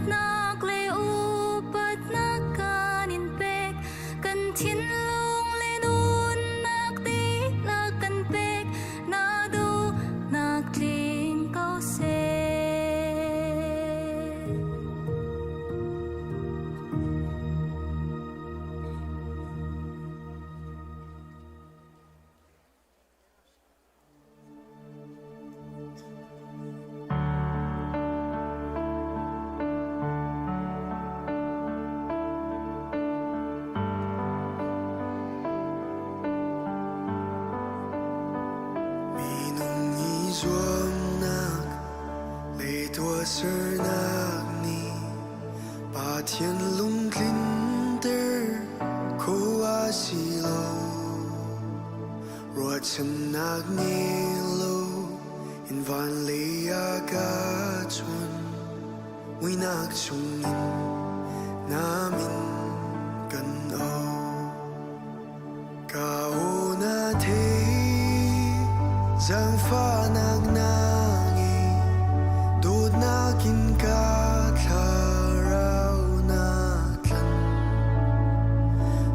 Thangṭhatnak le upatnak kan in pek. Kan thinlung le nunnak dihlak kan pek. Na duhnak tling ko seh. Minung i zuamnak le tuahsernak nih Pathian lungtlinter kho a si lo. Ruahchannak ngei lo in van lei ah ka chuan. Muihnak chungin na min kan auh. Ka aw na thei, zaangfahnak na ngei, dawtnak in ka thlarau na tlanh.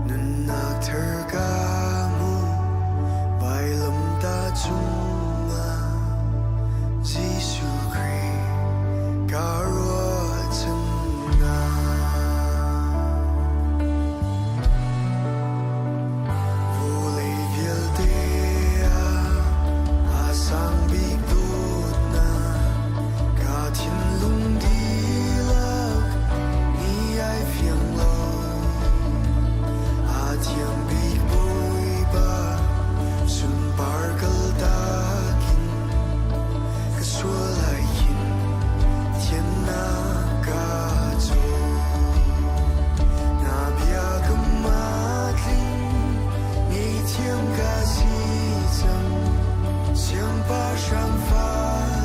Nunnak thar ka hmu, vailamtah cungah Jesuh Khrih ka ruahchannak. Vawlei vialte ah a sang bik dawtnak ka thinlung dihlak ni ai fiang lo. A thiam bik Bawipa sunpar kaltak in ka sual ai khin thiannak ka caw. Na bia ka matling ngeihthiam ka si cang siangpahrang fa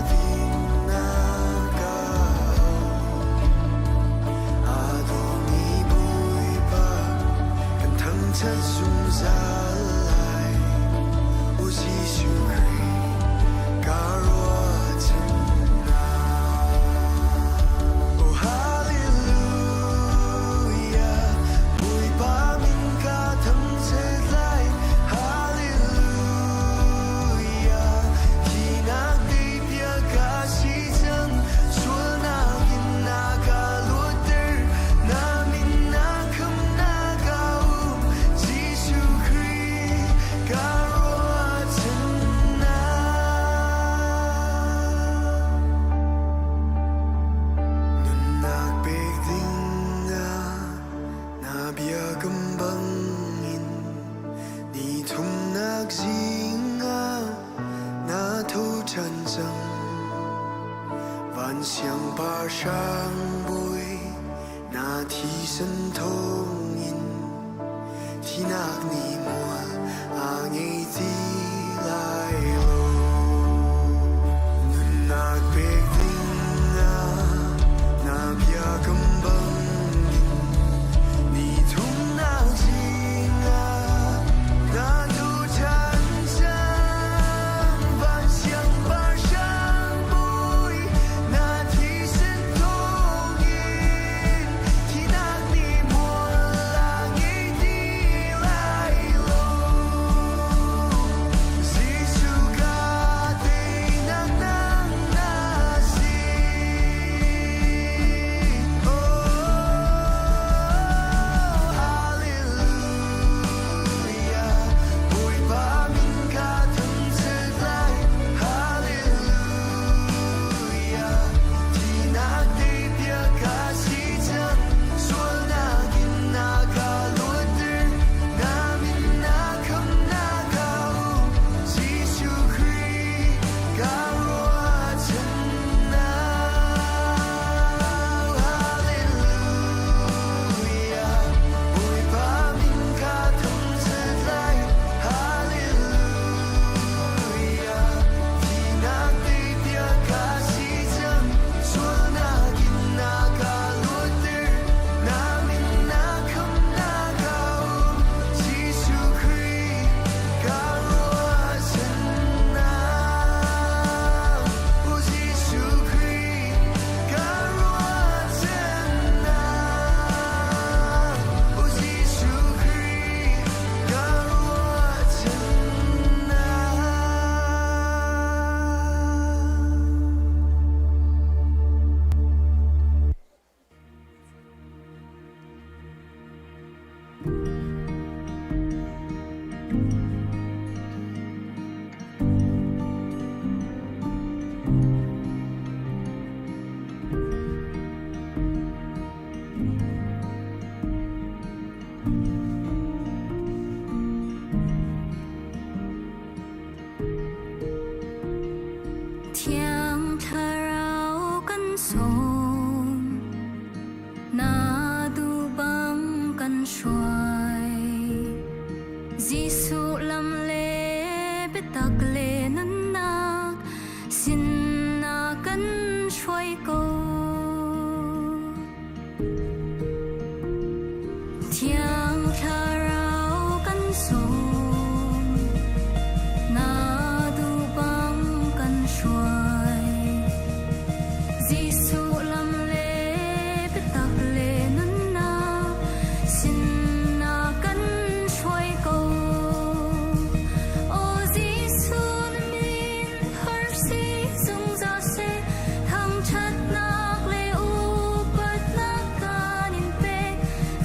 ding na ka Aa dawmi Bawipa kan thangṭhat zungzal lai. U Jesuh Khrih ka ruahchannak. Oh hallelujah, Bawipa min ka thangṭhat lai. Hallelujah, thihnak teipiak ka si cang. Sualnak in na ka luatter, na min na khamnak a um. Jesuh Khrih ka ruahchannak. Nunnak pek dingah na biakam bangin ni thumnak zingah na tho ṭhan cang. Van siangpahrang bawi na thisen thawngin thinak nih mual a ngei ti lai lo. Nunnak pek dingah na biakam bangin ni thumnak zingah na tuchan cang van siangpahrang bawi na thisen thawngin thinak nih mual. Jesuh lam le biatak le nunnak sinah kan hruai ko. Thiang Thlarau kan sawm, na duh bang kan hruai. Jesuh lam le biatak le nunnak sinah kan hruai ko. Aw Jesuh na min har si zungzal seh, thangṭhatnak le upatnak kan in pek.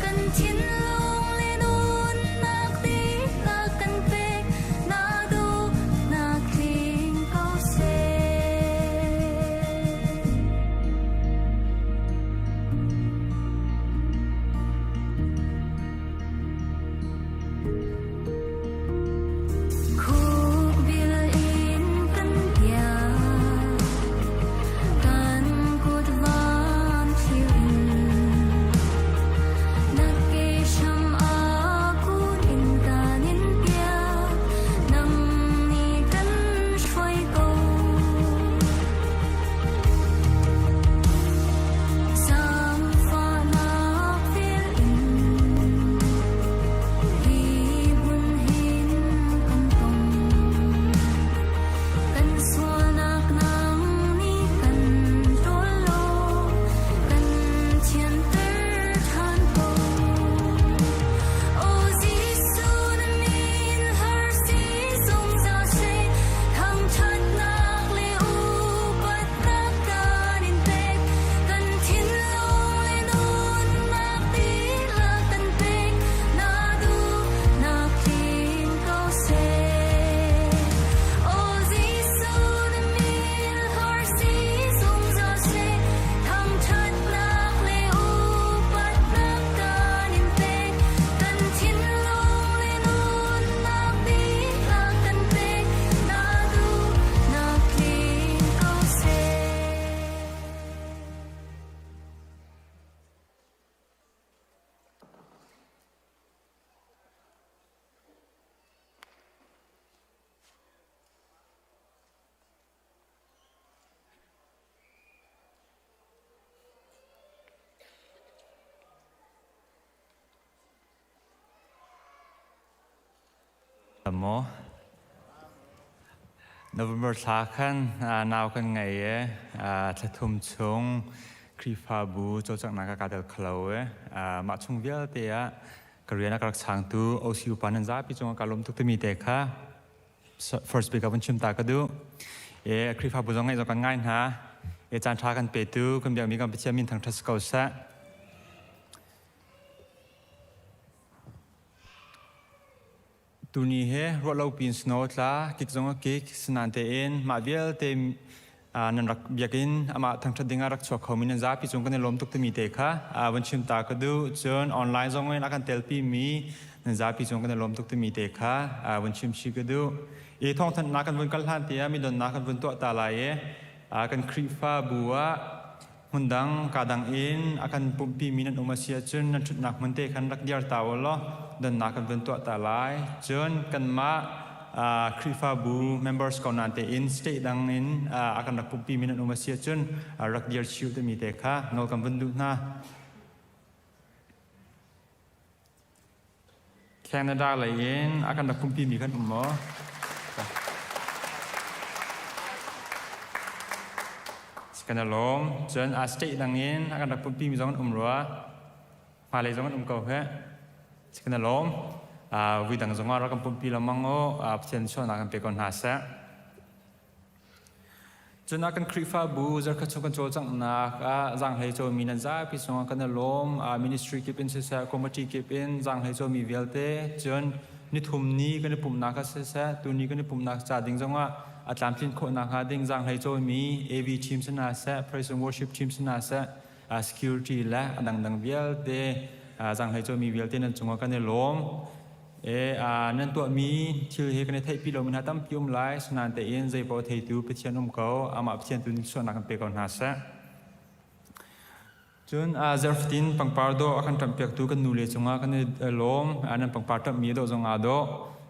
Kan thinlung le nunnak dihlak kan pek, na duhnak tling ko seh. Khukbil in kan biak, kan kut van thlir in. Na ke hram ah kun in kan in piak, nang nih kan hruai ko. Zaangfahnak vel in hi hmun hin kan tong. Kan sualnak nang nih kan ṭawl law kan thianter ṭhan ko. Aw Jesuh na min har si zungzal seh, thangṭhatnak le upatnak kan in pek. Kan thinlung le nunnak dihlak kan pek, na duhnak tling ko seh. Aw Jesuh na min har si zungzal seh, thangṭhatnak le upatnak kan in pek. Kan thinlung le nunnak dihlak kan pek, na duhnak tling ko seh. Maw November thla khan nau kan ngei i thla thum chung Khrihfabu cawlcanghnak ah kaa tel kho lo i mah chung vialte ah ka rian a ka rak changtu OCU pa nan zapi cungah kaa lawm tuk timi te kha first bik ah vun chim ta ka duh. E Khrihfabu zong ngaih zong kan ngai hna. E caan ṭha kan petu kan biakmi kan Pathian min thangṭhat si ko seh. Tuni he ruahlo pin snow tla kik zong a kik sinan tein mah vialte nan rak biakinn amah thangṭhat ding ah rak chuak khomi nan zapi cung kan i lawm tuk timi te kha van chim ta ka duh. Cun online zong in a kan telpi mi nan zapi cung kan i lawm tuk timi te kha van chim chih ka duh. I thawngthanhnak kan vun kal hlan tiah mi donnak kan vun tuah ta lai i kan Khrihfabu ah hmundang ka dang in a kan pumhpi mi nan um a si ahcun nan ṭhutnak hmun te khan rak diar ta u law donnak kan vun tuah ta lai. Cun kanmah Khrihfabu members ko nan tein state dang in a kan rak pumhpi mi nan um a si ahcun rak dir chiu timi te kha nawl kan vun duh hna. Canada lei in a kan rak pumpi mi kan um maw? Kan lawm. Cun a state dang in a kan rak pumpi mi zong an um rua. Hmailei zong an um ko he. Kan lawm. Vui dang zong ah rak kan pumpi lengmang u. Pathian sualnak kan pe ko hna seh. Cun ah kan Khrihfabu zarkhat chung kan cawlcanghnak ah zaanghlei cawmi nan zapi cungah kan i lawm. Ministry kip in siseh, committee kip in zaanghlei cawmi vialte cun nithum ni kan i pumhnak ah siseh, tuni kan i pumhnak ca ding zongah a tlamtlin khawh nakhnga ding zaanghlei cawmi AV team si hna seh, praise and worship team si hna seh, security le a dangdang vialte zaanghlei cawmi vialte nan cungah kan i lawm. Nan tuahmi thil hi kan i theihpi lomi hna tampi um lai. Asinain tein zeipaoh a theitu Pathian um ko. Amah Pathian tu nih sualnak kan pe ko hna seh. Cun zarhfatin pangpar dawh a kan ṭamhpiaktu kan nule cungah kan i lawm. Nan pangpar ṭamhmi a dawh zong aa dawh.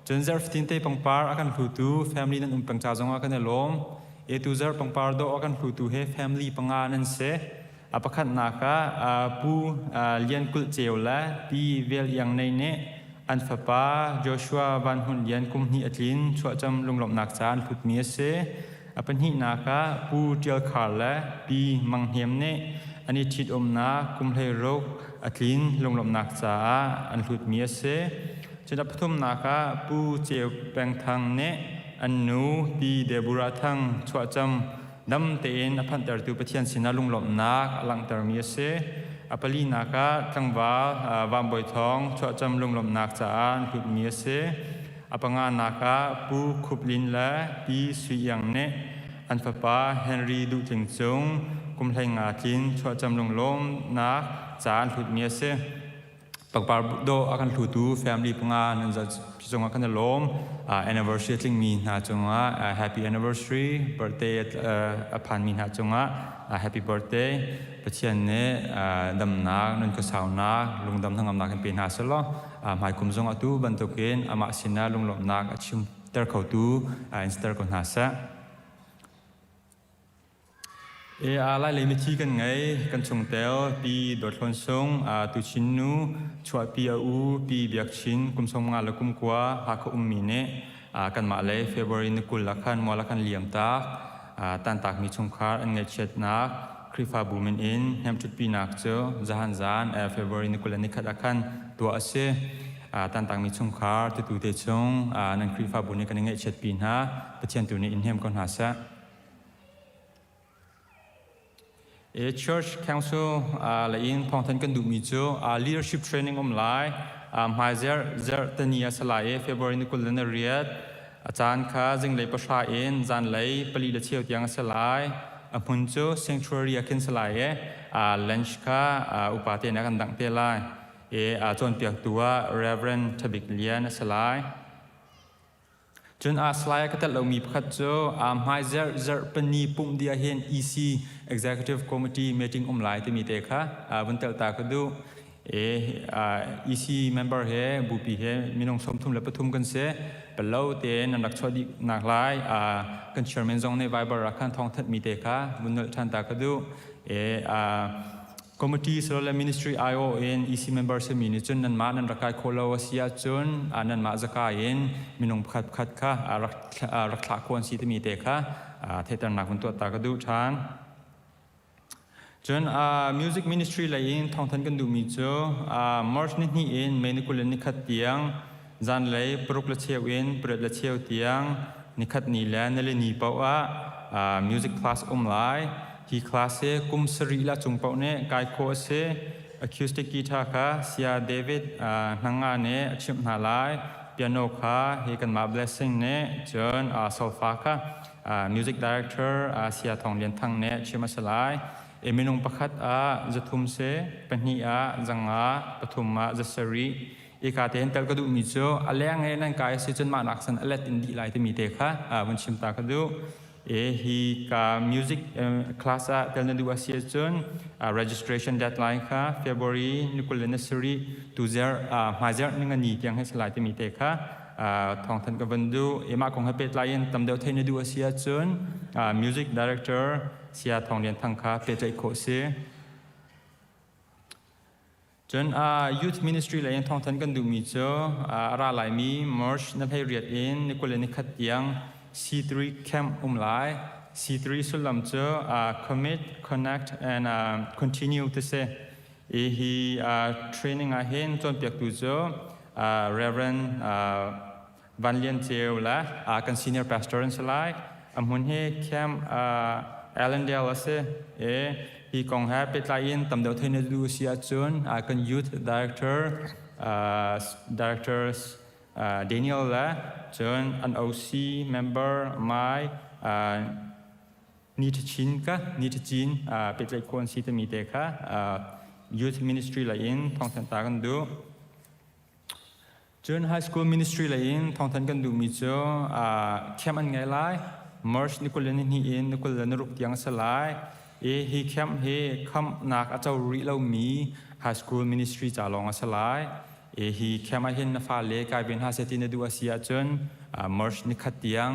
Cun zarh fatin te pangpar a kan hlutu family nan um peng ca zongah kan i lawm. E tu zarh pangpar dawh a kan hlutu he family panga nan si. A pakhatnak ah Pu Lian Kulh Ceu le Pi Vel Iang Nei nih an fapa Joshua Van Hmun Lian kum hnih a tlin chuahcam lunglawmhnak ca an hlutmi a si. A pahnihnak ah Pu Ṭial Khar le Pi Mang Hniam nih an i ṭhitumnak kum 16 a tlin lunglawmhnak caah an hlutmi a si. Cun a pathumnak ah Pu Ceu Peng Thang nih an nu Pi Deborah Thang chuahcam dam tein a phanhtertu Pathian sinah lunglawmhnak a langhtermi a si. A palinak ah tlangval Van Bawi Thawng chuahcam lunglawmhnak caah an hlutmi a si. A panganak ah Pu Khup Lin le Pi Sui Iang nih an fapa Henry Duh Tling Cung kum 15 tlin chuahcam lunglawmnak ca an hlutmi a si. Pangpar dawh a kan hlutu family panga nan cungah kan i lawm. Anniversary a tlingmi hna cungah happy anniversary, birthday a phanmi hna cungah happy birthday. Pathian nih damnak, nun khuasaunak, lungdam hnangamnak in pe hna selaw hmaikum zong atu bantukin amah sinah lunglawmhnak a chimter khotu in siter ko hna seh. E a lai lei mithi kan ngei kan chungtel pi Dawt Hlawn Sung tuchin nu chuahpi a u pi Biak Chin kum 50 le kum 9 Hakha ummi nih kanmah lei February ni 20 ah khan mual a kan liam tak tantakmi chungkhar an ngaihchiatnak Khrihfabu min in hnemṭhutpinak cu zahan zan February ni 21 ah khan tuah a si. Tantakmi chungkhar tutu te chung nan Khrihfabu nih kan i ngaihchiatpi hna. Pathian tu nih in hnem ko hna seh. A church council le in thawngthan kan duhmi cu leadership training um lai hmai zer zer tani a si lai i February ni 28 a caan kha zinglei 3 in zanlei 4:15 tiang a si lai. A hmun cu sanctuary ah khin si lai i lunch kha upa te nih a kan dangh te lai. I cawnpiaktu ah Reverend Thabik Lian a si lai. Cun slide ah ka telh lomi pakhat cu hmai zarh zarh pani pumh dih ahhin EC Executive Committee meeting um lai timi te kha vun telh ta ka duh. EC member he bupi he minung 33 kan si. Palo tein nan rak chuah dih nak lai kan chairman zong nih Viber ah khan thawng thanhmi te kha vun nolh ṭhan ta ka duh. Committee silole ministry aiawh in EC member simi nih cun nanmah nan rak kai khawh lo a si ahcun nanmah zakai in minung pakhat pakhat kha rak thlah khawh an si timi te kha theihternak vun tuah ta ka duh ṭhan. Cun music ministry lei in thawngthan kan duhmi cu March ni hnih in May ni 21 tiang zanlei 6:15 in 8:15 tiang nikhat ni le nilini paoh ah music class um lai. Hi class hi kum sarih la cung paoh nih kai khawh a si. Acoustic guitar kha Saya David Hnanga nih a chimh hna lai. Piano kha hi kanmah Blessing nih cun solfa kha music director Saya Thawng Lian Thang nih a chim a si lai. E minung pakhat ah 300 si, pahnih ah 500, pathum ah 700. Ika te hin tel ka duhmi cu a leng he nan kai si cun mah nak san a let in dih lai timi te kha vun chim ta ka duh. E hi ka music class ah tel na duh a si ahcun registration deadline kha February ni 27 tu zer hmaizer ni ngani tiang he salai timi te kha thawngthan ka van duh. E mah kong he pehtlai in tam deuh theih na duh a si ahcun music director Saya Thawng Lian Thang kha pehtlaih khawh si. Cun youth ministry lei in thawngthan kan duhmi cu a ra laimi March na 18 in ni 21 tiang C3 camp um lai. C3 sullam cu commit, connect and continue ti si. I hi training ah hin cawnpiaktu cu Reverend Van Lian Ceu le kan senior pastor an si lai. A hmun hi Camp Allendale a si i hi kong he pehtlai in tam deuh theih na duh si ahcun kan youth director directors Daniel le cun an OC member Mai Ni Ṭhachin ka Ni Ṭhachin pehtlaih khawh an si timi te kha youth ministry lei in thawngthanh ta kan duh. Cun high school ministry lei in thawngthanh kan duhmi cu camp an ngei lai. March ni 22 in ni 26 tiang a si lai. I hi camp hi khamhnak a co rih lomi high school ministry ca lawng a si lai. E hi camp ah hin na fale kai ve hna seh ti na duh a si ahcun March nikhat tiang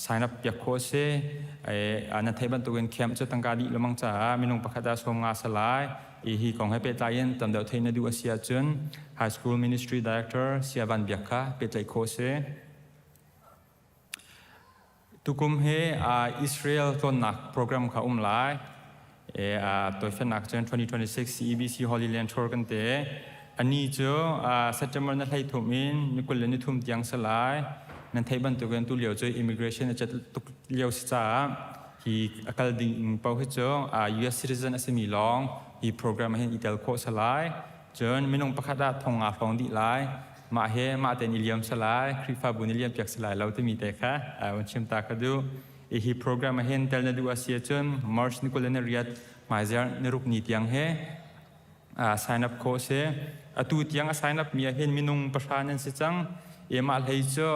sign up piak khawh a si. Na theih bantukin camp cu tangka dih lengmang caah minung pakhat ah 50 si lai. Hi kong he pehtlai in tam deuh theih na duh a si ahcun High School Ministry Director Saya Van Biak kha pehtlaih khawh a si. Tukum hi Israel tlawnnak program kha um lai. Toifennak cun 2026 CEBC Holy Land Tour kan te. Ani cu September na 13 in ni 23 tiang si lai. Nan theih bantukin tu lio cu immigration a cet tuk lio si caah hi a kal ding paoh hi cu US citizen a simi lawng hi program ah hin i tel khawh si lai. Cun minung pakhat ah thong nga hrawng dih lai. Mah he mah tein i liam si lai. Khrihfabu nih liam piak si lai lo timi te kha vun chim ta ka duh. Hi program ah hin tel na duh a si ahcun March ni 28 hmaiziar ni ruk ni tiang he sign up khawh si. Atu tiang a sign up mi ah hin minung 9 nan si cang. E mah hlei cu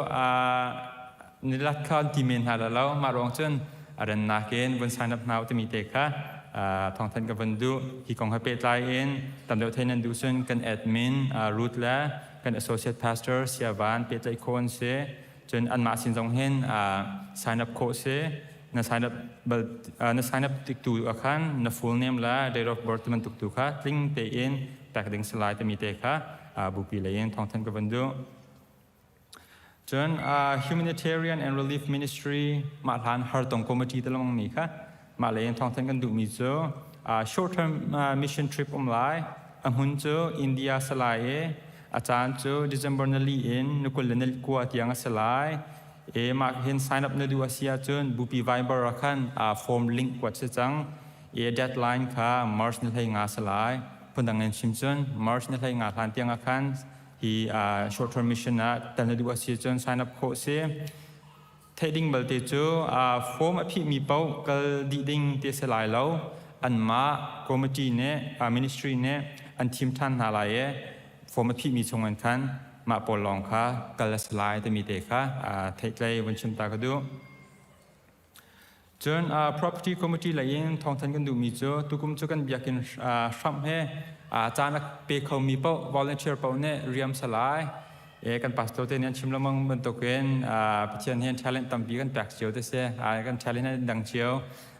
nilat kha an ti men hna la lo. Mah ruang cun a rannak in vun sign up hna u timi te kha thawngthanh ka vun duh. Hi kong he pehtlai in tam deuh thei nan duh cun kan admin Ruth le kan associate pastor Siavan pehtlaih khawh an si. Cun anmah sin zong hin sign up khawh si. Na sign up bal na sign up tik tu ah khan na full name le date of birth bantuk tu kha tling tein pek ding si lai timi te kha bupi lei in thawngthanh ka van duh. Cun humanitarian and relief ministry mah hlan hartong committee te lengmang mi kha mah lei in thawngthanh kan duhmi cu short term mission trip um lai. A hmun cu India si lai i a caan cu December nali in ni 29 tiang a si lai. E mah hin sign up na duh a si ahcun Bupi Viber ah khan form link kuat si cang. E deadline kha March ni 15 si lai. Phundang in chim cun March ni 15 hlan tiang ah khan hi short term mission ah tel na duh a si cun sign up khawh si. Theih ding balte cu form a phihmi paoh kal dih ding ti a si lai lo. Anmah committee nih ministry nih an thim ṭhan hna lai i form a phihmi chung in khan mah pawl lawng kha kal a si lai timi te kha theihtlei vun chim ta ka duh. Cun property committee lei in thawngthan kan duhmi cu tukum cu kan biakinn hramh he caan a pe khomi paoh volunteer paoh nih riam salai kan pastor te nih an chim lengmang bantukin Pathian hi talent tampi kan pek cio te si kan talent an dang cio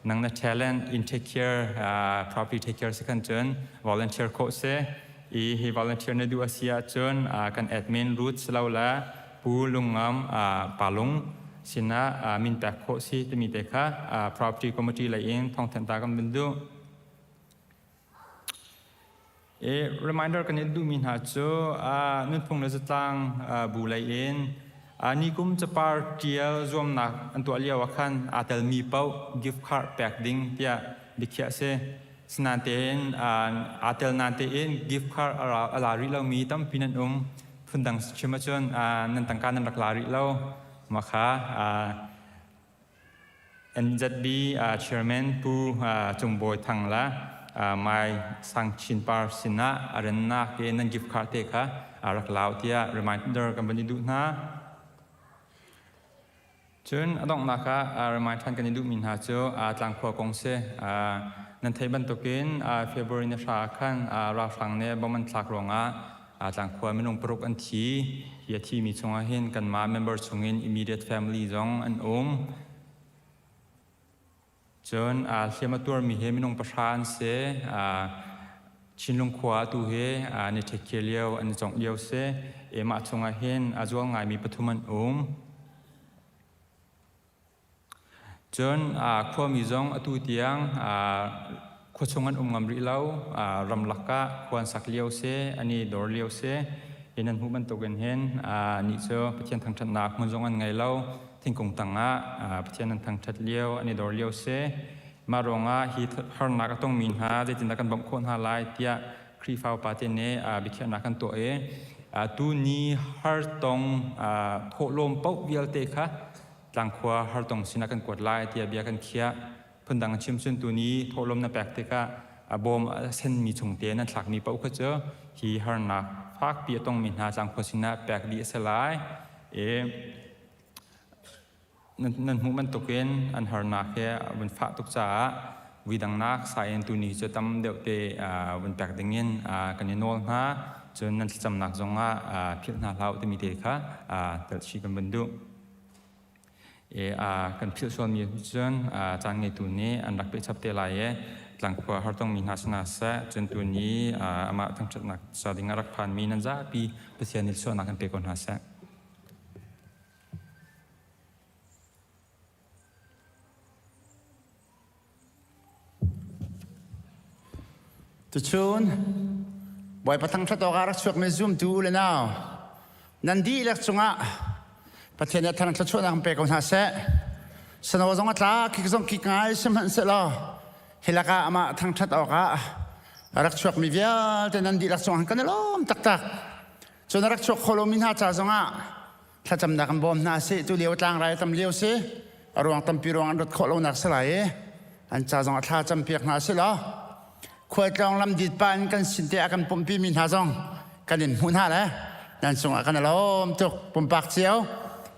nang na talent in take care property take care si khan cun volunteer khawh si i hi volunteer na duh a si ahcun kan admin Ruth lo le Pu Lungngam Palung sinah min pek khawh si timi te kha property committee lei in thawngthanh ta kan vun duh. E reminder kan i duhmi hna cu nunphung le zatlang bu lei in nikum capar tial zuamnak an tuah lio ah khan aa telmi paoh gift card pek ding tiah biakhiah si. Sinain aa tel nain tein gift card a la rih lomi tampi nan um. Phundang chim ahcun nan tangka nan rak la rih lo. Mah kha NZB chairman Pu Cung Bawi Thang le Mai Sang Chin Par sinah a rennak i nan gift card te kha rak lau tiah reminder kan van i duh hna. Cun a donghnak ah remind ṭhan kan i duhmi hna cu tlangkhua kong si. Nan theih bantukin February ni 9 ah khan ralhrang nih bomb an thlak ruangah tlangkhua minung paruk an thi. Hi a thimi chungah hin kanmah member chungin immediate family zong an um. Cun hliam a tuarmi hi minung 9 an si. Chinlung khua tu hi an i ṭhekkhia lio, an i congh lio si. Mah chungah hin a zual ngaimi pathum an um. Cun khuami zong atu tiang khuachung an um ngam rih lo. Ramlak ah khua an sak lio si, an i dor lio si. Hi nan hmuh bantukin hin nih cu Pathian thangṭhatnak hmun zong an ngei lo. Thingkung tangah Pathian an thangṭhat lio, an i dor lio si. Mah ruangah hi harnak a tongmi hna zeitindah kan bawmh khawh hna lai tiah Khrihfa upa te nih biakhiahnak kan tuah i tuni hartong thawhlawm paoh vialte kha tlangkhua hartong sinah kan kuat lai tiah bia kan khiah. Phundang chim cun tuni thawhlawm na pek tikah bawm a senmi chung te nan thlakmi paoh kha cu hi harnak fakpi a tongmi hna tlangkhua sinah pek dih a si lai. I nan hmuh bantukin an harnak hi a vun fah tuk caah vuidangnak sa in tuni cu tam deuh te vun pek dingin kan i nawl hna. Cun nan thlacamnak zongah philh hna hlah u timi te kha telh chih kan vun duh. Kan philh sualmi cun caan ngeitu nih an rak pehchap te lai i tlangkhua hartongmi hna si hna seh, cun tuni amah thangṭhatnak ca ding a rak phanmi nan zapi Pathian nih sualnak kan pe ko hna seh. Tuchun Bawipa thangṭhat awkah rak chuakmi zumtu u le nau nan dihlak cungah Pathian nih a thar thluachuahnak in pe ko hna seh. Sano zong a tla, kik zong kik ngai sihmanhsehlaw hi lakah amah thangṭhat awkah a rak chuakmi vialte nan dihlak cungah kan i lawm taktak. Cun a rak chuak kho lomi hna ca zongah thlacamnak an bawm hna sih. Tu lio tlangrai tam lio si. A ruang tampi ruang an rat khawh lonak si lai i an ca zong a thla campiak hna si law khualtlawng lam dit pa in kan sin te a kan pumpi mi hna zong kan in hmuh hna le nan cungah kan i lawm tuk. Pumpak cio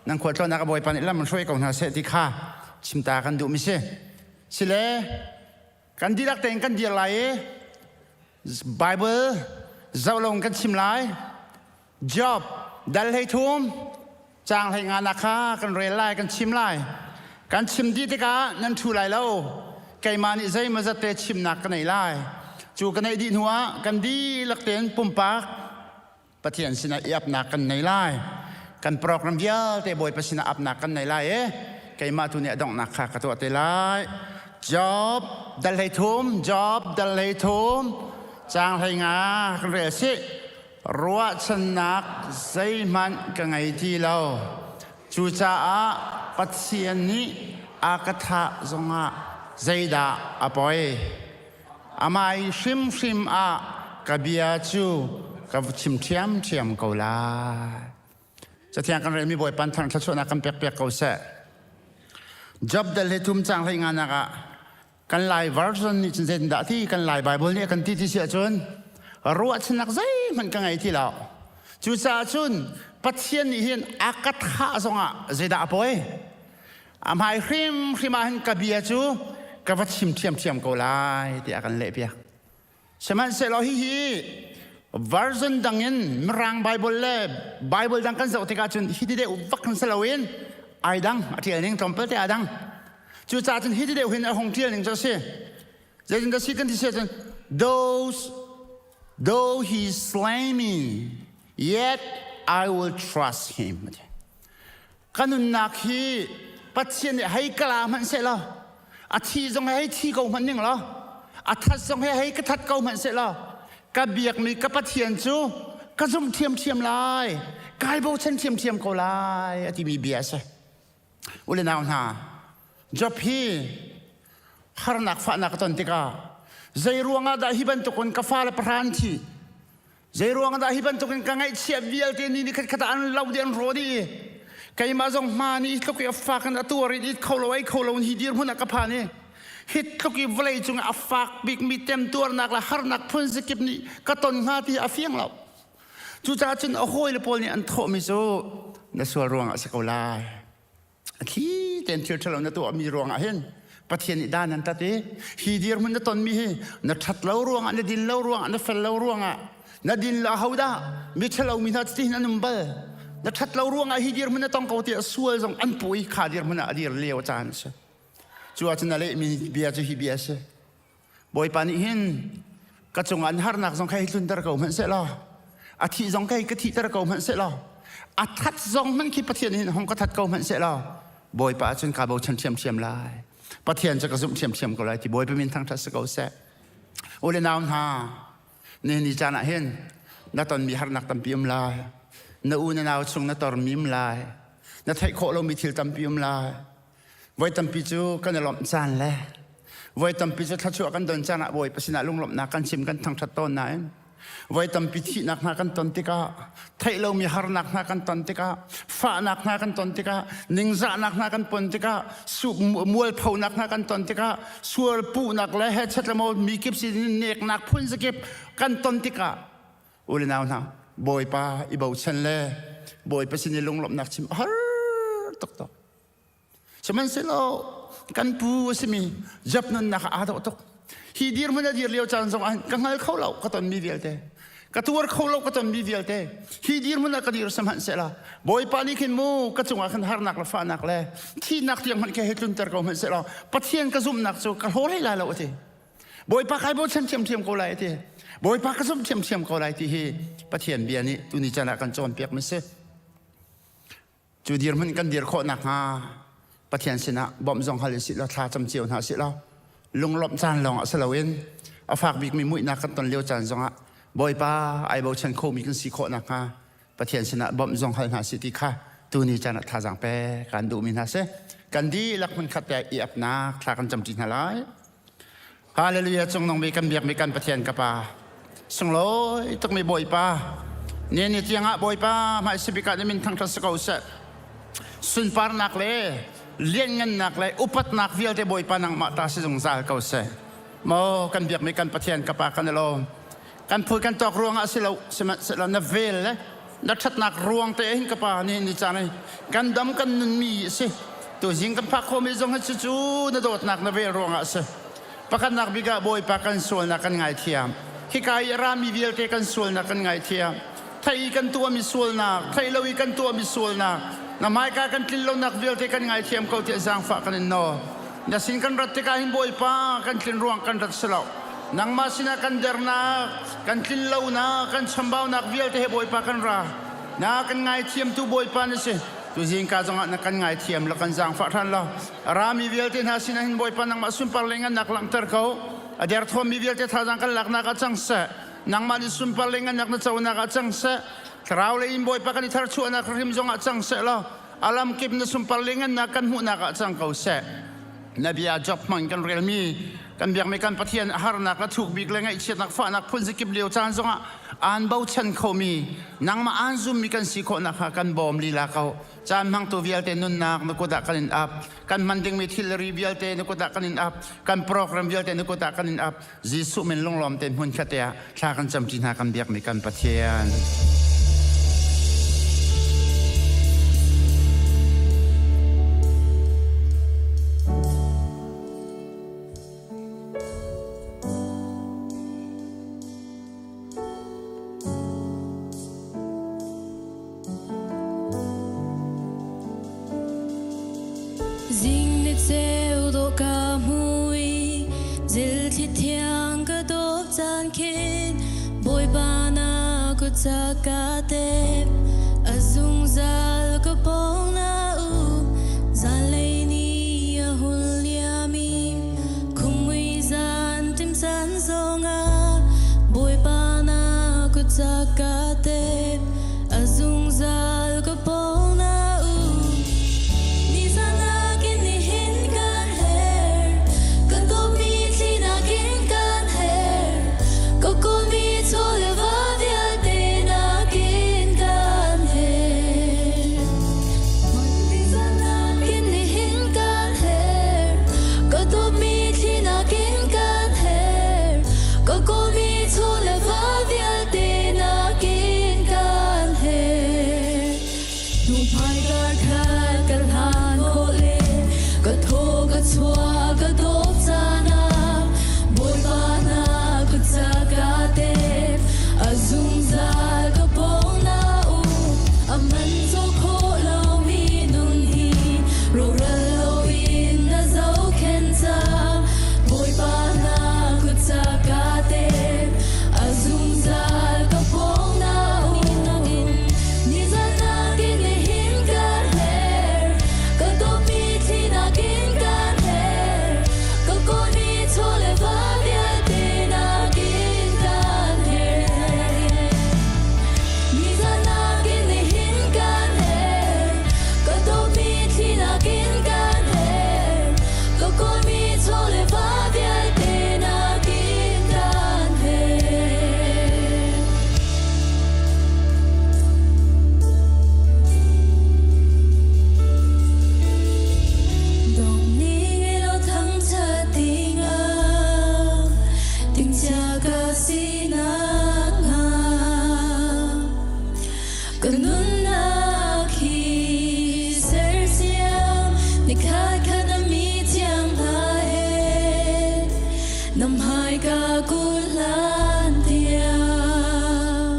nan khualtlawnnak a Bawipa nih lam an hruai ko hna seh ti kha chimta kan duh mi si. Sile kan dihlak tein kan dir lai i Bible zoh lo in kan chim lai. Job dal 13 caang 15 nak kha kan rel lai, kan chim lai. Kan chim dih tikah nan ṭhu lai lo. Keimah nih zeimawzat te chimnak ka nei lai. Cu ka neih dih hnuah kan dihlak tein pumpak Pathian sinah i apnak kan nei lai. Kan program vialte Bawipa sinah apnak kan nei lai i keimah tu nih a donghnak kha ka tuah te lai. Job dal 13, Job dal 13, caang 15 kan rel sih. Ruahchannak zeihmanh ka ngei ti lo. Cucaah Pathian nih a ka thah zongah zeidah a poi? Amah i hrimhrim ah ka bia cu ka chim ṭhiamṭhiam ko lai. Cathiang kan relmi Bawipa thang thluachuahnak kan pekpiak ko seh. Job dal he thum cang hlei nga nak ah kan Lai version nih cun zeitindah ti kan Lai Bible nih a kan ti ti si ahcun ruahchannak zeihmanh ka ngei ti lo. Cucaah cun Pathian nih hin a ka thah zongah zeidah a poi? A hmai hrimhrim ah hin ka bia cu ka va chim ṭhiamṭhiam ko lai tiah a kan lehpiak. Sihmanhsehlaw hihi version dang in Mirang Bible le Bible dang kan zoh tikah cun hi ti deuh vak hin si loin ai dang a ṭial ning tlawmpal te aa dang. Cucaah cun hi ti deuh hin a hung ṭial ning cu a si. Zeitindah si kan ti si ahcun those though he slay me yet I will trust him. Ka nunnak hi Pathian nih hei ka la hmanh seh law a thi zong hei thi ko hmanh ning law a that zong he hei ka that ko hmanh seh law ka biakmi ka Pathian cu ka zumh ṭhiamṭhiam lai kai bochan ṭhiamṭhiam ko lai a timi bia a si. U le nau hna, Job hi harnak fahnak ka ton tikah zei ruangah dah hi bantukin ka fale pahra an thih Zei ruang dah hi bantukin ka ngaihchiat vialte ni ni khat khat ah an lo dih an raw dih i keimah zong hma nih hi tluk i a fak in a tuar in it kho lo ei kho lo in hi dirhmun ah ka phan i hi tluk i vawlei cung a fak bikmi temtuarnak le harnak phun zakip nih ka ton hnga ti a fiang lo. Cucaah cun a hawile pawl nih an thawhmi cu na sual ruangah a si ko lai. A thli tein thil ṭhalo na tuahmi ruangah hin Pathian nih dan an tat i hi dirhmun na tonmi hi na ṭhat lo ruangah na din lo ruangah na fel lo ruangah na din lo ahodah mi ṭhalo mi hna cuti hin an um bal na ṭhat lo ruangah hi dirhmun na tong ko tiah sual zong an puh i kha dirhmun ah a dir lio caan a si cu ahcun a lehmi bia cu hi bia a si Bawipa nih hin ka cungah an harnak zong kha hei tlunter ko hmanh seh law a thih zong kha hei ka thihter ko hmanh seh law a that zong hmanh khi Pathian hin hong ka that ko hmanh seh law Bawipa ahcun kaa bochan ṭhiamṭhiam lai Pathian cu ka zumh ṭhiamṭhiam ko lai ti Bawipa min thangṭhat si ko seh u le nau hna nihin ni caan ah hin na tonmi harnak tampi um lai na u na nau chung na tormi um lai na theih khawh lomi thil tampi um lai Voi tampi cu kan i lawmh caan le voi tampi cu thluachuah kan don caan ah Bawipa sinah lunglawmhnak kan chim kan thangṭhat tawn nain voi tampi thihnak hna kan ton tikah theih lomi harnak hna kan ton tikah fahnak hna kan ton tikah ningzahnak hna kan pon tikah mualphonak hna kan ton tikah sual puhnak le hechet le maw mi kip sin neknak phun zakip kan ton tikah u le nau hna Bawipa i bochan le Bawipa sin i lunglawmhnak chim a har tuk tuk. Sihmanhsehlaw kan pu a simi Job nunnak ah aa dawh tuk. Hi dirhmun a dir lio caan zong ah ka hngal kho lo ka tonmi vialte. Ka tuar kho lo ka tonmi vialte hi dirhmun ah ka dir sihmanhsehlaw Bawipa nih khin mu ka cungah khan harnak le fahnak le thihnak tiang hmanh khi hei tlunter ko hmanh sehlaw Pathian ka zumhnak cu ka hlaw hlei lai lo a ti. Bawipa kai bochan thiamthiam ko lai a ti. Bawipa ka zumh thiamthiam ko lai ti hi Pathian bia nih tuni caan ah kan cawnpiak mi si. Cu dirhmun kan dir khawh nakhnga Pathian sinah bawmh zong hal usih law thla cam cio hna usih law lunglawmh caan lawng ah si loin a fak bikmi muihnak kan ton lio caan zongah Bawipa ai bochan khomi kan si khawh nakhnga Pathian sinah bawmh zong hal hna sih ti kha tuni caan ah thazaang pe kan duhmi hna si. Kan dihlak hmunkhat te i apnak thla kan camṭi hna lai. Hallelujah cungnung mi kan biakmi kan Pathian ka Pa sunglawi tukmi Bawipa ni ni tiangah Bawipa hmai sibik ah na min thangṭhat si ko seh sunparnak le lianngannak le upatnak vialte Bawipa nangmah ta si zungzal ko seh maw kan biakmi kan Pathian ka Pa kan i lawm kan phul kan tawk ruangah si lo sihmanhsehlaw na vel le na ṭhatnak ruang te hin ka pa ni ni caan kan dam kan nunmi a si tuzing kan phak khomi zong hi cucu na dawtnak na vel ruangah a si pakhatnak bik ah Bawipa kan sualnak kan ngaithiam hika i a rami vialte kan sualnak kan ngaithiam thei i kan tuahmi sualnak thei lo i kan tuahmi sualnak na hmaika kan tlin lonak vialte kan ngaithiam ko tiah zaangfah kan in nawl na sin kan rat tikah hin Bawipa kan tlin ruang kan rat si lo nangmah sinah kan dernak kan tlinlonak kan chambaunak vialte he Bawipa kan ra na kan ngaithiamtu Bawipa na si tuzing ka zongah na kan ngaithiam la kan zaangfah ṭhan lo rami vialte hna sinah hin Bawipa nangmah sunpar le ngannak langhter ko a derthawmmi vialte thazaang kan laknak ah cang seh nangmah nih sunpar le ngannak na conak ah cang seh thlarau lei in Bawipa kan i tharchuahnak hrim zongah cang seh law alam kip na sunpar le ngannak kan hmuhnak ah cang ko seh na bia Job hmang kan relmi kan biakmi kan Pathian harnak le thuk bik le ngaihchiatnak fahnak phunzikip lio caan zongah aan bochan khomi nangmah aan zummi kan si khawhnak kha kan bawm lila ko caan hmangtu vialte nunnak na kut ah kan in ap kan hman dingmi thilri vialte na kut ah kan in ap kan program vialte na kut ah kan in ap Jesuh min lunglawm tein hmun khat ah thla kan camṭi hna kan biakmi kan Pathian. Zing ni ceu dawh ka hmu i zilthli thiang ka dawp caan khin Bawipa na kut ca ka tep a zungzal ka pawng na um zanlei ni a hun liam i khumui zan tim caan zongah Bawipa na kut ca ka tep a zungzal ka pawng na um Nizan nakin nihin kan her kan dawtmi thli nakin kan her ka kawlmi chaw le va vialte nakin kan her Nizan nakin nihin kan her ka dawtmi thli nakin kan her ka kawlmi chaw le va vialte nakin kan her Nuhmai kar khat kan hlan khawh le ka thaw ka chuah ka dawp caan ah Bawipa na kut ca ka tep a zungzal ka pawng na um a man caw khawh lomi nun hi rawhral loin na zohkhenh cang Bawipa na kut ca ka tep a zungzal ka pawng na um nizan nakin nihin kan her ka dawtmi thli nakin kan her ka kawlmi chaw le va vialte nakin kan her nizan nakin nihin kan her ka dawtmi thli nakin kan her ka kawlmi chaw le va vialte nakin kan her. Dong ni ngei lo thangṭhat dingah timhcia ka sinak hnga ka nunnak hi sersiam nikhat khat na mi thiang hna he na hmaika kulh hlan tiang.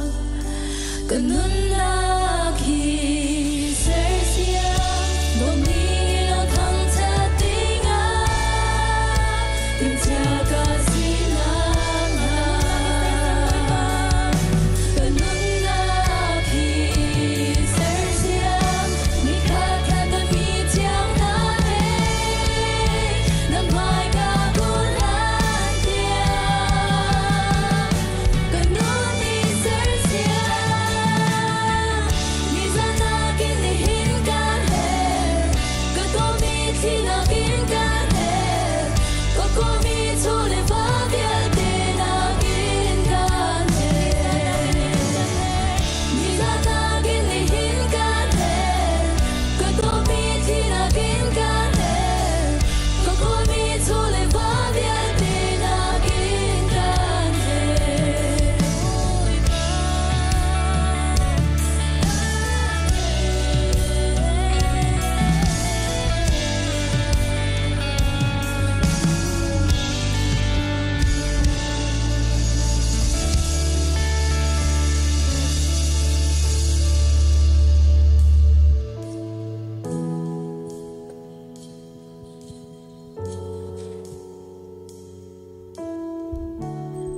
Ka kawlmi chawle va vialte nakin kan her. Nizatakin nihin kan her. Ka dawtmi thi nakin kan her. Ka kawlmi chawle va vialte nakin kan her.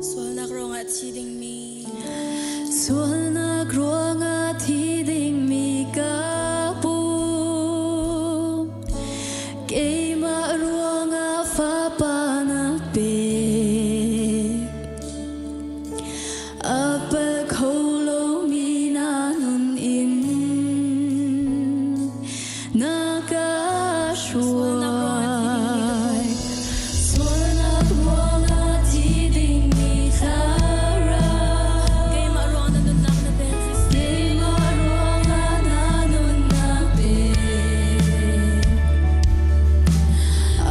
Sualnak ruangah thi dingmi. Sualnak ruangah thi dingmi ka pum. Keimah ruangah fapa na pek. A pal kho lomi na nun in na ka hruai. Sualnak ruangah thi dingmi thlarau. Keimah ruang na nunnak na pek. Keimah ruangah na nunnak pek.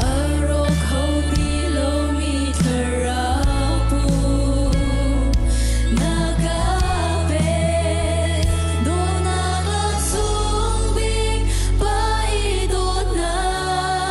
A rawk kho ti lomi thlarau pum na ka pek. Dawtnak a sung bik pa i dawtnak.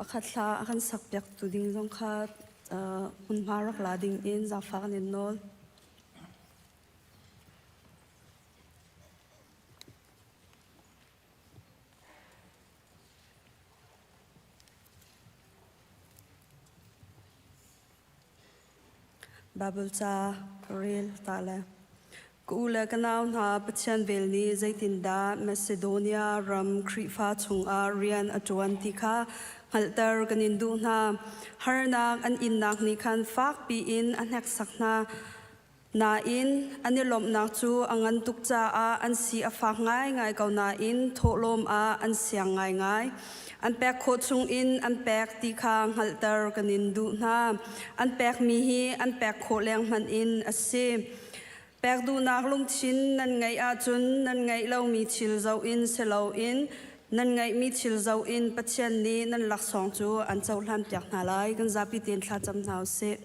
Pakhat hla a kan sakpiaktu ding zong kha hmunhma rak la ding in zaangfah kan in nawl. Baibal ca rel ta le Ka u le ka nau hna, Pathian vel nih zeitindah Macedonia ram Khrihfa chungah rian a ṭuan ti kha hngalhter kan in duh hna. Harnak an innak nih khan fakpi in a hneksak hna. Nain an i lawmhnak cu a ngan tuk caah an si a fak ngaingai ko nain thawhlawm ah an siang ngaingai. An pek khawh chungin an pek ti kha hngalhter kan in duh hna. An pekmi hi an pek khawh leng hmanh in a si. Pek duhnak lungthin nan ngeih ahcun nan ngeih lomi thil zoh in si loin nan ngeihmi thil zoh in Pathian nih nan laksawng cu an cohlanpiak hna lai. Kan zapi tein thlacam hna u sih.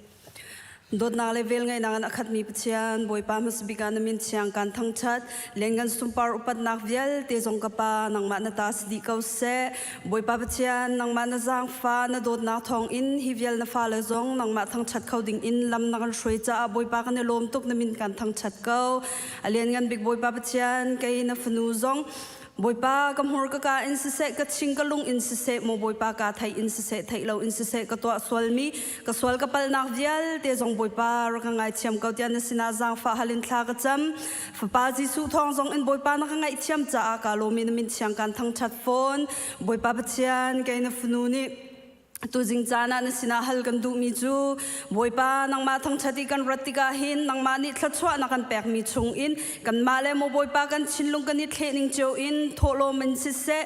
Dawtnak le velngeihnak in a khatmi Pathian, Bawipa hmasabik ah na min thiang kan thangṭhat. Leng kan sunpar upatnak vialte zong ka Pa, nangmah na ta si dih ko seh. Bawipa Pathian, nangmah na zaangfah, na dawtnak thawngin hi vial na fale zong nangmah thangṭhat kho ding in lam na kan hruai caah Bawipa kan i lawm tuk, na min kan thangṭhat ko. A lianngan bik Bawipa Pathian, kei na fanu zong Bawipa ka hmur ka ka in siseh ka ching ka lung in siseh maw Bawipa ka theih in siseh theih lo in siseh ka tuah sualmi ka sual ka palnak vialte zong Bawipa rak ka ngaithiam ko tiah na sinah zaangfah hal in thla ka cam Fapa Jesuh thawng zong in Bawipa na ka ngaihthiam caah ka lawm i na min thiang kan thangṭhat fawn Bawipa Pathian kei na fanu nih Tuzing caan ah na sinah hal kan duhmi cu Bawipa nangmah thangṭhat i kan rat tikah hin nangmah nih thluachuah na kan pekmi chungin kanmah le maw Bawipa kan thinlung kan i thlehning cio in thawhlawm in siseh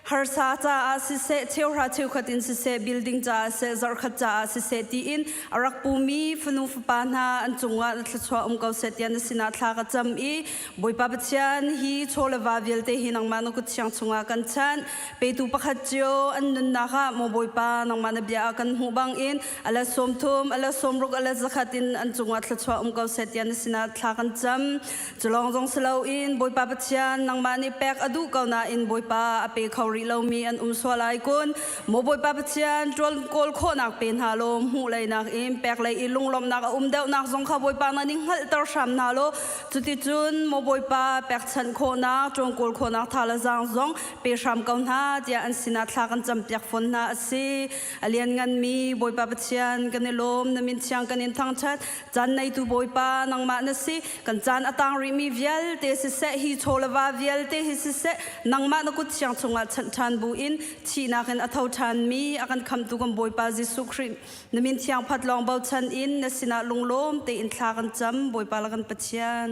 harsa caah siseh cheuhra cheukhat in siseh building caah siseh zarhkhat caah siseh tiin a rak pumi fanu fapa hna an cungah na thluachuah um ko seh tiah na sinah thla ka cam i Bawipa Pathian hi chaw le va vialte hi nangmah na kut thiang chungah kan chanh Petu pakhat cio an nunnak ah maw Bawipa nangmah na bia ah kan hmuh bangin a let 30, a let 60, a let 100 in an cungah thluachuah um ko seh tiah na sinah thla kan cam. Culawng zong si loin Bawipa Pathian nangmah nih pek a duh ko nain Bawipa a pe kho rih lomi an um sual ai kun. Maw Bawipa Pathian ṭuan kawl khawhnak pe hna law hmuh leinak in pek lei i lunglawmhnak a um deuhnak zong kha Bawipa na nih hngalhter hram hna law cuticun maw Bawipa pekchanh khawhnak ṭuan kawl khawhnak tha le zaang zong pe hram ko hna tiah an sinah thla kan campiak fawn hna a si. A liannganmi Bawipa Pathian kan i lawm, na min thiang kan in thangṭhat. Caan neitu Bawipa nangmah na si. Kan caan a tang rihmi vialte siseh, hi chaw le va vialte hi siseh, nangmah na kut thiang chungah chanh ṭhan bu in thihnak in a tho ṭhanmi a kan khamtu kan Bawipa Jesuh Khrih na min thiang phat lawng bochan in na sinah lunglawm tein thla kan cam, Bawipa le kan Pathian.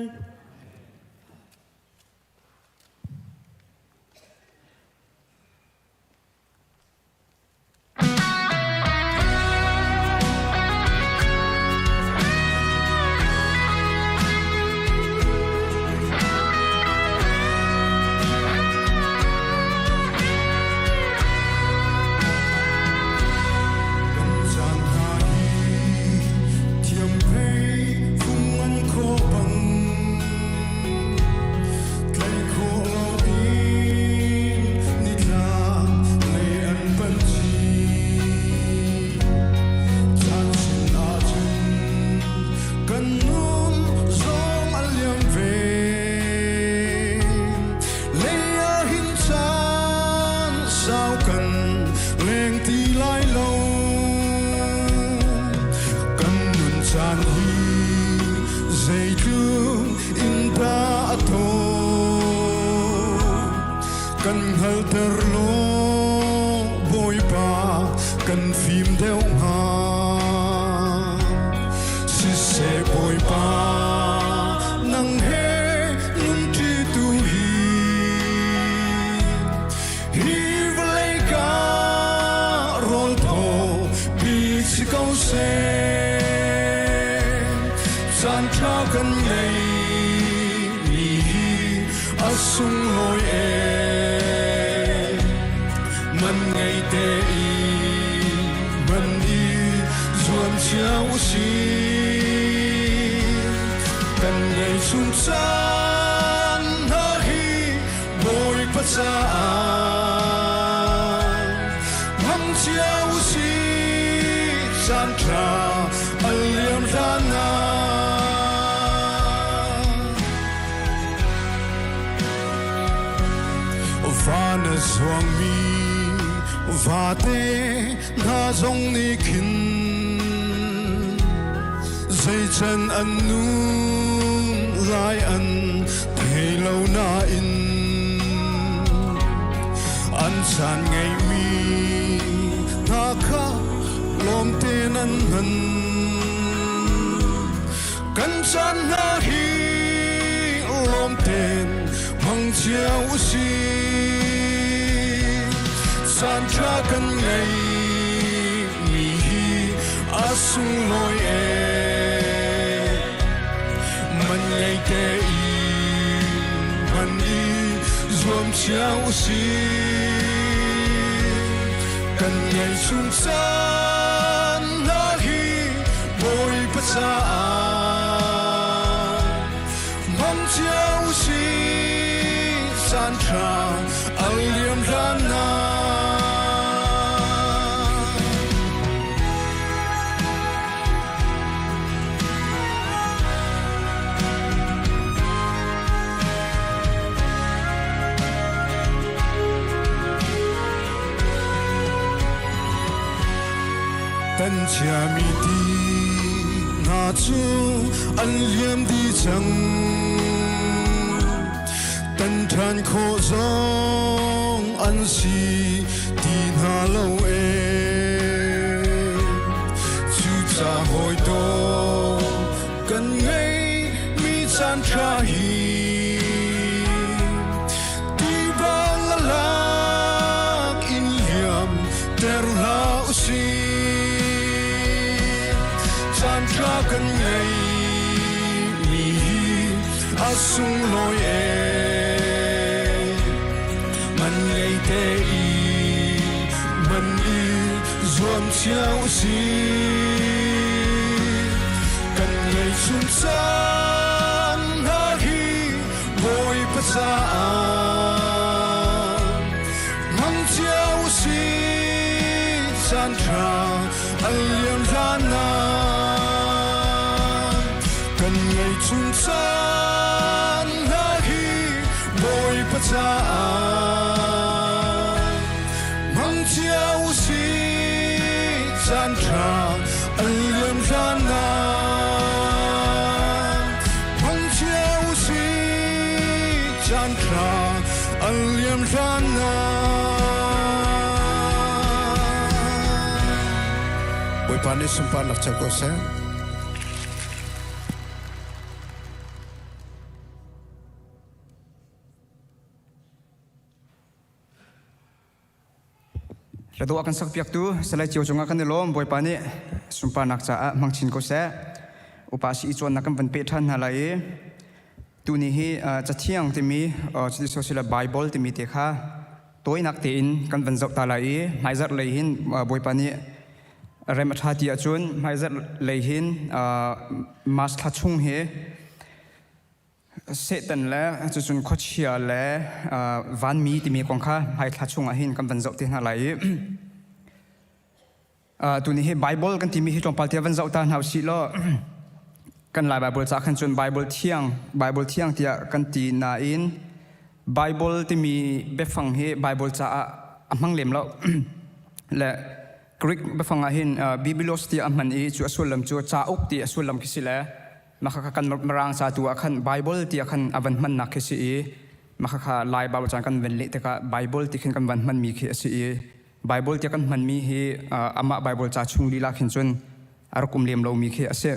Kan caan hna hi thiamphei fung an khaw bang Tlaih khawh loin nitlang lei an panh chih. Caan sin ahcun kan nun zong a liam ve. Lei ah hin caan sau kan leng ti lai lo. Kan nun caan hi zeitluk in dah a thaw kan hngalter law Bawipa kan fim deuh hnga siseh Bawipa nang he nunṭi tu hi hi vawlei ka rawl thaw bi si ko seh caan ṭha kan ngei mi hi a sunglawi ee man ngei te in man i zuam cio usih kan ngei chung caan hna hi Bawipa caah hmang cio. Caan ṭha a liam hlan ah. Van a zuangmi vate hna zong nih khin zeican an nun lai an thei lo nain an caan ngeihmi hna kha lawm tein an hman. Kan caan hna hi lawm tein hmang cio u sih. Caan ṭha kan ngeihmi hi a sunglawi ee. Man ngei tein hman i zuam cio u sih. Kan ngeih chung caan hna hi Bawipa caah hmang cio u sih. Caan ṭha a liam hlan ah. Kan chiami ti hna cu an liam dih cang. Kan ṭhan khawh zong an si ti hna lo ee. Cucaah hawikom kan ngeihmi caan ṭha hi tiva lalak in liam ter hlah u sih. Caan ṭha kan ngeihmi hi a sunglawi ee. Man ngei tein man i zuam cio u sih. Kan ngeihchun caan hna hi Bawipa caah hmang cio u sih. Caan ṭha a liam hlan ah kan ngeihchun caan hna hi Bawipa caah hmang cio u sih. Caan ṭha a liam hlan ah hmang cio u sih. Caan ṭha a liam hlan ah. Bawipa nih sunparnak co ko seh. Hla kan sakpiaktu Salai Cio cungah kan i lawm. Bawipa nih sunparnak caah hmang chin ko seh. Upa si i cawnnak kan van peh ṭhan hna lai i tuni hi Cathiang timi cuti sosila Bible timi te kha tawinak tein kan van zoh ta lai i hmaizarh lei hin Bawipa nih rem a ṭha ti ahcun hmaizarh lei hin March thla chung hi Satan le cucun khuachia le vanmi timi kong kha hmaithla chungah hin kan van zoh te hna lai i tuni hi Bible kan timi hi tlawmpal te van zoh ta hna usih law kan Lai Bible ca khan cun Bible thiang Bible thiang tiah kan ti nain Bible timi biafang hi Bible caah a hmang lem lo le Greek biafang ah hin Biblos tiah a hman i cu a sullam cu cauk ti a sullam khi si le Mah kan Mirang ca tu ah khan Bible ti ah khan a van hmannak khi si i mah kha Lai Bible caan kan van leh tikah Bible ti khin kan van hmanmi khi a si i Bible ti kan hmanmi hi amah Bible ca chung lila khin cun a rak um lem lomi khi a si.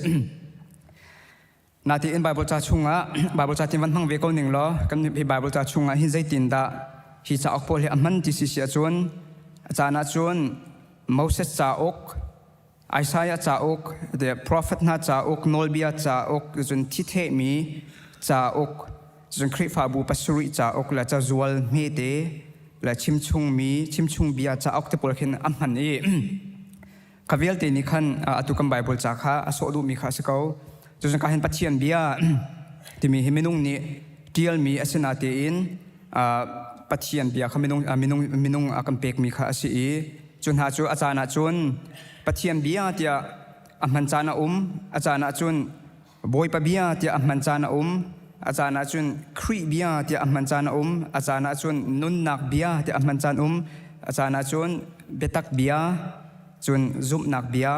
Natein Bible ca chungah Bible ca tin van hmang ve ko ning law kan hi Bible ca chungah hin zeitin dah hi cauk pawl hi a hman ti si si ahcun a caan ahcun Moses cauk Isaiah cauk, the prophet hna cauk, nawlbia cauk, cun thithehmi cauk, cun Khrihfabu pasarih cauk le cazual hmete le chimchungmi chimchung bia cauk te pawl khin a hman i kha vialte nih khan atu kan Bible ca kha a sawh duhmi kha a si ko. Cucun ka hin Pathian bia timi hi minung nih ṭialmi a si natein Pathian bia kha minung minung minung a kan pekmi kha a si i. Cu hna cu a caan ah cun Pathian bia tiah a hman caan a um, a caan ah cun Bawipa bia tiah a hman caan a um, a caan ah cun Khrih bia tiah a hman caan a um, a caan ah cun nunnak bia tiah a hman caan um, a caan ah cun biatak bia, cun zumhnak bia,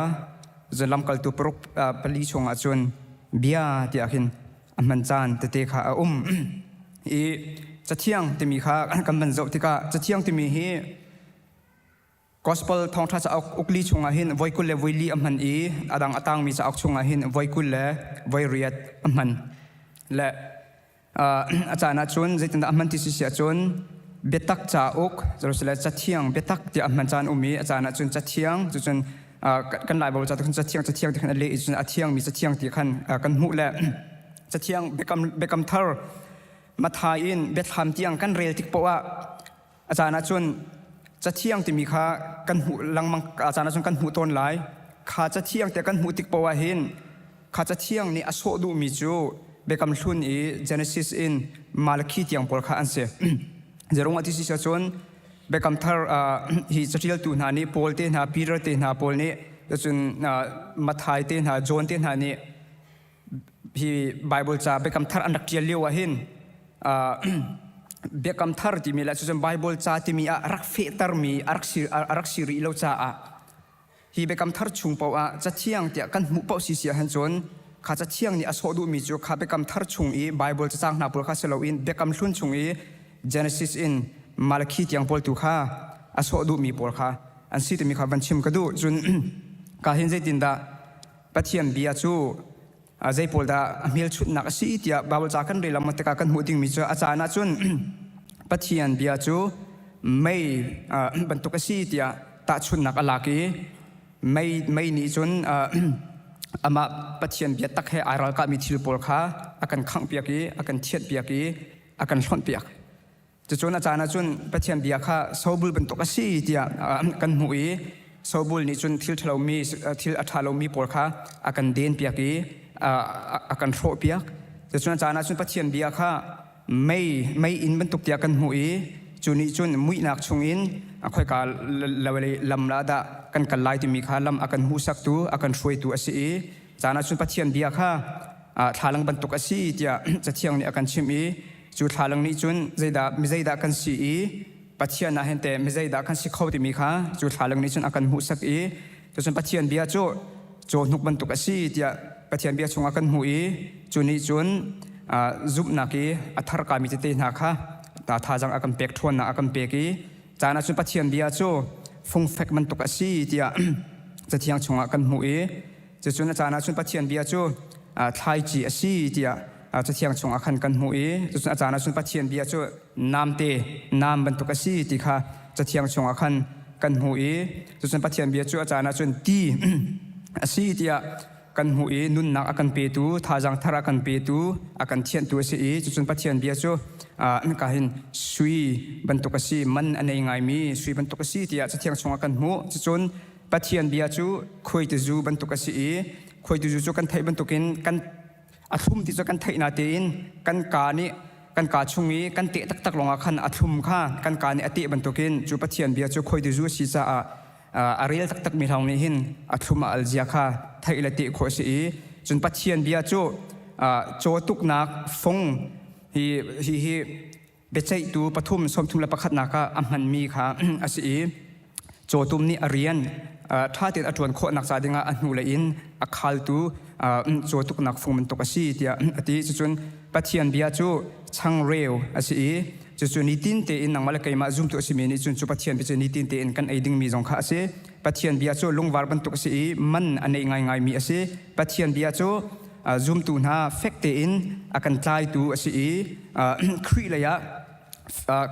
cun lamkaltu paruk pali chungah cun bia tiah khin a hman caan tete kha a um. I cathiang timi kha kan van zoh tikah cathiang timi hi Gospel thawngṭha cauk ukli chungah hin voi 20 le voi li a hman i a dang a tangmi cauk chungah hin voi 20 le voi riat a hman. Le a caan ah cun zeitindah a hman ti si ahcun biatak cauk Jerusalem cathiang biatak tiah a hman caan um i a caan ah cun cathiang cucun kan Lai Baibal ca cun cathiang cathiang ti khan a leh i cun a thiangmi cathiang ti khan kan hmuh le cathiang biakam biakam thar Mathai in biathlam tiang kan rel tik poah ah A caan ah cun cathiang timi kha kan hmuh lengmang a caan ah cun kan hmuh tawn lai. Kha cathiang te kan hmuh tik poah hin kha cathiang nih a sawh duhmi cu Biakam Hlun i Genesis in Malakhi tiang pawl kha an si. Zerung a ti si cun Biakam Thar hi caṭialtu hna nih Paul te hna Peter te hna pawl nih cun Matthai te hna John te hna nih hi Bible ca Biakam Thar an rak ṭial lio ah hin Biakam Thar timi le cucun Bible ca timi ah rak fehtermi a rak si a rak si rih lo caah hi Biakam Thar chung paoh ah cathiang tiah kan hmuh paoh si si ahhin cun kha cathiang nih a sawh duhmi cu kha Biakam Thar chung i Bible cacang hna pawl kha si loin Biakam Hlun chung i Genesis in Malakhi tiang pawl tu kha a sawh duhmi pawl kha an si timi kha van chim ka duh. Cun ka hin zeitindah Pathian bia cu zei pawl dah a hmelchunhnak a si tiah Baibal ca kan rel lengmang tikah kan hmuh dingmi cu a caan ahcun Pathian bia cu mei bantuk a si tiah tahchunhnak a lak i mei mei nih cun amah Pathian bia tak he ai ralkahmi thil pawl kha a kan khanghpiak i a kan thianhpiak i a kan hlonhpiak. Cucun a caan ahcun Pathian bia kha sobul bantuk a si tiah kan hmuh i sobul nih cun thil ṭhalomi thil a ṭha lomi pawl kha a kan denpiak i a kan hrawhpiak. Cucun a caan ahcun Pathian bia kha mei mei inn bantuk tiah kan hmuh i cu nih cun muihnak chungin khoika lam la dah kan kal lai timi kha lam a kan hmuhsaktu a kan hruaitu a si i caan ahcun Pathian bia kha thlalang bantuk a si tiah Cathiang nih a kan chimh i cu thlalang nih cun zeidah mi zeidah kan si i Pathian ah hin teh mi zeidah kan si kho timi kha cu thlalang nih cun a kan hmuhsak i cucun Pathian bia cu cawhnuk bantuk a si tiah Pathian bia chungah kan hmuh i cu nih cun zumhnak i a thar kami tete hna kha thazaang a kan pek ṭhawnnak a kan pek i caan ah cun Pathian bia cu fungfek bantuk a si tiah Cathiang chungah kan hmuh i Cucun a caan ah cun Pathian bia cu thlaici a si tiah Cathiang chungah khan kan hmuh i cucun a caan ah cun Pathian bia cu namte nam bantuk a si ti kha Cathiang chungah khan kan hmuh i cucun Pathian bia cu a caan ah cun ti a si tiah kan hmuh i nunnak a kan petu thazaang thar a kan petu a kan thianhtu a si i cucun Pathian bia cu ka hin sui bantuk a si man a nei ngaimi sui bantuk a si tiah Cathiang chungah kan hmuh cucun Pathian bia cu khuaitizu bantuk a si i khuaitizu cu kan theih bantukin kan a thlum ti cu kan theih na tein kan kaa nih kan kaa chung i kan teh taktak lawngah khan a thlum kha kan kaa nih a teh bantukin cu Pathian bia cu khuaitizu a si caah a rel taktak mi lawng nih hin a thlum a al zia kha theih le teh khawh a si i cun Pathian bia cu cawtuknak fung hi hi hi biaceihtu pathum sawmthum le pakhatnak ah a hmanmi kha a si i cawtum nih a rian ṭha tein a ṭuan khawhnak ca dingah a hnulei in a khaltu cawtuknak fung bantuk a si tiah a ti. Cucun Pathian bia cu changreu a si i cucu nitin tein nangmah le keimah zumtu a simi nih cun cu Pathian bia cu nitin tein kan ei dingmi zong kha a si. Pathian bia cu lungvar bantuk a si i man a nei ngaingaimi a si. Pathian bia cu zumtu hna fek tein a kan tlaitu a si i Khrih lei ah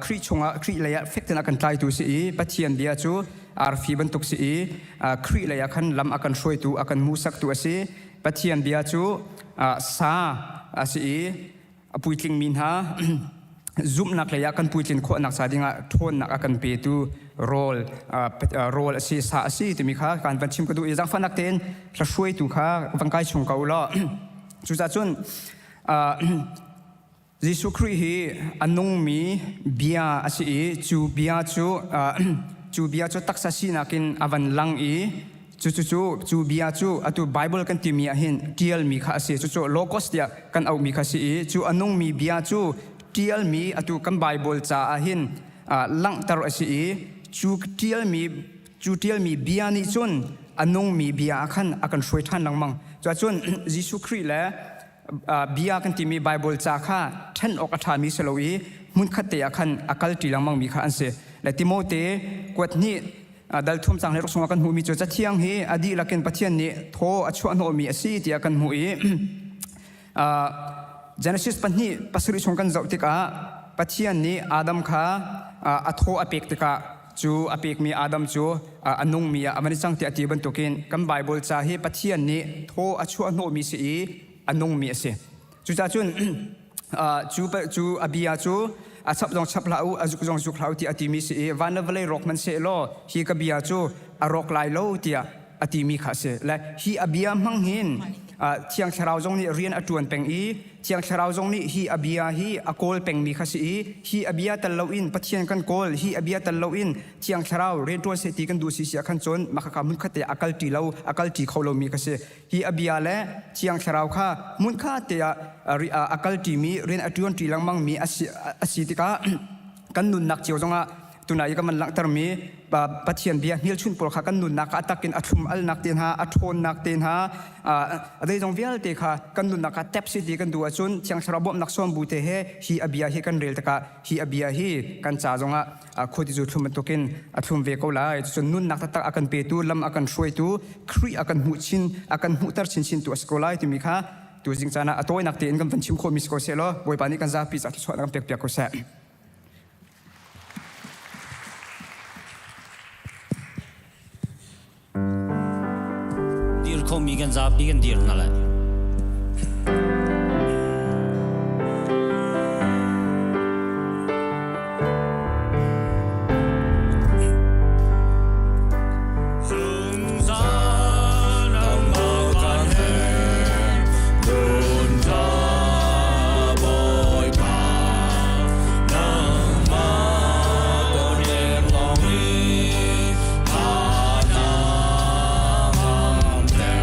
Khrih chungah Khrih lei ah fek tein a kan tlaitu a si i Pathian bia cu arfi bantuk si i Khrih lei ah khan lam a kan hruaitu a kan hmuhsaktu a si. Pathian bia cu sa a si i a puitlingmi hna zumhnak lei ah kan puitlin khawhnak ca dingah ṭhawnnak a kan petu rawl rawl a si sa a si timi kha kan van chim ka duh i zaangfahnak tein hla hruaitu kha van kai chung ko law cucaah cun Jesuh Khrih hi a nungmi bia a si i cu bia cu. cu bia cu taksa sinak in a van lang i cu cu cu cu bia cu atu Bible kan timi ah hin ṭialmi kha a si. Cucu logos tiah kan auhmi kha si i cu a nungmi bia cu ṭialmi atu kan Bible caah hin langhter a si i cu ṭialmi cu ṭialmi bia nih cun a nungmi bia ah khan a kan hruai ṭhan lengmang. Cuahcun Jesuh Khrih le bia kan timi Bible ca kha ṭhen awk a ṭhami si lo i hmunkhat te ah khan a kalṭi lengmangmi kha an si. Le Timote kuat hnih dal thum cang le ruk chungah kan hmuhmi cu Cathiang hi a dihlak in Pathian nih thaw a chuahhnawhmi a si tiah kan hmuh i Genesis 2:7 chung kan zoh tikah Pathian nih Adam kha a thaw a pek tikah cu a pekmi Adam cu a nungmi ah a van i cang tiah a ti bantukin kan Bible ca hi Pathian nih thaw a chuahhnawhmi si i a nungmi a si. Cucaah cun cu cu a bia cu a chap zong chap hlah u a zuk zong zuk hlah u tiah a timi si i van le vawlei rawk hmanh seh law hi ka bia cu a rawk lai lo tiah a timi kha a si. Le hi a bia hmang hin Thiang Thlarau zong nih rian a ṭuan peng i Thiang Thlarau zong nih hi a bia hi a kawl pengmi kha si i hi a bia tel loin Pathian kan kawl, hi a bia tel loin Thiang Thlarau rianṭuan seh ti kan duh si si ah khan cun mah khakha hmunkhat te ah a kalṭi lo, a kalṭi kho lomi kha si. Hi a bia le Thiang Thlarau kha hmunkhat te ah a kalṭimi, rian a ṭuanṭi lengmangmi a si tikah kan nunnak cio zongah Tuna i ka man langhtermi Pathian bia hmelchunh pawl kha kan nunnak ah a takin a thlum alnak te hna, a ṭhawnnak te hna, a zeizong vialte kha kan nunnak ah tep si ti kan duh ahcun Thiang Thlarau bawmhnak sawmbu te he hi a bia hi kan rel tikah hi a bia hi kan ca zongah khuatizu thlum bantukin a thlum ve ko lai. Cucun nunnak taktak a kan petu, lam a kan hruaitu, Khrih a kan hmuh chin, a kan hmuhter chinchin tu a si ko lai timi kha tuzing caan ah a tawinak tein kan van chim khawhmi si ko seh law Bawipa nih kan zapi ca thluachuahnak kan pekpiak ko seh. Dir khomi kan zapi kan dir hna lai. Zungzal nangmah kan herh, nun ṭha Bawipa. Nangmah dawr lawng i a ngamter.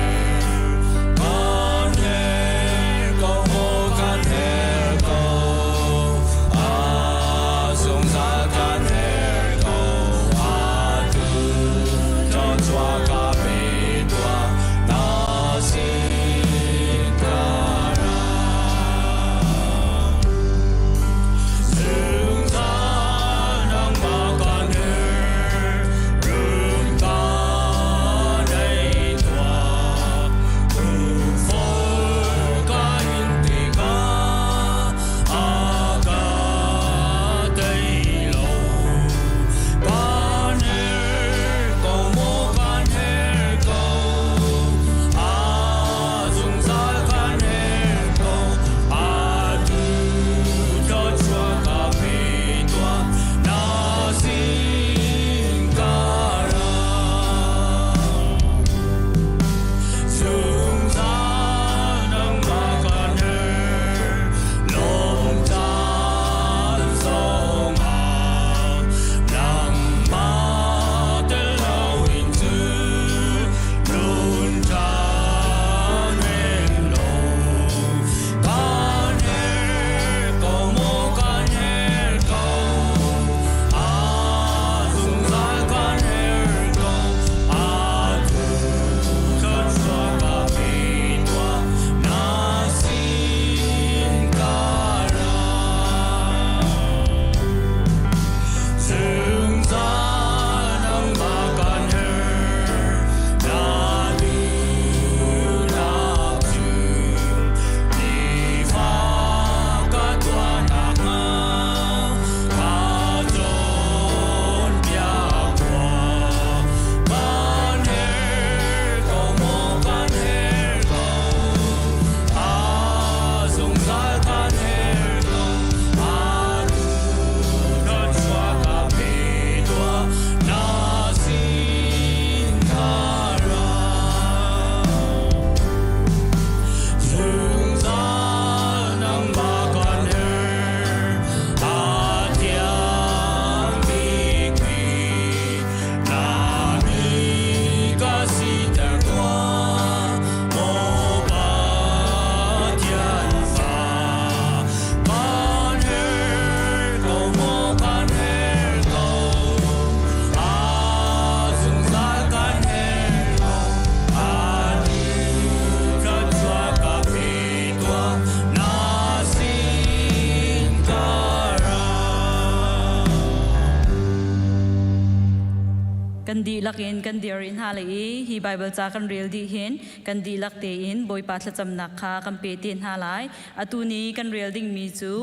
Kan dihlak in kan dir rih hna lai i hi Baibal ca kan rel dih hin kan dihlak tein Bawipa thlacamnak kha kan pe te hna lai. Atu ni kan rel dingmi cu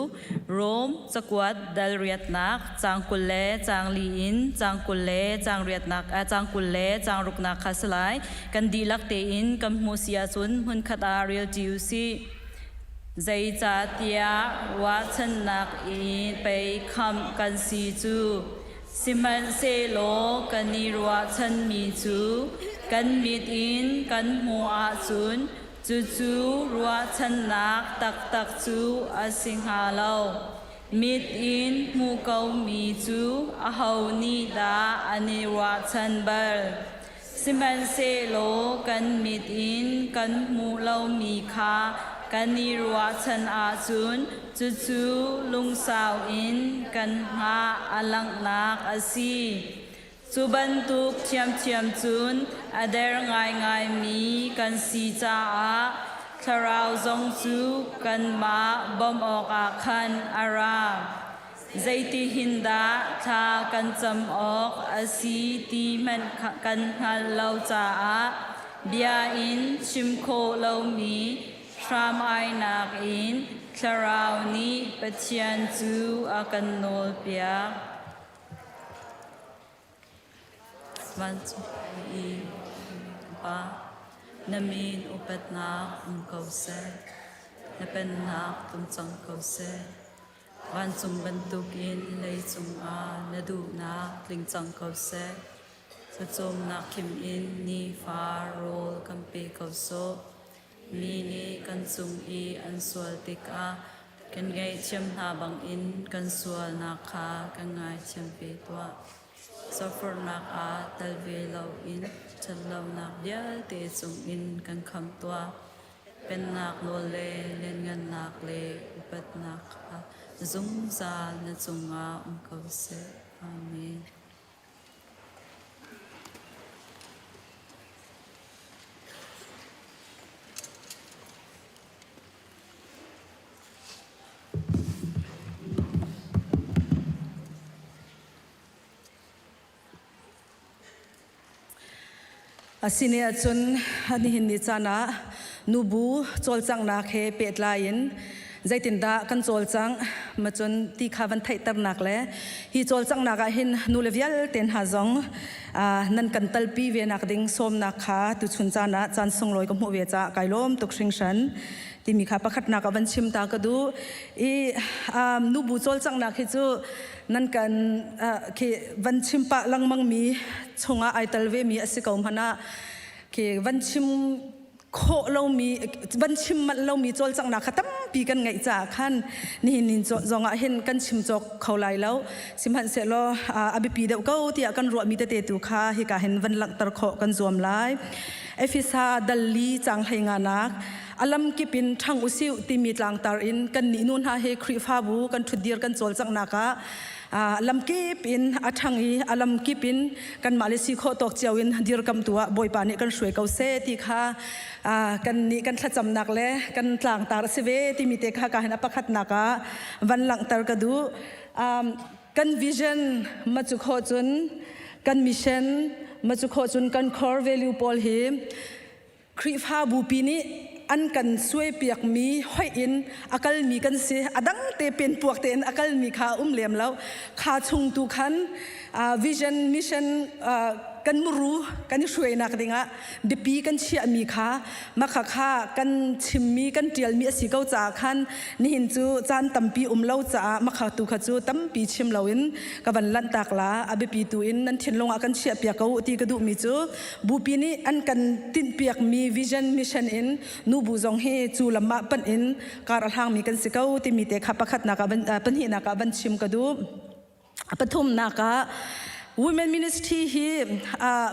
Rom cakuat dal riatnak caang 20 le caang li in caang 20 le caang riatnak caang 20 le caang ruknak kha si lai. Kan dihlak tein kan hmuh si ahcun hmunkhat ah rel ṭi u sih. Zeicahtiah ruahchannak in pei khamh kan si cu. Sihmanhsehlaw kan i ruahchanmi cu kan mit in kan hmuh ahcun cucu ruahchannak taktak cu a si hnga lo. Mit in hmuh komi cu aho nih dah an i ruahchan bal? Sihmanhsehlaw kan mit in kan hmuh lomi kha kan i ruahchan ahcun cucu lungsau in kan hngah a langhnak a si. Cu bantuk ṭhiamṭhiam cun a der ngaingaimi kan si caah thlarau zong cu kanmah bawmh awkah khan a ra. Zeitihin dah thla kan cam awk a si ti hmanh kan hngalh lo caah bia in chim khawh lomi hram-ainak in Thlarau nih Pathian cu a kan nawlpiak. Vancung i Pa, na min upatnak um ko seh, na pennak tlung cang ko seh. Vancung bantukin leicung ah na duhnak tling cang ko seh. Cawcawmnak khim in nifa rawl kan pe ko sawh. Mi nih kan cung i an sual tikah kan ngaihthiam hna bangin kan sualnak kha kan ngaithiam ve tuah. Sofawrhnak ah tel ve loin ṭhatlonak vialte cungin kan khamh tuah. Pennak nawl le lianngannak le upatnak kha zungzal na cungah um ko seh. Amen. Asine ahcun nihin ni caan ah nubu cawlcanghnak he pehtlai in zeitindah kan cawlcangh macun ti kha van theihternak le hi cawlcanghnak ah hin nule vialte hna zong nan kan talpi ve nak ding sawmnak kha tuchun caan ah caan sunglawi ka hmuh ve caah kai lawm tuk hringhran timi kha pakhatnak ah van chim ta ka duh i nubu cawlcanghnak hi cu nan kan khi van chim pah lengmang mi chungah ai tel ve mi a si ko hmanh ah khi van chim khawh lomi van chim manh lomi cawlcanghnak kha tampi kan ngeih caah khan nihin ni zong ah hin kan chim cawk kho lai lo sihmanhsehlaw a biapi deuh ko tiah kan ruahmi tete tu kha hika hin van langhter khawh kan zuam lai Efesa dalli cang hlei nga nak alam kip in ṭhang usih timi tlangtar in kan nih nu hna he Khrihfabu kan ṭhutdir kan cawlcanghnak ah lamkip in a ṭhang i a lamkip in kanmah le si khawh tawk cio in dirkamtu ah Bawipa nih kan hruai ko seh ti kha kan nih kan thlacamnak le kan tlangtar a si ve timi te kha ka hin a pakhatnak ah van langhter ka duh. Kan vision ma cu khawh cun kan mission ma cu khawh cun kan core value pawl hi Khrihfabupi nih an kan suaipiakmi hoih in a kalmi kan si. A dang te penpuak tein a kalmi kha a um lem lo. Kha chung tu khan vision mission kan muru kan i hruainak dingah biapi kan chiahmi kha makha kha kan chimmi kan ṭialmi a si ko caah khan nihin cu caan tampi um lo caah makha tu kha cu tampi chim loin ka van lanhtak la a biapi tu in nan thinlung ah kan chiahpiak ko ti ka duhmi cu Bupi nih an kan tinhpiakmi vision mission in nubu zong hi cu lam ah panh in kar a hlangmi kan si ko timi te kha pakhatnak ah pahnihnak ah van chim ka duh. Pathumnak ah women ministry hi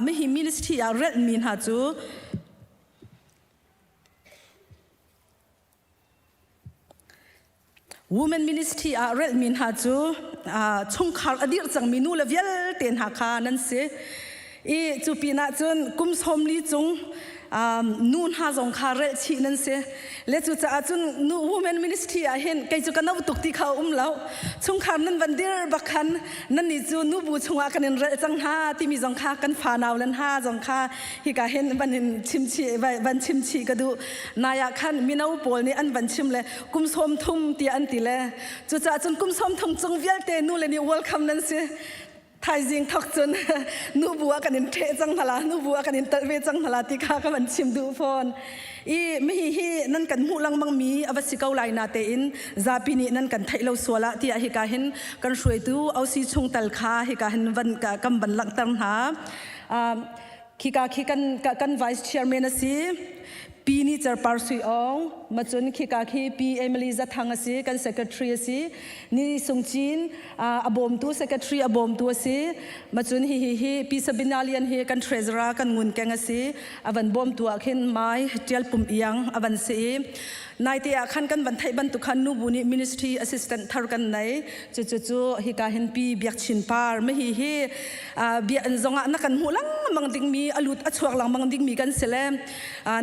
mihi ministry ah relhmi hna cu Women ministry ah relhmi hna cu chungkhar a dirh cangmi nu le vialte hna kha nan si. I cu pinah cun kum 40 cung Nu hna zong kha relh chih nan si. Le cucaah cun nu women ministry ah hin kei cu ka no tuk ti kha a um lo. Chungkhar nan van dir bak khan nannih cu nubu chungah kan in relh cang hna timi zong kha kan fanau le hna zong kha hika hin van in chim chih van chim chih ka duh. Nai ah khan mino pawl nih an van chim le kum 30 tiah an ti le cucaah cun kum 30 cung vialte nu le nih welcome nan si. Thaizing thok cun nubu ah kan in ṭheh cang hna la, nubu ah kan in telh ve cang hna la ti kha ka van chim duh fawn. I mihi hi nan kan hmuh lengmang mi a va si ko lai na tein zapi nih nan kan theih lo sual ah tiah hika hin kan hruaitu OC chungtel kha hika hin van kan van langhter hna. Khika khi kan kan vice chairman a si. Pi Ni Cer Par Sui Aung, macun khika khi Pi Emily Zathang a si, kan secretary a si. Ni Sung Cin a bawmtu secretary a bawmtu a si. Macun hi hi hi Pi Sabina Lian hi kan treasurer kan ngun keng a si. A van bawmtu ah khin Mai Tial Pum Iang a van si i naite ah khan kan van theih bantuk khan nubu nih ministry assistant thar kan nei. Cu cu cu hika hin Pi Biak Chin Par ma hi hi bia an zongah na kan hmuh lengmang dingmi a lut a chuak lengmang dingmi kan si le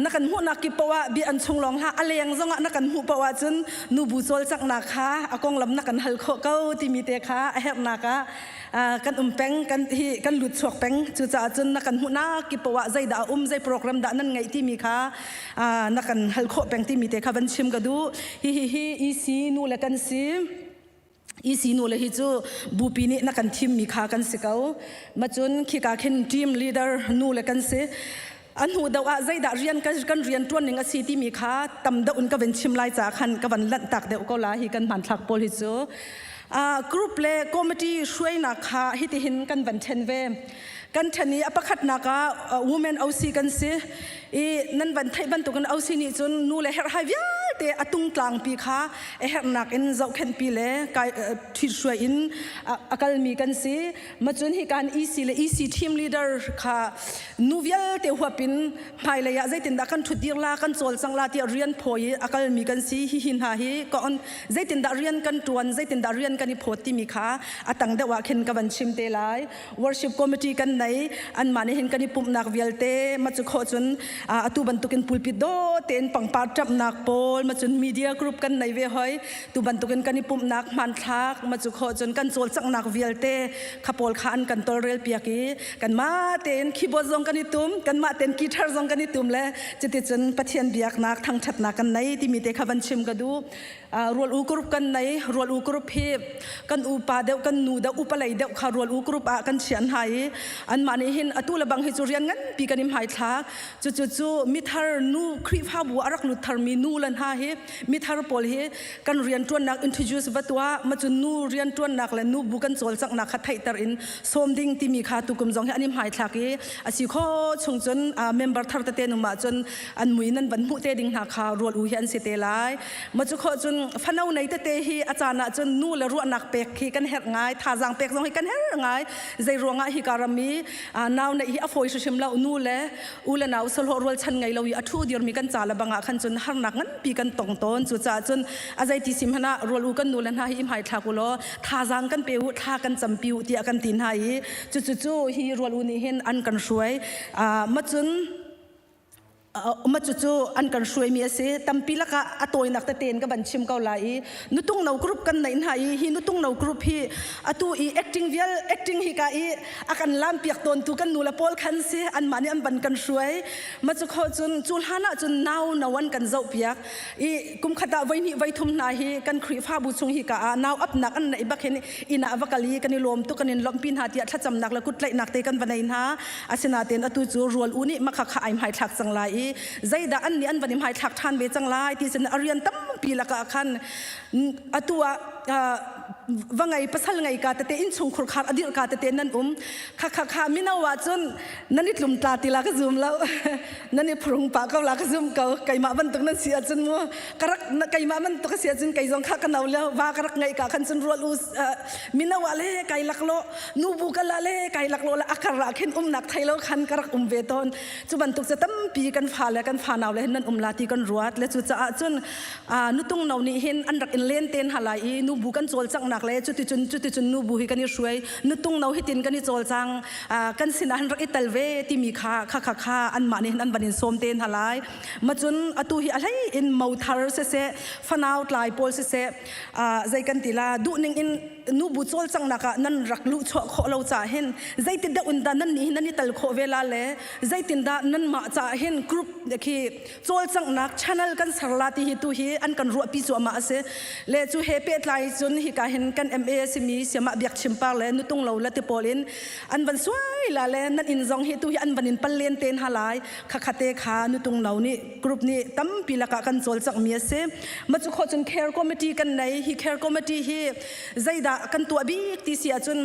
na kan hmuhnak kip poah ah bia an chung lawng hlah a leng zongah na kan hmuh poah ahcun nubu cawlcanghnak kha a konglam na kan hal khawh ko timi te kha a herhnak ah kan um peng kan hi kan lut chuak peng cucaah cun na kan hmuhnak kip poah ah zeidah a um zei program dah nan ngeih timi kha na kan hal khawh peng timi te kha van chim ka duh hi hi hi EC nu le kan si EC nu le hi cu bupi nih na kan thimmi kha kan si ko. Macun khika khin team leader nu le kan si. An hnu deuh ah zeidah rian kan, kan rian ṭuan ning a si timi kha tam deuh in ka van chim lai caah khan ka van lanh tak deuh ko la hi kan hmanthlak pawl hi cu. Uh, group le committee hruainak kha hitihin kan van ṭhen ve. Kan ṭhen i a pakhatnak ah women OC kan si. I nan van theih bantukin OC nih cun nu le herhhai vialte a tungtlangpi kha a herhnak in zohkhenhpi le kai ṭhithruai in a kalmi kan si. Macun hi kan EC le EC team leader kha nu vialte huap in hmailei ah zeitindah kan ṭhutdir la kan cawlcang la tiah rian phawi i a kalmi kan si. Hihi hna hi ka on zeitindah rian kan ṭuan zeitindah rian kan i phawt timi kha a tang deuh ah khin ka van chim te lai. Worship committee kan nei anmah nih hin kan i pumhnak vialte ma cu khawh cun atu bantukin pulpit do tein pangpar ṭamhnak pawl ma cun media group kan nei ve hoi tu bantukin kan i pumhnak hmanthlak ma cu khawh cun kan cawlcanghnak vialte kha pawl kha an kan tolrel piak i kanmah tein keyboard zong kan i tum kanmah tein guitar zong kan i tum le cuticun Pathian biaknak thangṭhatnak kan nei timi te kha van chim ka duh. Rual u group kan nei rual u group hi kan upa deuh kan nu deuh upa lei deuh kha rual u group ah kan chian hna i anmah nih hin atu le bang hi cu rian nganpi kan im hai thla cu cu cu mithar nu Khrihfabu a rak lut tharmi nu le hna hi mithar pawl hi kan rian ṭuannak introduce va tuah ma cu nu rian ṭuannak le nu bu kan cawlcanghnak kha theihter in sawm ding timi kha tukum zong hi an im hai thlak i a si kho chung cun member thar tete nu ma cun an mui nan van hmuh te ding hna kha rual u hi an si te lai Ma cu khawh cun fano nei tete hi a caan ah cun nu le ruahnak pek khi kan herh ngai thazaang pek zong hi kan herh ngai zei ruangah hi ka ram i nau neih hi a fawi hrimhrim lo nu le u le nau sahlawh rualchan ngei lo i a thu dirmi kan ca le bangah khan cun harnak nganpi kan tong tawn cu caah cun a zeiti sim hmanh ah rual u kan nu le hna hi i hmai thlak u law thazaang kan pe u thla kan campi u tiah kan ti hna i cu cu cu hi rual u nih hin an kan hruai ma cun Ma cucu an kan hruaimi a si. Tampi lakah a tawinak tete in ka van chim ko lai i nutung no group kan neih hna i hi nutung no group hi atu i acting vial acting hi ka i a kan lam piak tawntu kan nu le pawl khan si anmah nih an van kan hruai. Ma cu kho cun cu hlan ah cun nau no an kan zoh piak i kum khat ah voi hnih voi thum hna hi kan Khrihfabu chung hi ka ah nau apnak an neih bak hin inn ah va kal i kan i lawm tuk kan in lawmhpi hna tiah thlacamnak le kutlaihnak te kan va nei hna. Asinain atu cu rual u nih makha kha ai hmaithlak cang lai i zeidah an nih an van i hmaithlak ṭhan ve cang lai ti sin a rian tampi lakah khan atu ah va ngei pasal ngei ka tete innchung khurkhar a dirh ka tete nan um kha kha kha mino ah cun nan i tlum tla ti la ka zum lo nan i phurung pa ko la ka zum ko keimah bantuk nan si ahcun mu ka rak keimah bantuk a si ahcun kei zong kha ka no lio va ka rak ngeih ka khan cun rual u mino ah le kai lak lo nubu ka la le kai lak lo le akar ah khin umnak thei lo khan ka rak um ve tawn cu bantuk cu tampi kan fa le kan fa nau le hin nan um la ti kan ruat le cu caah cun nutung no nih hin an rak in len ten ha lai i nubu kan cawlcanghnak. cawlcanghnak le cuticun cuticun nubu hi kan i hruai nutung no hitin kan i cawlcang kan sinah han rak i tel ve timi kha kha kha kha anmah nih hin an van in sawm te hna lai. Macun atu hi a hlei in mo thar siseh fanau tlai pawl siseh zei kan ti la duhning in nubu cawlcanghnak ah nan rak luhchuah khawh lo caah hin zeiti deuh in dah nan nih hin nan i tel khawh ve la le zeitindah nanmah caah hin group khi cawlcanghnak channel kan ser la ti hi tu hi an kan ruahpi cuahmah a si le cu he pehtlai cun hika hin kan MA a simi siamah biak chimpar le nutung lo la ti pawl in an van suai la le nan inn zong hi tu hi an van in pal len te hna lai khakhate kha nutung lo nih group nih tampi lakah kan cawlcangh mi a si ma cu khawh cun care committee kan nei hi care committee hi zeidah kan tuah bik ti si ahcun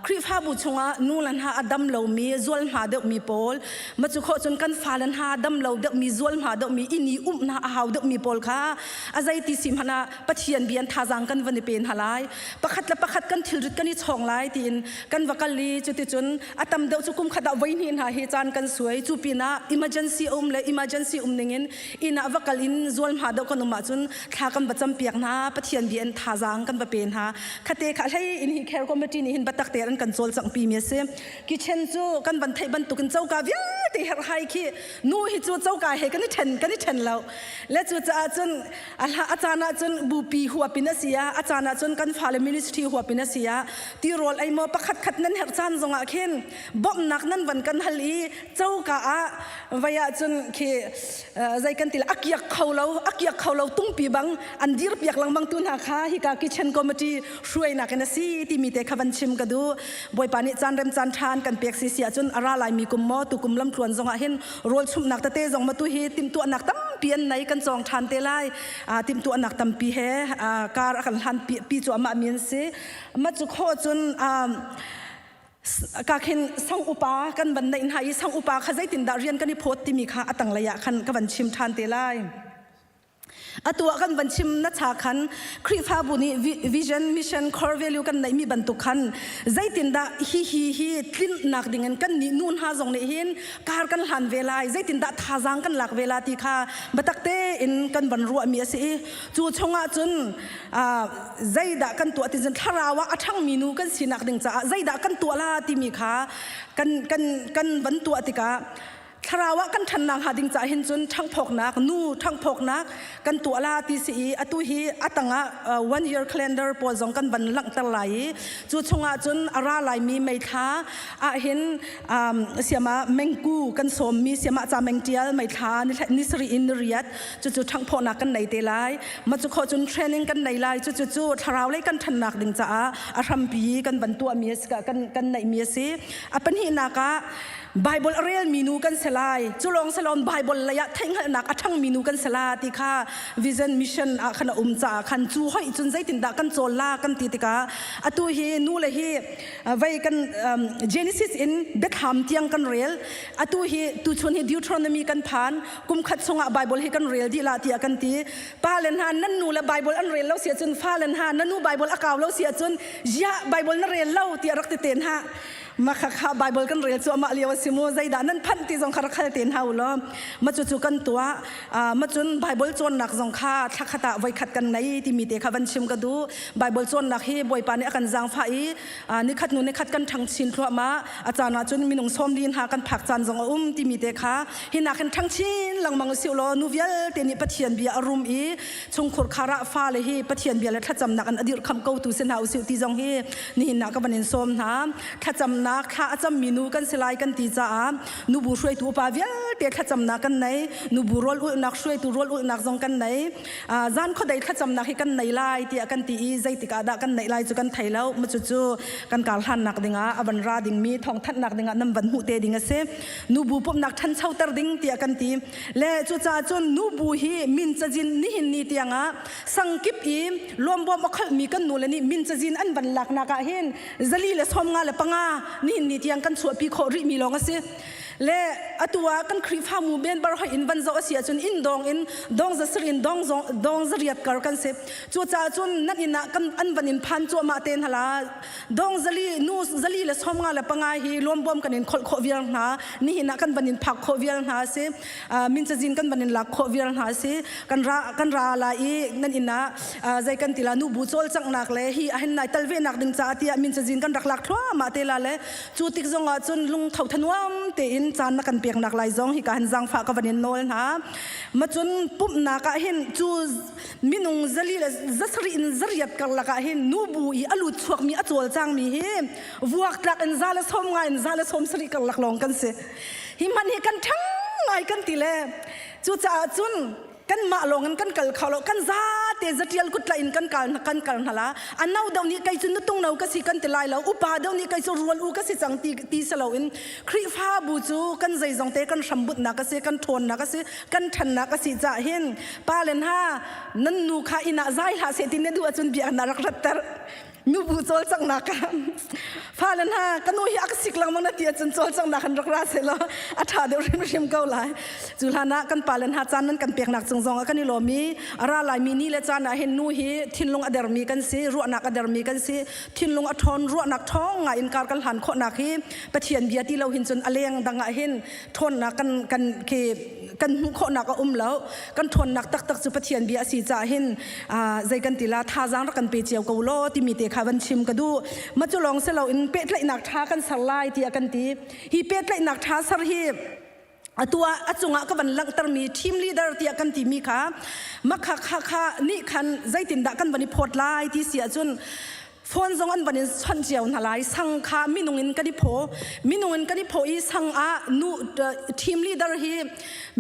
Khrihfabu chungah nu le hna a dam lomi zualhma deuhmi pawl ma cu khawh cun kan fale hna dam lo deuhmi zualhma deuhmi inn i um hna a hau deuhmi pawl kha a zeiti si hmanh ah Pathian bia thazaang kan van i pe hna lai pakhat le pakhat kan thilrit kan i chawng lai tiin kan va kal i cuticun a tam deuh cu kum khat ah voi hnih hna hi caan kan suai cu pinah emergency um le emergency um ningin inn ah va kal in zualhma deuh kan um ahcun thla kan va campiak hna Pathian bia in thazaang kan va pe hna khate kha hlei in hi care committee nih hin batak te an kan cawlcangh pi mi a si kitchen cu kan van theih bantukin coka vialte herhhai khi nu hi cu coka he kan i then kan i then lo le cu caah cun a caan ah cun bupi huapin a si ah a caan ah cun kan fale ministry huapin a si ah tirawl ei maw pakhat khat nan herh caan zongah khin bawmhnak nan van kan hal i coka ah vai ah cun khi zei kan ti a kiak kho lo a kiak kho lo tungpi bang an dir piak lengmang tu hna kha hika kitchen committee hruainak in a si timi te kha van chim ka duh bawipa nih caan rem caan ṭha an kan pek si si ahcun a ra lai mi kum maw tu kum lamtluan zongah hin rawl chumhnak tete zong ma tu hi timhtuahnak tampi an nei kan cawng ṭhan te lai timhtuahnak tampi he kar a kan hlan pi cuahmah mi an si ma cu khawh cun ka khin sang upa kan van neih hna i sang upa kha zeitindah rian kan i phawt timi kha a tanglei ah khan ka van chim ṭhan te lai. Atu ah kan van chim na cha khan Khrihfabu nih vision, mission, core value kan neihmi bantuk khan zeitindah hi hi hi tlinnak dingin kan nih nu hna zong nih hin kar kan hlan ve lai zeitindah thazaang kan lak ve la ti kha biatak tein kan van ruahmi a si i cu chungah cun zeidah kan tuah ti cun thlarau ah a ṭhangmi nu kan sinak ding caah zeidah kan tuah la timi kha kan kan kan van tuah tikah thlarau ah kan ṭhannak hnga ding caah hin cun ṭhanghphawknak nu ṭhanghphawknak kan tuah la ti si i atu hi a tangah one year calendar pawl zong kan van langhter lai i cu chungah cun a ra laimi meithla ah hin siama mengku kan sawmmi siama ca mengtial meithla ni sarih in ni riat cucu ṭhanghphawhnak kan nei te lai ma cu khawh cun training kan nei lai cucu cu thlarau lei kan ṭhannak ding caah a hrampi kan van tuahmi a si kan kan neihmi a si a pahnihnak ah Bible a relmi nu kan si lai cu lawng si loin Bible lei ah theihhngalhnak a ṭhangmi nu kan si la ti kha vision mission ah khan a um caah khan cu hoih cun zeitindah kan cawl la kan ti tikah atu hi nu le hi vei kan Genesis in biathlam tiang kan rel atu hi tuchun hi Deuteronomy kan phan kum khat chungah Bible hi kan rel dih la tiah kan ti pa le hna nan nu le Bible an rel lo si ahcun fa le hna na nu Bible a kau lo si ahcun ziah Bible na rel lo tiah rak ti te hna Makhakha Bible kan rel cu amah lio a si mu zeidah nan phanh ti zong kha rak hal te hna u law ma cu cu kan tuah ma cun Bible cawnnak zong kha thlakhat ah voikhat kan nei timi te kha van chim ka duh Bible cawnnak hi Bawipa nih a kan zaangfah i nikhat nu nikhat kan ṭhang chin thluahmah a caan ah cun minung sawmli hna kan phak caan zong a um timi te kha hinak hin ṭhang chin lengmang usih law nu vialte nih Pathian bia a rum i chungkhur khar ah fale hi Pathian bia le thlacamnak an a dirhkhamh ko tu si hna usih ti zong hi nihin ah ka van in sawm hna thlacamnak thla a cammi nu kan si lai kan ti caah nubu hruaitu upa vialte thlacamnak kan nei nubu rawl ulhnak hruaitu rawl ulhnak zong kan nei zan khuadei thlacamnak hi kan nei lai tiah kan ti i zeitik ah dah kan neih lai cu kan thei lo ma cucu kan kar hlannak dingah a van ra dingmi thawngthanhnak dingah nan van hmuh te ding a si nubu pumhnak ṭhanchoter ding tiah kan ti le cucaah cun nubu hi min cazin nihin ni tiangah sangkip i lawmbawm a kholhmi kan nule nih min cazin an van laknak ah hin zali le 55 nihin ni tiang kan chuahpi khawh rihmi lawng a si. Le atu ah kan Khrihfamu member hoi in van zoh a si ahcun inn dong in dong za sir in dong zong dong za riat kar kan si. Cucaah cun nan inn ah kan an van in phan cuahmah te hna la. Dong zali nu zali le 55 le panga hi lawmbawm kan in kholh khawh vial hna. Nihin ah kan van in phak khawh vial hna a si. Min cazin kan van in lak khawh vial hna a si. Kan ra kan ra la i nan inn ah zei kan ti la nu bu cawlcanghnak le hi ahin nai tal ve nak ding caah tiah min cazin kan rak lak thluahmah te la le cu tik zong ah cun lungtho thanuam tein caan na kan peknak lai zong hi ka han zaangfah ka van in nawl hna. Ma cun pumhnak ah hin cu minung zali le zasarih in zariat karlak ah hin nubu i a lut chuakmi a cawlcangmi hi vuaktlak in za le 50 in za le 70 karlak lawng kan si. Hi hman hi kan ṭhang ngai kan ti le cucaah cun kanmah lawng in kan kal kho lo kan zate zatial kutla in kan kal kan kal hna la ano deuh nih kei cu nutung no ka si kan ti lai lo upa deuh nih kei cu rual u ka si cang ti ti si lo in Khrihfabu cu kan zeizong te kan hrambutnak a si kan ṭhawnnak a si kan ṭhannak a si cah hin pa le hna nan nu kha inn ah zai hlah seh ti na duh ahcun bia na rak ratter nubu cawlcanghnak ah fale hna ka nu hi a ka sik lengmang na ti ahcun cawlcanghnak han rak ra seh law a ṭha deuh hrimhrim ko lai. Cu hlan ah kan pale hna caan nan kan peknak cung zong ah kan i lawm i a ra laimi ni le caan ah hin nu hi thinlung a dermi kan si, ruahnak a dermi kan si, thinlung a ṭhawn ruahnak ṭhawng ngai in kar kan hlan khawhnak hi Pathian bia ti lo hin cun a leng dang ah hin ṭhawnnak kan kan khi kan hmuh khawhnak a um lo. Kan ṭhawnnak taktak cu Pathian bia a si caah hin zei kan ti la thazaang rak kan pe cio ko law timi te kha van chim ka duh. Ma cu lawng si loin pehtlaihnak ṭha kan ser lai tiah kan ti. Hi pehtlaihnak ṭha ser hi atu ah a cungah ka van langhtermi team leader tiah kan timi kha makha kha kha nih khan zeitindah kan van i phawt lai ti si ahcun phone zong an van in chawnh cio hna lai. Sang kha minung in kan i phaw minung in kan i phaw i sang ah nu team leader hi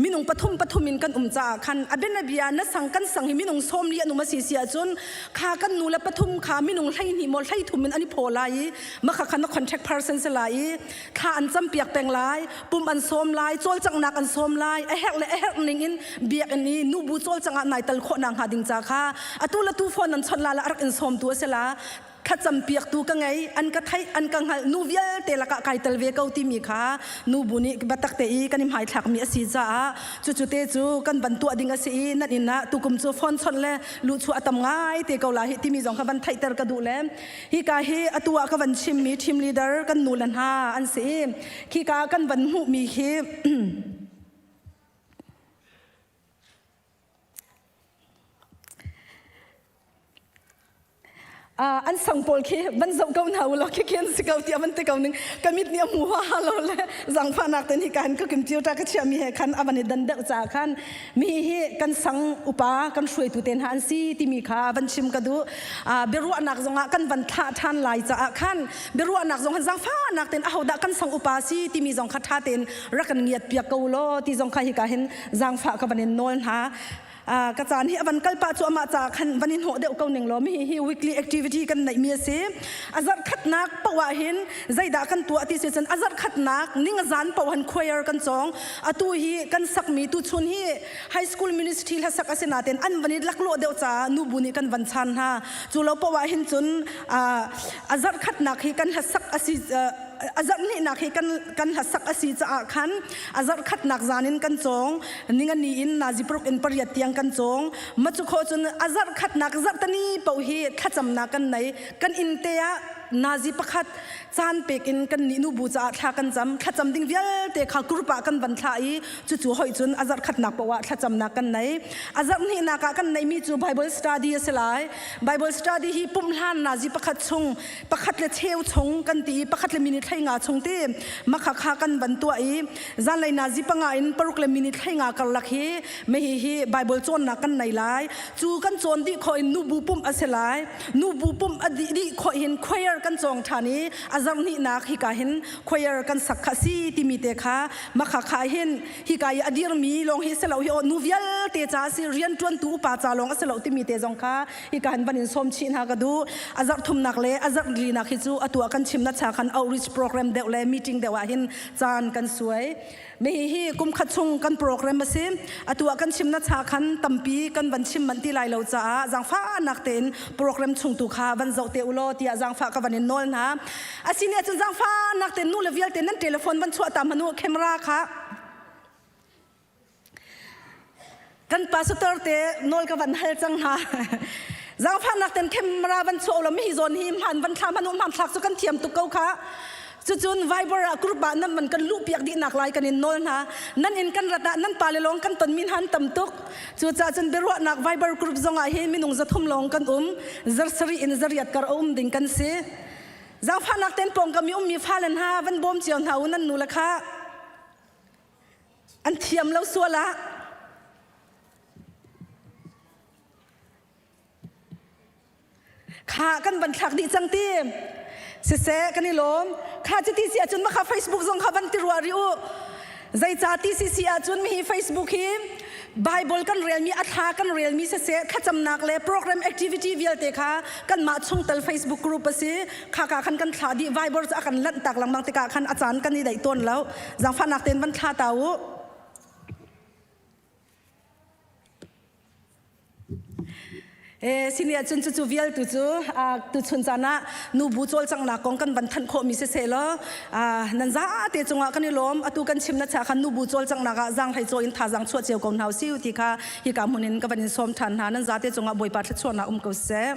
minung pathum pathum in kan um caah khan a bianabia na sang kan sang hi minung 40 an um a si si ahcun kha kan nu le pathum kha minung 12 maw 33 in an i phaw lai i makha khan na contract person si lai i thla an campiak peng lai pum an sawm lai cawlcanghnak an sawm lai a herh le a herh ning in biakinn i nubu cawlcangh ah nai tal khawh nak hnga ding ca kha atu le tu phone an chawnh la la a rak in sawmtu a si la thlacam piaktu ka ngei an ka theih an ka hngalh nu vialte lakah kai tel ve ko timi kha nubu nih biatak te i kan i hmaithlak mi a si caah cucu te cu kan van tuah ding a si i nan inn ah tukum cu phone chawnh le luhchuah a tam ngai te ko la hi timi zong kha van theihter ka duh le Hika hi atu ah ka van chimmi team leader kan nu le hna an si i khika kan van hmuhmi hi an sang pawl khi van zoh ko hna u law khi khi an si ko tiah van ti ko ning ka mit nih a hmu ha lo le zangfahnak ten hi kan ka computer ka chiahmi he khan a van i dan deuh caah khan Mi hi kan sang upa kan hruaitu te hna an si timi kha van chim ka duh. Biaruahnak zongah kan van thlah ṭhan lai caah khan biaruahnak zong han zangfahnak tein ahodah kan sang upa si timi zong kha ṭha tein rak kan ngiat piak ko law ti zong kha hika hin zangfah ka van in nawl hna. Ka caan hi a van kal pah cu amah caah khan van in hnawh deuh ko ning law mi hi weekly activity kan neih mi a si. A zarh khatnak paoh ah hin zeidah kan tuah ti si cun a zarh khatnak ning zan paoh han choir kan cawng. Atu hi kan sakmi tuchun hi high school ministry hlasak a si nain an van i laklawh deuh caah nubu nih kan van chan hna. Cu lo paoh ah hin cun a zarh khatnak hi kan hlasak a si a zarh hnihnak hi kan kan hlasak a si caah khan a zarh khatnak zan in kan cawng ningani in nazi paruk in pariat tiang kan cawng ma cu kho cun a zarh khatnak zarh tani paoh hi thlacamnak kan nei kan inn te ah nazi pakhat caan pek in kan nih nubu caah thla kan cam thlacam ding vialte kha group ah kan van thlah i cucu hoi cun a zarh khatnak paoh ah thlacamnak kan nei a zarh hnihnak ah kan neimi cu Bible study a si lai Bible study hi pumhlan nazi pakhat chung pakhat le cheu chung kan ti i pakhat le minute 50 chung ti makha kha kan van tuah i zanlei nazi panga in paruk le minute 50 karlak hi mehi hi Bible cawnnak kan nei lai cu kan cawn dih khawh in nubu pumh a si lai Nubu pumh a dih dih khawh hin choir kan cawng ṭhan i a zarh hnihnak hika hin choir kan sak kha si timi te kha makha kha hin hika i a dirmi lawng hi si lo hi aw nu vialte ca si rianṭuantu upa ca lawng a si lo timi te zong kha hika hin van in sawm chih hna ka duh. A zarh thumnak le a zarh linak hi cu atu ah kan chim na cha khan outreach program deuh le meeting deuh ah hin caan kan suai. Mi hi kum khat chung kan program a si. Atu ah kan chim na cha khan tampi kan van chim manh ti lai lo caah zaangfahnak tein program chung tu kha van zoh te u law tiah zaangfah ka van. van in nawl hna. Asine ahcun zaangfahnak te nu le vialte nan telephone van chuah ta hmanu camera kha kan pastor te nawl ka van hal cang hna. Zaangfahnak ten camera van chuah lo mi hi zawn hi hman van thla hmanu hman thlak cu kan thiam tuk ko kha. Cucun Viber ah group ah nan van kan luh piak dih nak lai kan in nawl hna. Nan in kan rat ah nan pale lawng kan ton min han tam tuk. Cucaah cun biaruahnak Viber group zong ah hin minung 300 lawng kan um. Zarsari in zariat kar a um ding kan si. Zaangfahnak ten pawngkam i ummi fale hna van bawm cio hna u nan nu le kha. An thiam lo sual ah Kha kan van thlak dih cang ti. Siseh kan i lawm. Kha cuti si ahcun makha Facebook zong kha van ti rua rih u. Zeica ti si si ahcun mihi Facebook hi Bible kan relmi a thla kan relmi siseh thlacamnak le program activity vialte kha kanmah chungtel Facebook group a si. Kha ka khan kan thla dih Viber cu a kan lanh tak lengmang tikah khan a caan kan i daih tawn lo. Zaangfahnak tein van thla ta u. Sini ahcun cucu vialtu cu tuchun caan ah nubu cawlcanghnak kong kan van thanh khawhmi siseh law nan zate cungah kan i lawm. Atu kan chim na cha khan nubu cawlcanghnak ah zaanghlei caw in thazaang chuah cio ko hna usih ti kha hika hmun in ka van in sawm ṭhan hna. Nan zate cungah Bawipa thluachuahnak um ko seh.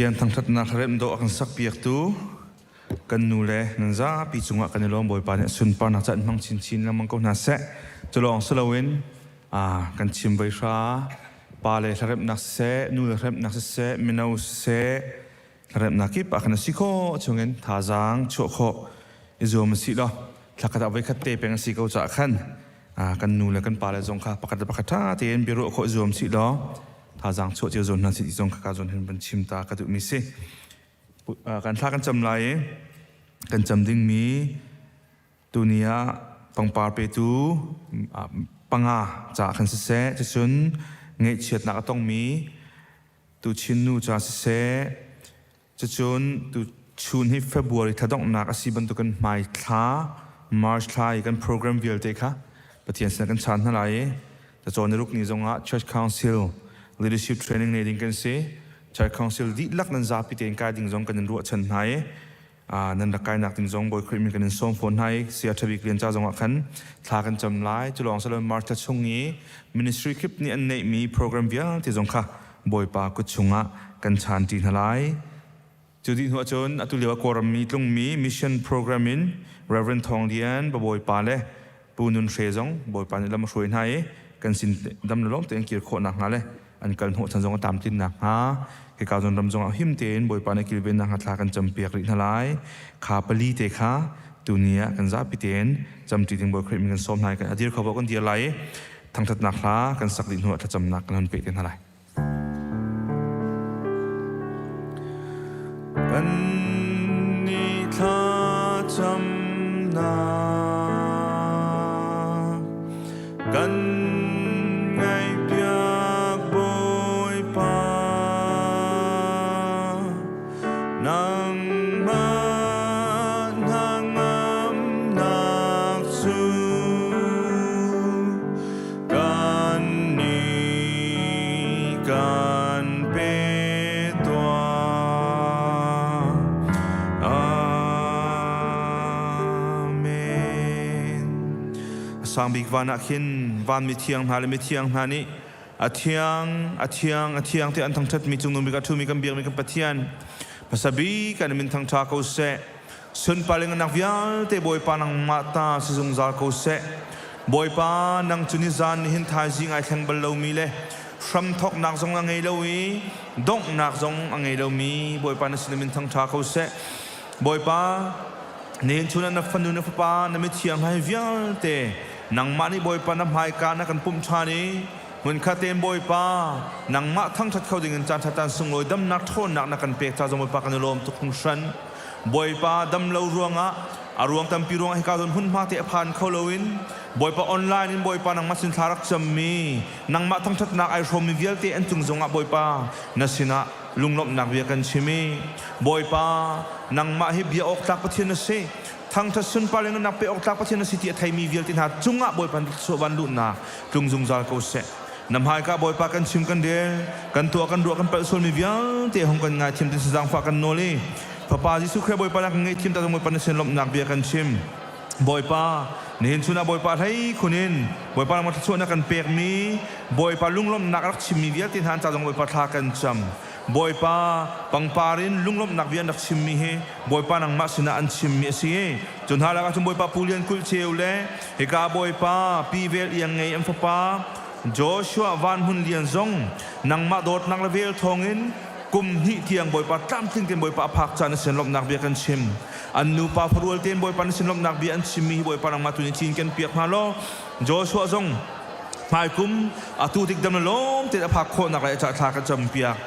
Pathian thangṭhatnak hlaremh dawh a kan sakpiaktu kan nu le nan zapi cungah kan i lawm. Bawipa nih a sunparnak ca in hmang chinchin lengmang ko hna seh. Cu lawng si loin kan chim voi hra pa le hlaremhnak siseh, nu le hremhnak siseh, mino siseh, hlaremhnak kip ah khan a si khawh chungin thazaang chuah khawh i zuam a si law thlakhat ah voikhat te peng a si ko caah khan kan nu le kan pa le zong kha pakhat le pakhat ṭha tein biaruah khawh i zuam sih law thazaang chuah cio zawn hna sih ti zong kha ka zawn hin van chim ta ka duhmi si. Kan thla kan cam lai i kan cam dingmi tuni ah pangpar petu panga caah khan siseh, cucun ngaihchiatnak a tongmi tuchin nu ca siseh, Cucun tuchun hi February thla donghnak a si bantukin hmai thla March thla i kan program vialte kha Pathian sinah kan chaan hna lai i cacawn ni ruk ni zongah Church Council Leadership Training nei ding kan si. Church Council dihlak nan zapi tein kai ding zong kan in ruahchan hna i nan rak kainak ding zong Bawi Khrih min kan in sawm fawn hna i Saya Ṭha Bik Lian ca zongah khan thla kan cam lai. Cu lawng si loin March thla chung i ministry kip nih an neihmi program vialte zong kha Bawipa kut chungah kan chaan ṭi hna lai. Cu dih hnuah cun atu lio ah Kawlram mi tlungmi mission program in Reverend Thawng Lian, Bawipa le Pu Nun Hre zong Bawipa nih lam a hruai hna i kan sin dam le lawm tein kir khawh nakhnga le an kal hnawh chan zong a tlamtlin nakhnga hika zawn ram zongah him tein Bawipa nih kilven nakhnga thla kan campiak rih hna lai. Kha pali te kha tuni ah kan zapi tein camṭi ding Bawi Khrih min kan sawm hna i kan a dir kho kan dir lai i thangṭhatnak hla kan sak dih hnuah thlacamnak kan hon peh te hna lai. Kan ni thlacamnak kan ngaihpiak Bawipa nangmah hnangamnak cu kan nih kan pe tuah. Amen. Sang bik van ah khin van mithiang hna le mithiang hna nih a thiang, a thiang, a thiang ti an thangṭhatmi cungnung bik a ṭhumi kan biakmi kan Pathian hmasa bik kan min thangṭha ko seh. Sunparnak vialte Bawipa nangmah ta si zungzal ko seh. Bawipa nang cu nizan nihin thaizing ai thleng bal lomi le hramthawknak zong a ngei lo i donghnak zong a ngei lomi Bawipa na sin min thangṭha ko seh. Bawipa nihin chun ah na fanu na fapa na mithiang hna hi vialte nangmah nih Bawipa na hmaika na kan pumh ṭhan i hmunkhat tein Bawipa nangmah thangṭhat kho dingin caan ṭha caan sunglawi damnak ṭhawnnak na kan pek ca zong Bawipa kan i lawm tuk hringhran. Bawipa dam lo ruangah a ruang tampi ruangah hika zawn hmunhma te a phan kho loin Bawipa online in Bawipa nangmah sin thla rak cammi nangmah thangṭhatnak ai hrawmmi vialte an cung zongah Bawipa na sinah lunglawmhnak bia kan chim i Bawipa nangmah hi bia awk tlak Pathian na si thangṭhat sunpar in nak pe awk tlak Pathian na si ti a theimi vialte hna cungah Bawipa thluachuah van luhnak tlung zungzal ko seh. Na hmaika Bawipa kan chim kan rel, kan tuah kan ruah kan palh sualmi vialte hung kan ngaithiam tin zaangfah kan nawl i Fapa Jesuh Khrih Bawipa na kan ngaihthiam ta Bawipa na sin lawmhnak bia kan chim. Bawipa, nihin chun ah Bawipa hlei khun in Bawipa nangmah thluachuah na kan pekmi Bawipa lunglawmhnak rak chimmi vialte hna an ca zong Bawipa thla kan cam. Bawipa pangpar in lunglawmhnak bia an rak chimmi hi Bawipa nangmah sinah an chimmi a si i cu hna lakah cun Bawipa Pu Lian Kulh Ceu le hika Bawipa Pi Vel Iang Ngei an fapa Joshua Van Hmun Lian zong nangmah dawtnak le vel thawngin kum hnih tiang Bawipa tlamtling tein Bawipa a phak caan na sin lawmhnak bia kan chim. An nupa farual tein Bawipa na sin lawmhnak bia an chimmi hi Bawipa nangmah tu nih cin kan piak hna law Joshua zong hmaikum atu tik dam le lawm tein a phak khawhnak lai a cah thla kan campiak.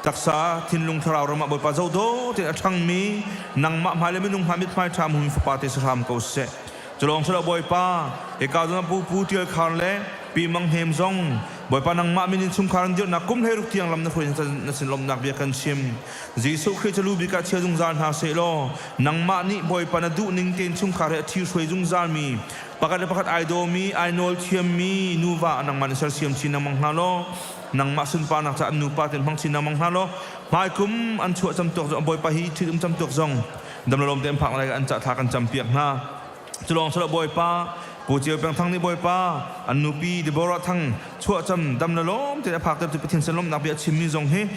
Taksa thinlung thlarau ram ah Bawipa zohdaw tein a ṭhangmi nangmah hmai le minung hmai mithmai ṭha hmumi fapa te si hram ko seh. Culawng silo Bawipa, hika zong Pu Pu Tial Khar le Pi Mang Hnem zong Bawipa nangmah min in chungkhar an dirhnak kum 16 tiang lam na hruai na sin lawmhnak bia kan chim. Jesuh Khrih cu lu bik ah chia zungzal hna seh law nangmah nih Bawipa na duh ning tein chungkhar he a ṭhi hruai zungzalmi pakhat le pakhat ai dawmi ai nawl thiammi nuva nangmah nih sersiam chin lengmang hna law nangmah sunparnak caah an nupa tein hmang chin lengmang hna law hmaikum an chuah camtuak zong Bawipa hi ṭhitum camtuak zong dam le lawm te an phak lai an cah thla kan campiak hna culawng silo Bawipa Pu Ceu Peng Thang nih Bawipa an nupi Deborah Thang chuah cam dam le lawm te a phak ter tu Pathian sin lawmhnak bia a chimmi zong hi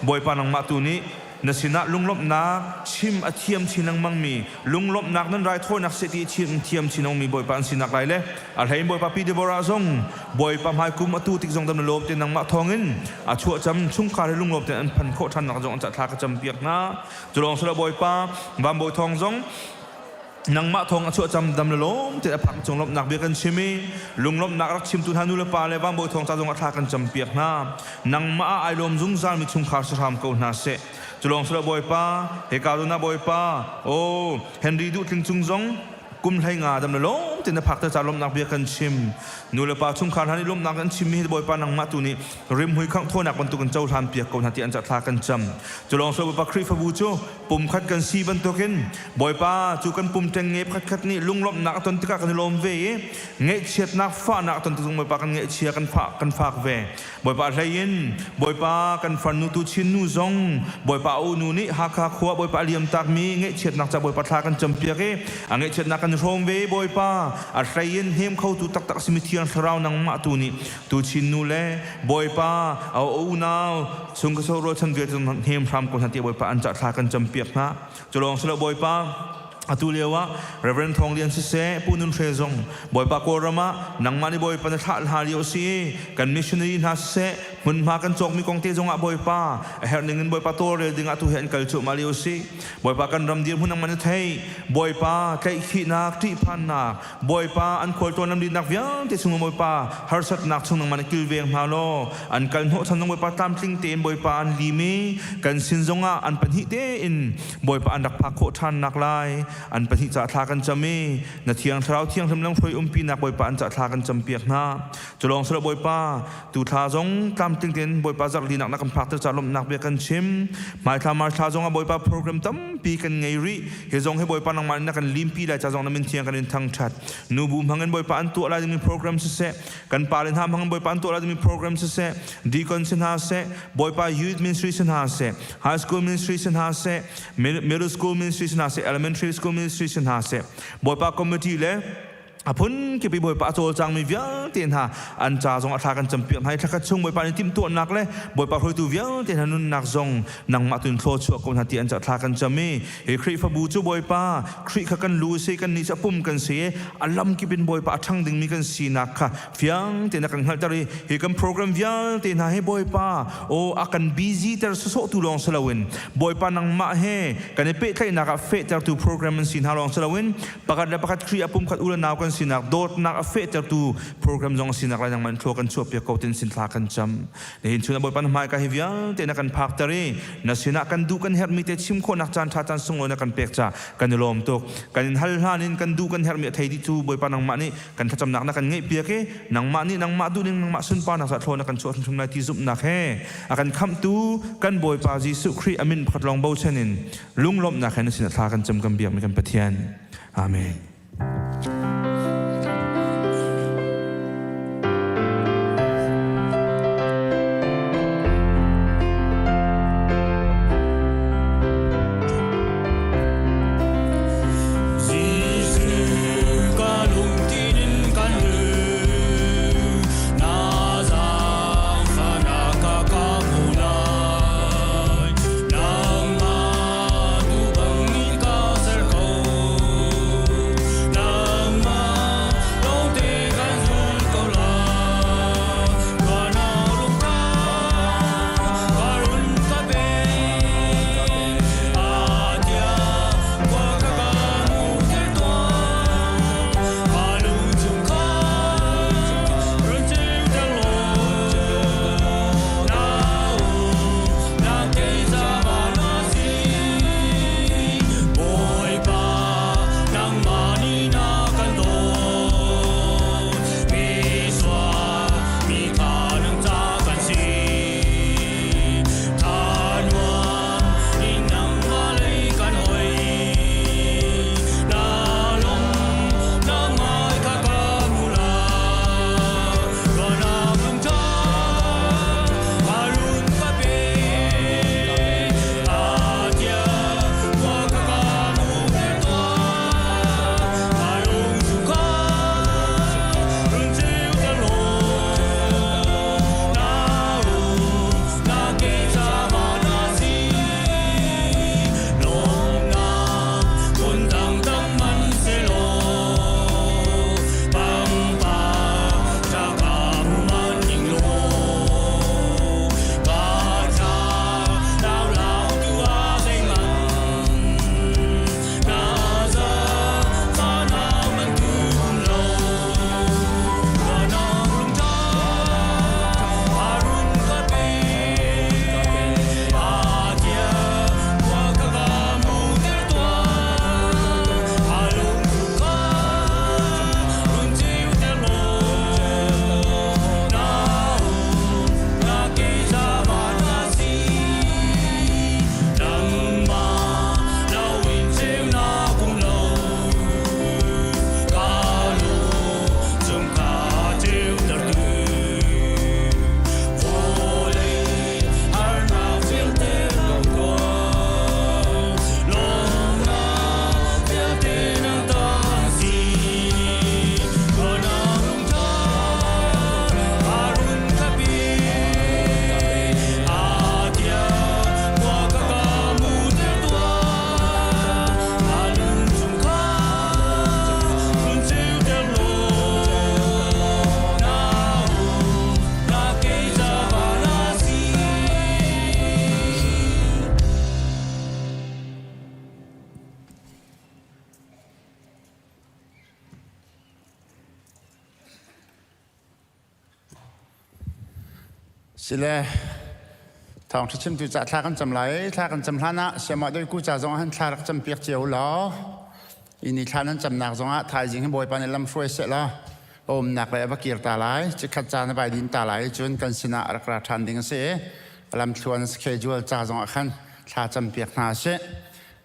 Bawipa nangmah tu nih. na sinah lunglawmhnak chim a thiam chin lengmangmi lunglawmhnak nan raithawinak seh ti chim thiam chin lengmangmi Bawipa an sinak lai le a hlein Bawipa Pi Deborah zong Bawipa hmaikum atu tik zong dam na lawm te nangmah thawngin a chuahcam chungkhar he lunglawm tein an phan khawh ṭhannak zong an ca thla ka cam piak hna. Cu lawng silo Bawipa van Bawi Thawng zong nangmah thawng a chuahcam dam le lawm te a phak cung lawmhnak bia kan chim i lunglawmhnak rak chimtu hna nu le pa le van Bawi Thawng ca zong a thla kan cam piak hna. Nangmah ah ai lawm zungzal mi chungkhar si hram ko hna seh. Cu lawng silo Bawipa hika zawn ah Bawipa aw Henry Duh Tling Cung zong kum 15 dam le lawm te na phak te ca lawmhnak bia kan chim. Nu le pa chungkhar hna nih lawmhnak an chimmi hi Bawipa nangmah tu nih rimhmui khangh thawinak bantuk in cohlan piak ko hna ti an ca thla kan cam. Cu lawng so Bawipa Khrihfabu cu pumkhat kan si bantukin Bawipa cu kan pum ṭengnge pakhatkhat nih lunglawmhnak a ton tikah kan i lawm ve i ngaihchiatnak fahnak a ton tik zong Bawipa kan ngaihchia kan fah kan fak ve. Bawipa hlei in Bawipa kan farnu tu Chin nu zong Bawipa a unu nih Hakha khua Bawipa a liamtakmi ngaihchiatnak ca Bawipa thla kan campiak i a ngaihchiatnak kan hrawm ve Bawipa a hlei in hnem khotu taktak simi Thiang Thlarau nangmah tu nih tu Chin nu le Bawipa a unau chung ka so rualchan vialte hnem hram ko hna tiah Bawipa an ca thla kan campiak hna. Cu lawng si lo Bawipa atu lio ah Reverend Thawng Lian siseh Pu Nun Hre zong Bawipa Kawlram ah nangmah nih Bawipa na thlah hna lio si i kan missionary hna siseh hmunhma kan cawkmi kong te zong ah Bawipa a herh ning in Bawipa tawlrel ding ah tu hi an kal cuahmah lio si. Bawipa kan ram dirhmun nangmah na theih. Bawipa tlaihkhihnak, ṭihphannak, Bawipa an khualtlawn lamrinak vialte chung Bawipa harsatnak chung nangmah na kilveng hna law an kal hnawhchan zong Bawipa tlamtling tein Bawipa an lim i kan sin zongah an pahnih tein Bawipa an rak phak khawh ṭhannak lai an pahnih ca thla kan cam i na thiang thlarau thianghlim lamhruai umpinak Bawipa an ca thla kan campiak hna. Cu lawng silo Bawipa tu thla zong tlamtling tein Bawipa zarh linak na kan phakter ca lawmhnak bia kan chim. Hmaithla March thla zongah Bawipa program tampi kan ngei rih. Hi zong hi Bawipa nangmah na kan limpi lai ca zong na min thiang kan in thangṭhat. Nubu hmangin Bawipa an tuah lai dingmi program siseh, kan pale hna hmangin Bawipa an tuah lai dingmi program siseh, deacon si hna seh, Bawipa youth ministry si hna seh, high school ministry si hna seh, middle school ministry si hna seh, elementary school ministry si hna seh, Bawipa committee le a phun kip i Bawipa a cawlcangmi vialte hna an ca zong a thla kan campiak hna i thlakhat chung Bawipa nih timhtuahnak le Bawipa hruaitu vialte hna nunnak zong nangmah tu in thlawchuah ko hna ti an ca thla kan cam i hi Khrihfabu cu Bawipa Khrih kha kan lu si kan nih cu a pum kan si i a lam kip in Bawipa a ṭhang dingmi kan sinak kha fiang tein a kan hngalhter i hi kan program vialte hna hi Bawipa aw a kan busy ter sawsawh tu lawng si loin Bawipa nangmah he kan i pehtlaihnak ah fehtertu program an si hna lawng si loin pakhat le pakhat Khrih a pumkhat u le nau kan sinak dawtnak a fehtertu program zong sinak lai nangmah thlua kan chuahpiak ko tin sin thla kan cam. Nihin chun Bawipa na hmaika hi vialte na kan phakter i na sinah kan duh kan herhmi te chim khawhnak caan ṭha caan sunglawi na kan pek ca kan i lawm tuk. Kan in hal hlan in kan duh kan herhmi a thei dih cu Bawipa nangmah nih kan thlacamnak na kan ngeihpiak i nangmah nih nangmah duhning nangmah sunparnak ca thlua na kan chuah hrimhrim lai ti zumhnak he a kan khamhtu kan Bawipa Jesuh Khrih a min pakhat lawng bochan in lunglawmhnak he na sinah thla kan cam kan biakmi kan Pathian. Amen. Sile thawngṭha chimtu ca thla kan cam lai. Thla kan cam hlan ah siamah doi ku ca zong han thla rak cam piak cio law. Ini thla nan camnak zong ah thaizing hi Bawipa nih lam hruai seh law umnak lei a va kir ta lai. Cikhat caan a vai din ta lai cun kan sinah a rak ra ṭhan ding a si. Lam thluan schedule ca zong ah khan thla cam piak hna sih.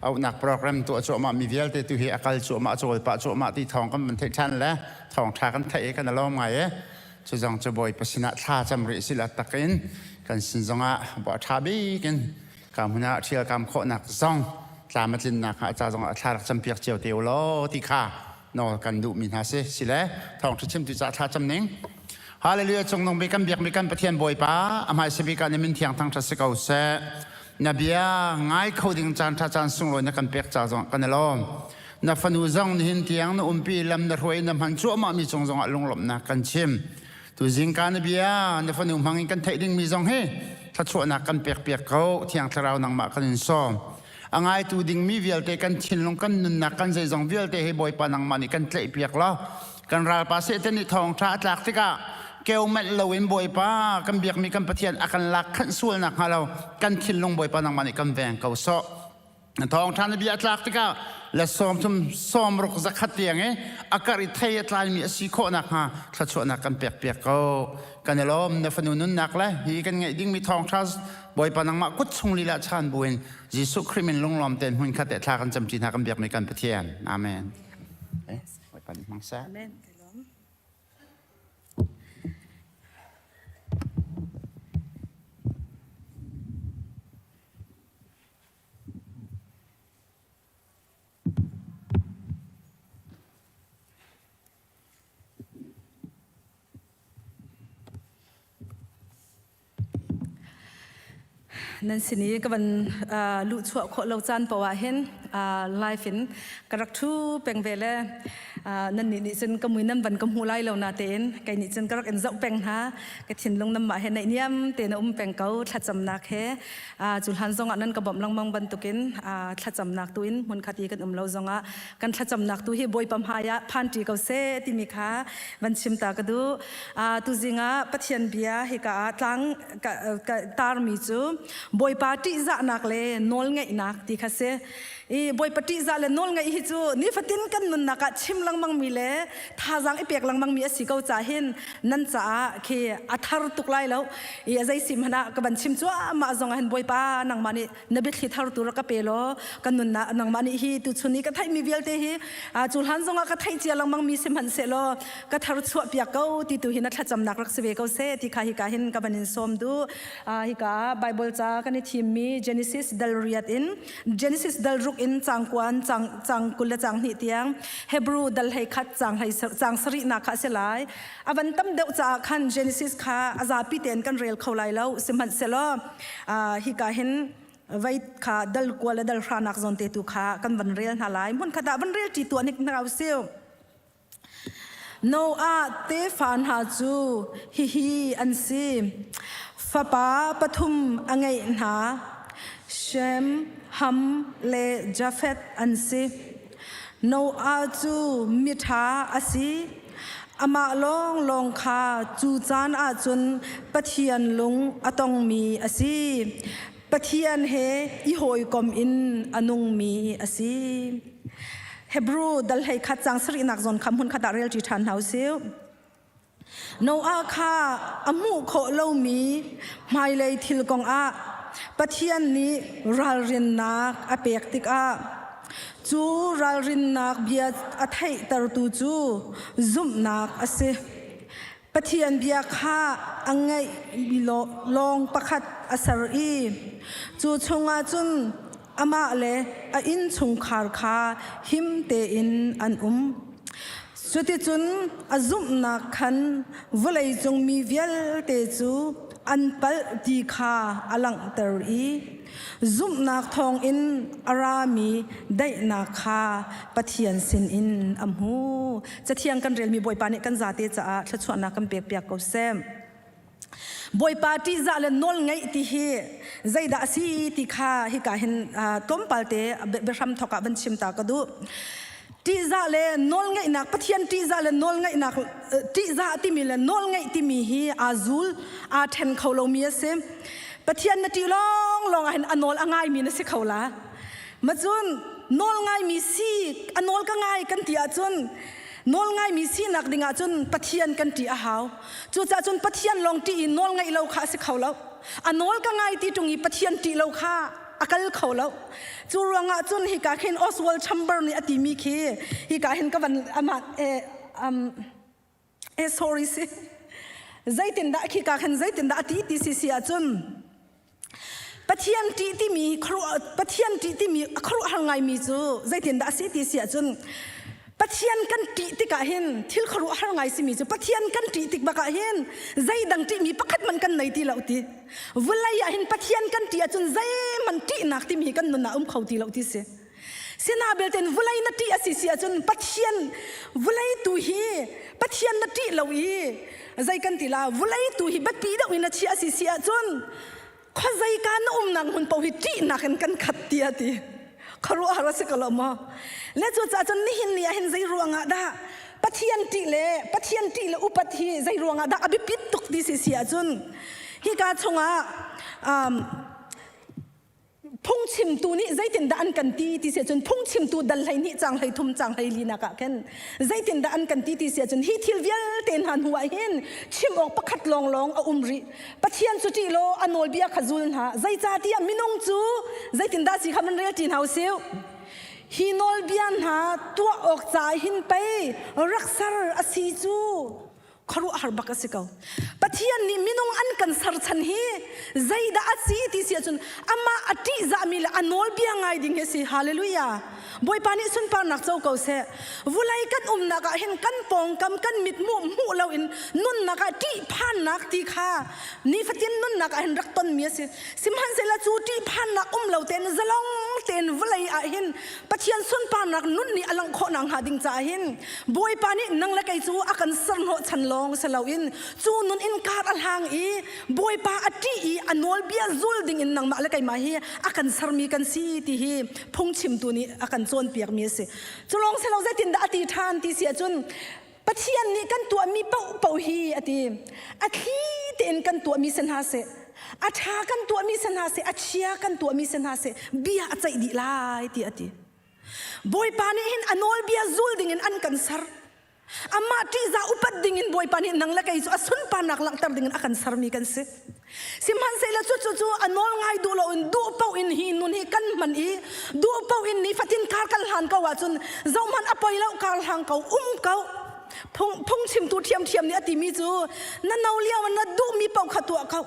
Auhnak program tuah cuahmah mi vialte tu hi a kal cuahmah cawl pah cuahmah ti thawng kan van theih ṭhan le thawng ṭha kan theih i kan i lawm ngai e. Cu zong cu Bawipa sinah thla cam rih sila takin kan sin zongah bawh ṭha bik in ka hmun ah ṭhial kam khawhnak zong tlam a tlinnak hnga ca zongah thla rak campiak cio te u law ti kha nawl kan duhmi hna si sile thawngṭha chimtu ca thla cam ning Hallelujah cungnung bik kan biakmi kan Pathian Bawipa a hmaisa bik ah na min thiang thangṭhat si ko seh na bia ngai kho ding caan ṭha caan sunglawi na kan pek ca zong kan i lawm Na fanu zong nihin tiang na umpi lam na hruai na hman cuahmah mi cung zongah lunglawmhnak kan chim. Tu zingka na bia na fanu hmang in kan theih dingmi zong hi thluachuahnak kan pek piak ko thiang thlarau nangmah kan in sawm. A ngaitu dingmi vialte kan thinlung kan nunnak kan zeizong vialte hi Bawipa nangmah nih kan tlaih piak law kan ralpa Satan nih thawngṭha a tlak tikah keu manh loin Bawipa kan biakmi kan Pathian a kan lak khanh sual nakhnga lo kan thinlung Bawipa nangmah nih kan veng ko sawh. Thawngṭha na bia a tlak tikah la 30 60 zakhat tiang i a karh i thei a tlaimi a si khawh nakhnga thluachuahnak kan pek piak ko. Kan i lawm na fanu nunnak le hi kan ngeih dingmi thawngṭha Bawipa nangmah kut chung lila chan buin Jesuh Khrih min lunglawm tein hmun khat te thla kan camṭi hna kan biakmi kan Pathian. Amen. Bawipa nih hmang seh. Amen. Nan sin i ka van luhchuah khawh lo caan paoh ah hin live in ka rak ṭhu peng ve le nan nih nih cun ka mui nan van ka hmu lai lo na tein kei nih cun ka rak in zoh peng hna ka thinlung nan mah he naihniam tein a um peng ko thlacamnak he cu hlan zongah nan ka bawmh lengmang bantukin thlacamnak tu in hmunkhat i kan um lo zongah kan thlacamnak tu hi Bawipa hmai ah phanṭi ko seh timi kha van chim ta ka duh tuzing ah Pathian bia hika ah tlang tarmi cu Bawipa ṭihzahnak le nawlngaihnak ti kha si i Bawipa ṭihzah le nawlngaih hi cu nifatin kan nunnak ah chim lengmang mi le thazaang i pek lengmang mi a si ko ca hin nan caah khi a thar tuk lai lo i a zei si hmanh ah ka van chim cuahmah zong ah hin Bawipa nangmah nih na biathli thar tu rak ka pe law kan nunnak nangmah nih hi tuchun i ka theihmi vialte hi cu hlan zong ah ka theih cia lengmang mi si hmanh sehlaw ka thar chuah piak ko ti tu hi na thlacamnak rak si ve ko seh ti kha hika hin ka van in sawm duh hika Bible ca kan i thimmi Genesis dal riat in Genesis dal ruk in cang kuan cang cang 20 le cang hnih tiang Hebrew dal hlei khat cang hlei cang sarih nak kha a si lai a van tam deuh caah khan Genesis kha a zapi tein kan rel kho lai lo sihmanhsehlaw hika hin vei kha dal kua le dal hranak zawn te tu kha kan van rel hna lai hmun khat ah van rel ṭi tuah nik hna usih Noah tefa hna cu hihi an si. Fapa pathum a ngeih hna. Shem, Ham le Jafeth an si. Noah cu miṭha a si. Amah lawnglawng kha cu caan ahcun Pathian lung a tongmi a si. Pathian he i hawikom in a nungmi a si. Hebrew dal hlei khat cang sarihnak zawn kha hmun khat ah rel ṭi ṭhan hna usih. Noah kha a hmuh khawh lomi hmailei thil kong ah Pathian nih ralrinnak a pek tikah cu ralrinnak bia a theihtertu cu zumhnak a si. Pathian bia kha a ngaih lawng pakhat a ser i cu chungah cun amah le a innchungkhar kha him tein an um. Cuticun a zumhnak khan vawleicung mi vialte cu an palh ti kha a langhter i Zumhnak thawngin a rami daihnak kha Pathian sinin a hmu. Cathiang kan relmi Bawipa nih kan zate caah thluachuahnak kan pekpiak ko seh. Bawipa ṭihzah le nawl ngeih ti hi zeidah a si ti kha hika hin tlawmpal te biahram thawk ah van chim ta ka duh. Ṭihzah le nawlngaihnak Pathian ṭihzah le nawlngaihnak ṭihzah timi le nawlngaih timi hi aa zul aa ṭhen kho lomi a si. Pathian na ṭih lawnglawng ah hin a nawl a ngaimi na si kho la. Macun nawl ngaimi si a nawl ka ngai kan ti ahcun nawl ngaimi sinak ding ahcun Pathian kan ṭih a hau. Cucaah cun Pathian lawng ṭih i nawl ngaih lo kha a si kho lo. A nawl ka ngai ti ṭung i Pathian ṭih lo kha a kal kho lo. Cu ruangah cun hika khin Oswald Chamber nih a timi khi hika hin ka van amah eh, um, eh sorry si zeitindah khika khin zeitindah a ti ti si si ahcun Pathian ṭih timi Pathian ṭih timi a khuaruahhar ngaimi cu zeitindah a si ti si ahcun Pathian kan ṭih tikah hin thil khuaruahhar ngai simi cu Pathian kan ṭih tik bakah hin zeidang ṭihmi pakhat man kan nei ti lo ti vulei ah hin Pathian kan ṭih ahcun zeihmanh ṭihnak timi hi kan nun ah um kho ti lo ti si Sina belten vulei na ṭih a si si ahcun Pathian vulei tu hi Pathian na ṭih lo i zei kan ti la vulei tu hi biapi deuh in na chiah a si si ahcun khuazei ka na umnak hmun paoh hi ṭihnak in kan khat ti a ti khuaruahhar a si ko lo maw le cucaah cun nihin ni ah hin zei ruangah dah Pathian ṭih le Pathian ṭih le upat hi zei ruangah dah a biapit tuk ti si si ahcun hika chungah um, phungchimtu nih zeitindah an kan ti ti si ahcun phungchimtu dal 12 cang 13 cang 14 nak ah khin zeitindah an kan ti ti si ahcun hi thil vialte hna hnu ah hin chim awk pakhat lawnglawng a um rih Pathian cu ṭih law a nawlbia kha zul hna zeicahtiah minung cu zeitindah si kha man rel ṭi hna usih hi nawlbia hna tuah awk caah hin pei rak ser a si cu khuaruahhar bak a si ko. Pathian nih minung an kan ser chan hi zeidah a si ti si ahcun amah a ṭihzahmi le a nawlbia ngai ding hi a si. Hallelujah. Bawipa nih sunparnak co ko seh. Vulei kan umnak ah hin kan pawngkam kan mit hmuh hmuh loin nunnak ah ṭihphannak ti kha nifatin nunnak ah hin rak tonmi a si. Sihmanhsehlaw cu ṭihphannak um lo tein zalong tein vawlei ah hin Pathian sunparnak nun nih a langh khawh nakhnga ding caah hin Bawipa nih nang le kei cu a kan serhnawh chan lawng si loin cu nun in kar a hlang i Bawipa a ṭih i a nawlbia zul ding in nangmah le keimah hi a kan sermi kan si ti hi phungchimtu nih a kan cawnpiakmi a si. Cu lawng si lo zeitindah a ti ṭhan ti si ahcun Pathian nih kan tuahmi paohpaoh hi a ti. A thli tein kan tuahmi si hna seh, a ṭha kan tuahmi si hna seh, a chia kan tuahmi si hna seh, bia a ceih dih lai ti a ti. Bawipa nih hin a nawlbia zul dingin an kan ser. Amah ṭihzah upat dingin Bawipa nih nang le kei cu a sunparnak langhter dingin a kan sermi kan si. Sihmanhsehlaw cucu cu a nawl ngai duh loin duh paoh in hi nun hi kan hman i duh paoh in nifatin kar kan hlan ko ahcun zohhmanh a poi lo kar hlang ko um ko phung phungchimtu ṭhiamṭhiam nih a timi cu na no lio ah na duhmi paoh kha tuah ko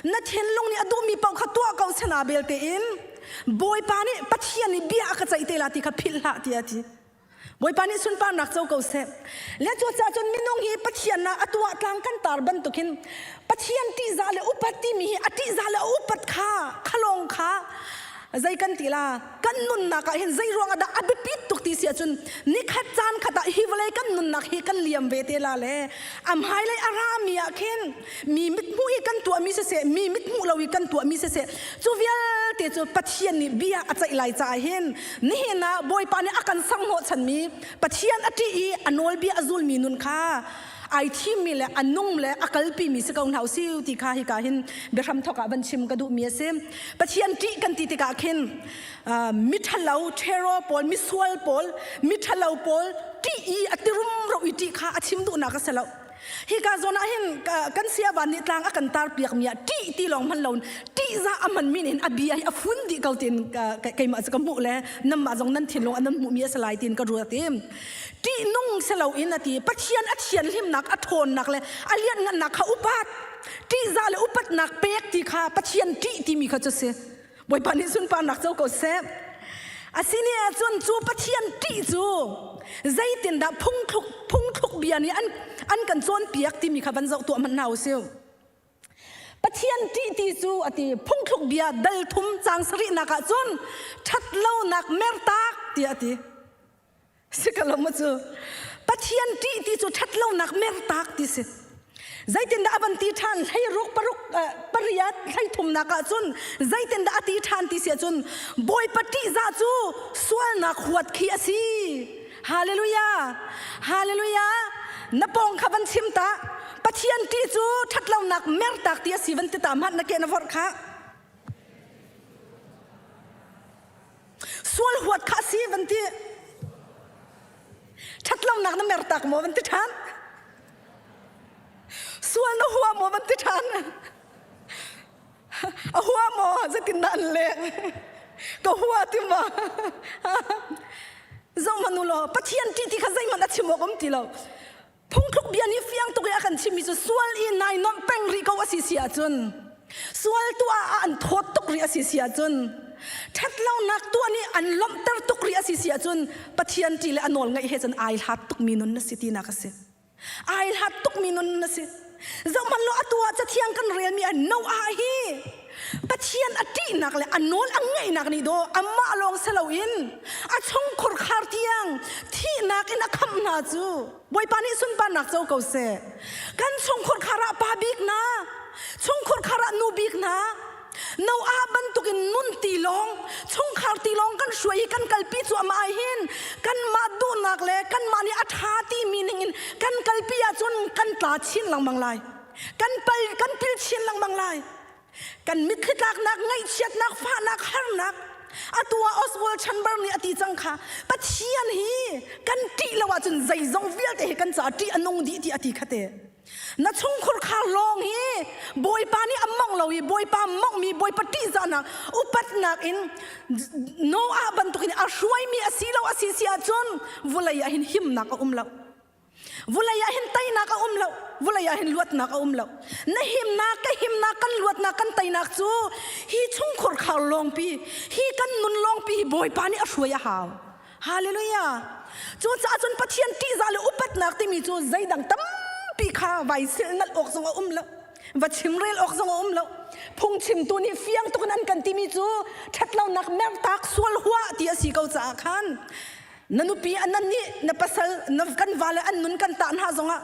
na thinlung nih a duhmi paoh kha tuah ko sana belte in Bawipa nih Pathian nih bia a ka ceih te la ti kha philh hlah tiah a ti. Bawipa nih sunparnak co ko seh. Le cucaah cun minung hi Pathian ah a tuah tlang kan tar bantukin Pathian ṭihzah le upat timi hi a ṭihzah le a upat kha khalawng kha zei kan ti la kan nunnak ah hin zei ruang ah dah a biapit tuk ti si ahcun nikhat caan khat ah hi vawlei kan nunnak hi kan liam ve te la le a hmailei a rami ah khin mi mithmuh i kan tuahmi siseh mi mithmuh lo i kan tuahmi siseh cu vialte cu Pathian nih bia a ceih lai caah hin nihin ah Bawipa nih a kan sanghnawh chanmi Pathian a ṭih i a nawlbia a zulmi nun kha ai thimmi le a nung le a kalpimi si ko hna usih ti kha hika hin biahram thawk ah van chim ka duhmi a si Pathian ṭih kan ti tikah khin miṭhalo ṭhero pawl misual pawl miṭhalo pawl ṭih i a tirum ro i ṭih kha a chim duhnak a si lo Hika zawn ah hin kan siavan nih tlang a kan tar piak mi ah ṭih ti lawng hman lo ṭihzah a hman min in a bia hi a fun dih ko tin keimah cu ka hmuh le namah zong nan thinlung an hmuh mi a si lai tin ka ruat i ṭih nung si lo in a ti Pathian a thianhlimnak a ṭhawnnak le a lianhngannak kha upat ṭihzah le upatnak pek ti kha Pathian ṭih timi kha cu si Bawipa nih sunparnak co ko seh. Asini ahcun cu Pathian ṭih cu zeitindah phungthluk phungthluk bia nih an an kan cawnpiak timi kha van zoh tuah hmanh hna usih. Pathian ṭih ti cu a ti phungthluk bia dal thum cang sarihnak ah cun ṭhatlonak mertak tiah a ti. Si ka lo ma cu Pathian ṭih ti cu ṭhatlonak mertak ti si. Zeitindah a van ti ṭhan hleiruk paruk pariat hleithumnak ah cun zeitindah a ti ṭhan ti si ahcun Bawipa ṭihzah cu sualnak huat khi a si. Hallelujah! Hallelujah! Na pawng kha van chim ta. Pathian ṭih cu ṭhatlonak mertak ti a si van ti ta hmanh na ke na vorh kha. Sual huat kha a si van ti. Ṭhatlonak na mertak maw van ti ṭhan. Sual na hua maw van ti ṭhan. A hua maw zeitindah an leh? Ka hua ti ma? Zohhmanh u law Pathian ṭih ti kha zeihmanh a chim awk um ti lo. Phungthluk bia nih fiang tuk i a kan chimmi cu sual i nai nuamh peng rih ko a si si ahcun sual tuah ah an thawt tuk rih a si si ahcun ṭhatlonak tuah nih an lawmhter tuk rih a si si ahcun Pathian ṭih le a nawl ngaih he cun ai hlat tukmi nun na si tinak a si. Ai hlat tukmi nun na si. Zohhmanh law atu ah cathiang kan relmi ah Noah hi Pathian a ṭihnak le a nawl a ngaihnak nih daw amah lawng si loin a chungkhur khar tiang thihnak in a khamh hna cu Bawipa nih sunparnak co ko seh. Kan chungkhur khar ah pa bik hna, chungkhur khar ah nu bik hna, Noah bantukin nun ti lawng chungkhar ti lawng kan hruai i kan kalpi cuahmah ah hin kanmah duhnak le kanmah nih a ṭha timi ningin kan kalpi ahcun kan tla chin lengmang lai. Kan pal kan pil chin lengmang lai. Kan mitthli tlaknak, ngaihchiatnak, fahnak, harnak atu ah Oswald Chamber nih a ti cang kha Pathian hi kan ṭih lo ahcun zeizong vialte hi kan caah ṭih a nung dih ti a ti kha te. Na chungkhur khar lawng hi Bawipa nih a mongh lo i Bawipa monghmi Bawipa ṭihzahnak upatnak in Noah bantukin a hruaimi a si lo a si si ahcun vawlei ah hin himnak a um lo. Vawlei ah hin teinak a um lo. Vawlei ah hin luatnak a um lo. Na himnak, ka himnak, kan luatnak, kan teinak cu hi chungkhur khar lawngpi, hi kan nun lawngpi hi Bawipa nih a hruai a hau. Hallelujah. Cucaah cun Pathian ṭihzah le upatnak timi cu zeidang tampi kha vai silhnalh awk zong a um lo. Va chimrel awk zong a um lo. Phungchimtu nih fiang tuk in an kan timi cu ṭhatlonak mertak sual huah ti a si ko caah khan na nupi nan nih na pasal na kan vale an nun kan tah hna zongah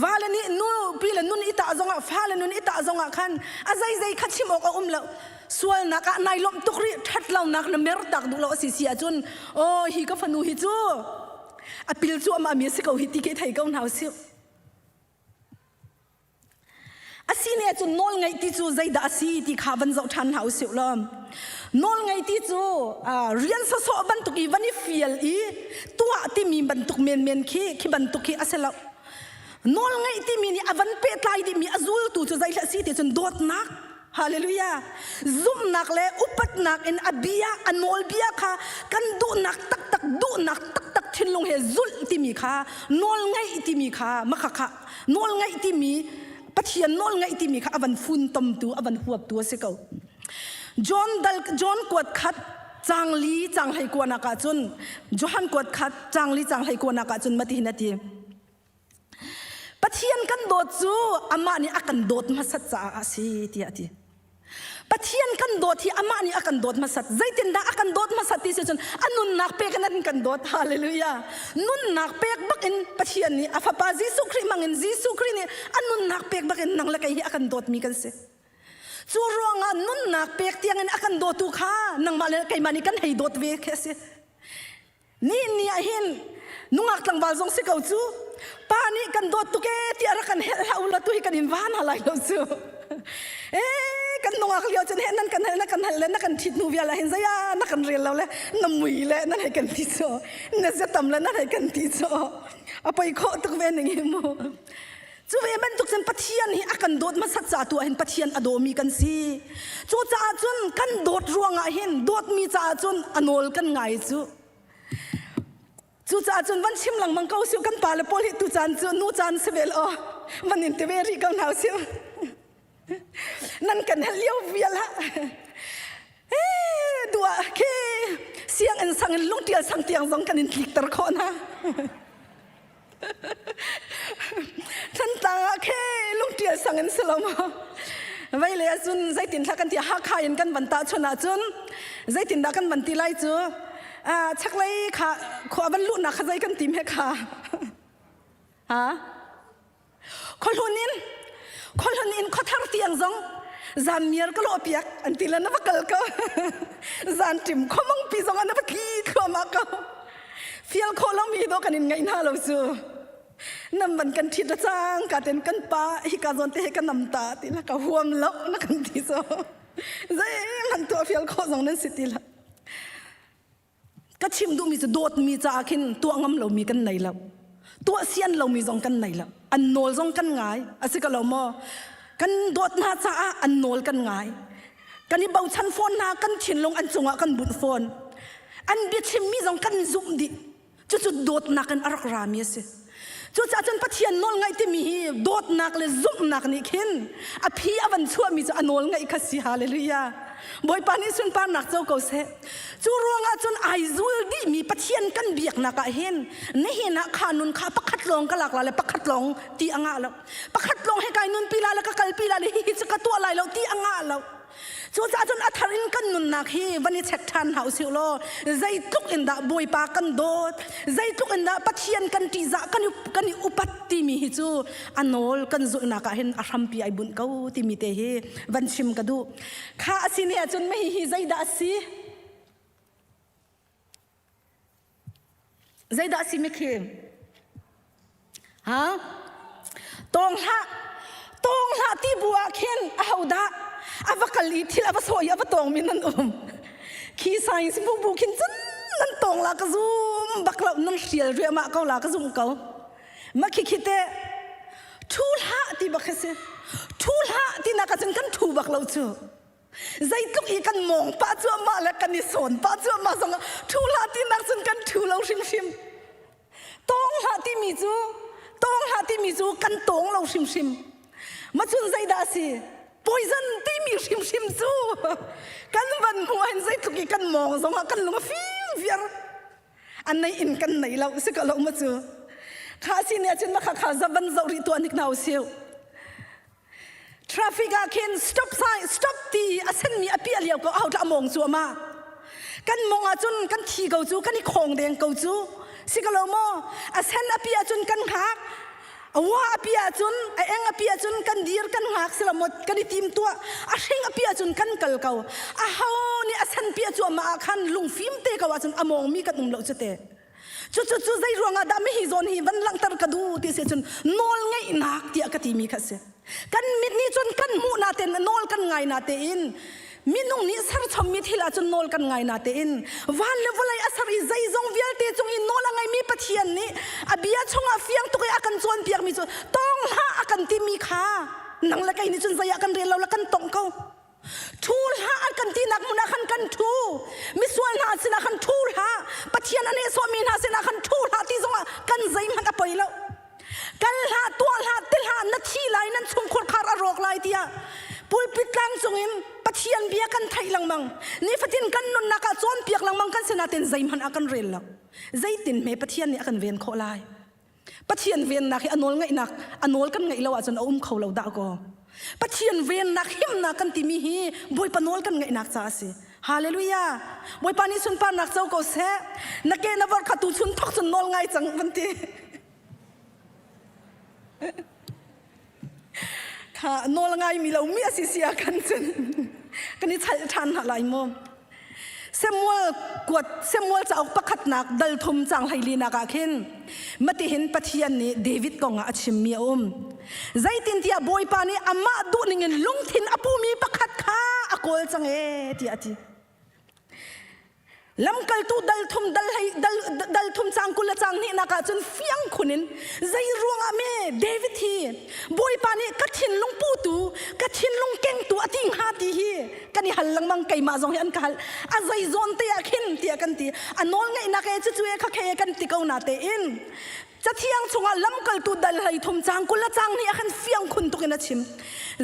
vale nih nupi le nun i tah zongah fale nun i tah zongah khan a zeizei kha chim awk a um lo. Sualnak ah nai lawmh tuk rih ṭhatlonak na mer tak duh lo a si si ahcun aw hi ka fanu hi cu a pil cuahmah mi a si ko hi ti khi thei ko hna usih. A si ne cun nawl ngeih ti cu zeidah a si ti kha van zoh ṭhan hna usih law nawl ngei ti cu rian sawsawh bantuk i van i fial i tuah timi bantuk menmen khi khi bantuk khi a si lo. Nawl ngeih timi nih a van pehtlai dihmi a zultu cu zeihlah si ti cun dawtnak Hallelujah. Zumhnak le upatnak in a bia, a nawlbia kha kan duhnak taktak, duhnak taktak thinlung he zulh timi kha, nawl ngaih timi kha, makhakha, nawl ngaih timi, Pathian nawl ngaih timi kha a van funtomtu, a van huaptu a si ko. John dal John kuat khat cang li cang hlei kuanak ah cun Johan kuat khat cang li cang hlei kuanak ah cun mati hin a ti. Pathian kan dawt cu amah nih a kan dawt hmasat caah a si tiah a ti. Pathian kan dawt hi amah nih a kan dawt hmasat. Zeitindah a kan dawt hmasat ti si cun a nunnak pek in an kan dawt. Hallelujah. Nunnak pek bak in Pathian nih a fapa Jesuh Khrih hmang in Jesuh Khrih nih a nunnak pek bak in nang le kei hi a kan dawtmi kan si. Cu ruangah nunnak pek tiangin a kan dawtu kha nangmah le keimah nih kan hei dawt ve khi a si. Ni ni ah hin nungak tlangval zong si ko cu pa nih kan dawt tuk ee tiah rak kan helh hlah u law tu hi kan in van ha lai lo cu ee kan nungak lio cun he nan kan hel na kan hel le na kan ṭhit hnu vial ah hin zei ah na kan rel lo le na mui le nan hei kan ti cu na ziatam le nan hei kan ti cu a poi khawh tuk ve ning hi mu Cu ve bantuk cun Pathian hi a kan dawt hmasat ca tu ah hin Pathian a dawmi kan si. Cucaah cun kan dawt ruangah hin dawtmi caah cun a nawl kan ngai cu. Cucaah cun van chim lengmang ko siu kan pale pawl hi tu caan cu nu caan si vel aw van in ti ve rih ko hna siu. Nan kan hal lio vial ha. Eh dua ke sianginn sang in lungtial sang tiang zong kan in tlikter khawh hna. Thantlang ah khe lungtial sang in si lo maw? Vei le ahcun zeitin thla kan ti Hakha in kan van tahchun ahcun zeitin dah kan van ti lai cu chaklei kha khua van luhnak kha zei kan tim he kha ha Khuahlun in khuahlun in khuathar tiang zong zanmiar ka lawh piak an ti le na va kal ko zanṭim khuamangpi zong ah na va tli thluahmah ko. Fial khawh lomi dawh kan in ngaih hna lo cu. Nam ban kan ṭhit cang ka ten kan pa hika zawn te he ka nam ta ti la ka huam lo na kan ti so. Zeihmanh tuah fial khawh zong nan si ti lo. Ka chim duhmi cu dawtmi caah khin tuah ngam lomi kan nei lo. Tuah sian lomi zong kan nei lo. An nawl zong kan ngai. A si ko lo maw? Kan dawt hna caah an nawl kan ngai. Kan i bochan fawn hna, kan thinlung an cungah kan bunh fawn. An biachimmi zong kan zumh dih. Cucu dawtnak in a rak rami a si. Cucaah cun Pathian nawl ngaih timi hi dawtnak le zumhnak nih khin a phi a van chuahmi cu a nawl ngaih kha si. Hallelujah. Bawipa nih sunparnak co ko seh. Cu ruangah cun ai zul dihmi Pathian kan biaknak ah hin nihin ah kha nun kha pakhat lawng ka lak la le pakhat lawng ti a ngah lo. Pakhat lawng he kai nunpi la le ka kalpi la le hihi cu ka tuah lai lo ti a ngah lo. Cucaah cun a thar in kan nunnak hi van i check ṭhan hna usih law zeitluk in dah Bawipa kan dawt, zeitluk in dah Pathian kan ṭihzah kan i, kan i upat timi hi cu a nawl kan zulhnak ah hin a hrampi ai bunh ko timi te hi van chim ka duh. Kha a si ne ahcun mei hi zeidah a si? Zeidah a si mikhi? Ha? Tawng hlah. Tawng hlah ti bu ah khin ahodah a va kal i thil a va sawh i a va tawng mi nan um. Khi science bu bu khin cun nan tawng la ka zum bak lo nan hrial riahmah ko la ka zum ko. Ma khi khi te thu hlah ti bak khi si. Thu hlah ti nak ah cun kan thu bak lo cu. Zeitluk i kan mawng pah cuahmah le kan i sawn pah cuahmah zongah ṭhu hlah tinak cun kan ṭhu lo hrimhrim. Tawng hlah timi cu tawng hlah timi cu kan tawng lo hrimhrim. Macun zeidah a si? Poison timi hrimhrim cu kan van hmuh ahhin zeitluk i kan mawng zongah kan lung a fim viar. An nei in kan nei lo si ko lo ma cu. Kha si ne cun kha kha zavan zoh rih tuah nik na usih. Traffic ah khin stop sign stop ti a senmi a piah lio ko aho dah mong cu ama kan mong ahcun kan thi ko cu kan i khong deng ko cu si ko lo maw a sen a piah cun kan hngak a wa a piah cun a eng a piah cun kan dir kan hngak si lo maw kan i tim tuah a hring a piah cun kan kal ko a ho nih a sen piah cu ama ah khan lungfim te ko ahcun a mong mi kan um lo cu te Cucu cu zei ruangah dah mihi zawn hi van langhter ka duh ti si cun nawl ngeihnak tiah ka timi kha si. Kan mit nih cun kan hmuh na tein nawl kan ngai na tein minung nih serchommi thil ahcun nawl kan ngai na tein van le vawlei a ser i zeizong vialte cung i nawl a ngeimi Pathian nih a bia chungah fiang tuk i a kan cawnpiakmi cu tawng hlah a kan timi kha nang le kei nih cun zei ah kan rel lo le kan tongh ko. Ṭhu hlah an kan tinak hmun ah khan kan ṭhu. Misual hna sinah khan ṭhu hlah. Pathian a nehsawhmi hna sinah khan ṭhu hlah ti zongah kan zeihmanh a poi lo. Kal hlah, tuah hlah, ti hlah, na thi lai, nan chungkhur khar a rawk lai tiah pulpit tlang cungin Pathian bia kan theih lengmang. Nifatin kan nunnak ah cawnpiak lengmang kan si nain zeihmanh ah kan rel lo. Zeitin hme Pathian nih a kan ven khawh lai? Pathian vennak hi a nawl ngaihnak a nawl kan ngaih lo ahcun a um kho lo dah kaw. Pathian vennak himnak kan timi hi Bawipa nawl kan ngaihnak caah a si. Hallelujah. Bawipa nih sunparnak co ko seh. Na ke na vor kha tu chun thok cun nawl ngai cang van ti. Kha nawl ngai mi lo mi a si si ah kan cun kan i chalh ṭhan hna lai mu. Samuel kuat Samuel cauk pakhatnak dal thum cang hleilinak ah khin matihin Pathian nih David kong ah a chimmi a um. Zeitintiah Bawipa nih amah duh ningin lungthin a pumi pakhat kha a kawl cang ee tiah a ti. Lamkaltu dal thum dal hlei dal dal thum cang 20 le cang hnihnak ah cun fiang khun in zei ruangah me David hi Bawipa nih ka thinlung putu ka thinlung kengtu a ti hnga ti hi kan i hal lengmang keimah zong hi an ka hal a zei zawn te ah khin tiah kan ti a nawl ngeihnak e cucu e kha khe e kan ti ko na tein Cathiang chungah lamkaltu dal 13 cang 20 le cang hnih ah khan fiang khun tuk in a chim.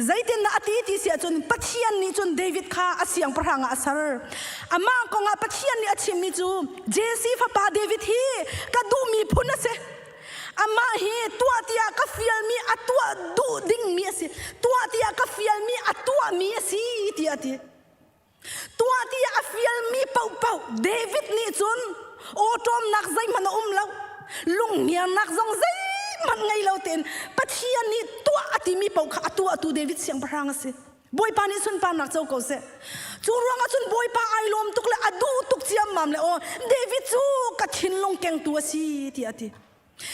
Zeitindah a ti ti si ahcun Pathian nih cun David kha a siangpahrang ah a ser. Amah kongah Pathian nih a chimmi cu Jesse fapa David hi ka duhmi phun a si. Amah hi tuah tiah ka fialmi a tuah duh dingmi a si. Tuah tiah ka fialmi a tuahmi a si tiah a ti. Tuah tiah a fialmi paohpaoh David nih cun awṭawmnak zeihmanh a um lo. Lunghniarnak zong zeihmanh ngei lo tein Pathian nih tuah a timi paoh kha a tuahtu David siangpahrang a si. Bawipa nih sunparnak co ko seh. Cu ruangah cun Bawipa ai lawm tuk le a duh tuk ciammam le aw David cu ka thinlung kengtu a si tiah a ti.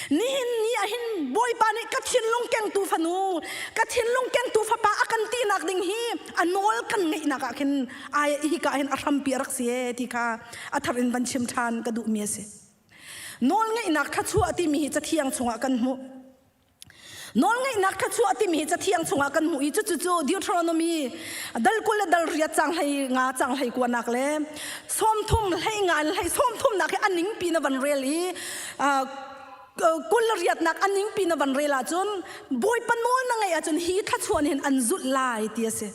Nihin ni ah hin Bawipa nih ka thinlung kengtu fanu, ka thinlung kengtu fapa a kan tinak ding hi a nawl kan ngeihnak ah khin ai hika hin a hrampi a rak si e ti kha a thar in van chim ṭhan ka duhmi a si. Nawl ngeihnak thluachuah timi hi cathiang chungah kan hmuh. Nawlngeihnak thluachuah timi hi cathiang chungah kan hmuh i cucu cu Deuteronomy dal 20 le dal riat cang hlei nga cang hlei kuanak le 30 hlei nga in hlei 30 nak hi a ningpi na van rel i 20 le riatnak a ningpi na van rel ahcun Bawipa nawl na ngeih ahcun hi thluachuah nih hin an zulh lai ti a si.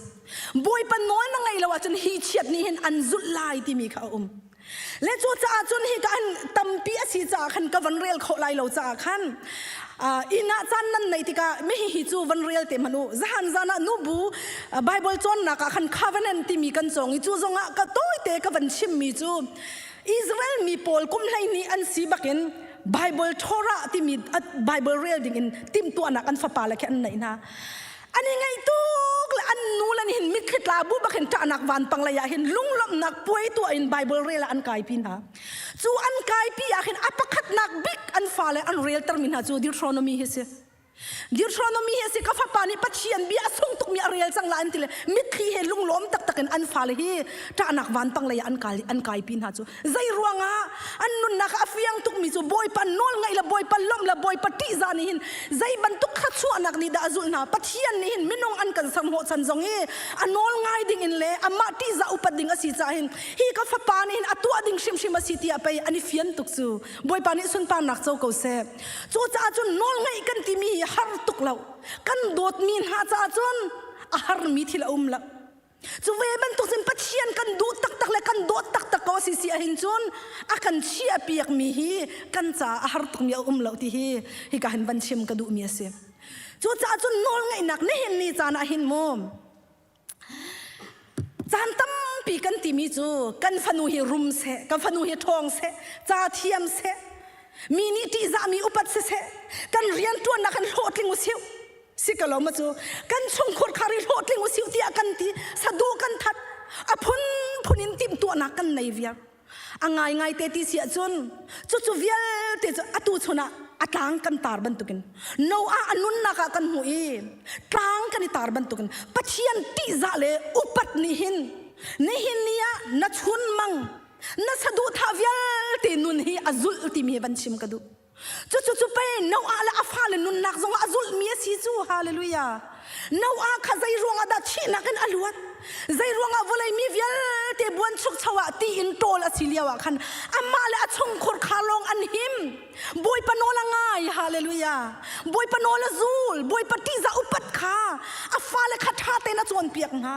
Bawipa nawl na ngeih lo ahcun hi chiat nih hin an zulh lai timi kha a um. Le cucaah cun hi ka tampi a si caah khan ka van rel khawh lai lo caah khan inn ah caan nan neih tikah mi hi cu van rel te hmanh u zahan zan ah nubu Bible cawnnak ah khan covenant timi kan cawng i cu zongah ka tawite ka van chimmi cu Israel mi pawl kum 12 an si bakin Bible Torah timi Bible rel ding in timhtuahnak an fapa le khi an neih hna An i ngaih tuk le an nu le hin mitthli tla bu bak hin ṭahnak vanpang lei ah hin lunglawmhnak puai tuah in Bible rel ah an kaipi hna. Cu an kaipi ah hin a pakhatnak bik an fale an reltermi hna cu Deuteronomy hi si. Deuteronomy hi si ka fapa nih Pathian bia a sung tukmi a rel cang la an ti le mitthli he lunglawm taktak in an fale hi ṭahnak vanpang lei ah an kai an kaipi hna cu. Zei ruangah an nunnak a fiang tukmi cu Bawipa nawl ngaih le Bawipa lawmh le Bawipa ṭihzah nih hin zei bantuk thluachuahnak nih dah a zulh hna Pathian nih hin minung an kan serhnawh chan zong hi a nawl ngai ding in le amah ṭihzah upat ding a si caah hin hi ka fapa nih hin a tuah ding hrimhrim a si tiah pei an i fian tuk cu Bawipa nih sunparnak co ko seh cucaah cun nawl ngaih kan timi hi har tuk lo kan dawtmi hna caah cun a harmi thil a um lo Cu ve bantuk cun Pathian kan duh taktak le kan dawt taktak ko si si ahhin cun a kan chiah piakmi hi kan caah a har tukmi a um lo ti hi hika hin van chim ka duhmi a si. Cucaah cun nawlngaihnak nihin ni caan ah hin mu caan tampi kan timi cu kan fanu hi rum seh, kan fanu hi ṭhawng seh, ca thiam seh, mi nih ṭihzahmi upat siseh, kan rianṭuannak kan hlawhtling usih si ka lo ma cu kan chungkhur khar i hlawhtling usih tiah kan ti sadu kan that a phun phun in timhtuahnak kan nei viar a ngai ngai te ti si ahcun cucu vialte cu atu chun ah a tlang kan tar bantukin Noah a nunnak ah kan hmuh i tlang kan i tar bantukin Pathian tihzah le upat nih hin nihin ni ah na chun mang na saduhthah vialte nun hi a zulh timi hi van chim ka duh Cucu cu pei Noah le a fale nunnak zongah a zulhmi a si cu. Hallelujah. Noah kha zei ruangah dah thihnak in a luat? Zei ruangah vawlei mi vialte buanchukcho ah ti in ṭawl a si lio ah khan amah le a chungkhur kha lawng an him. Bawipa nawl a ngai. Hallelujah. Bawipa nawl a zul. Bawipa ṭihzah upat kha a fale kha ṭha tein a cawnpiak hna.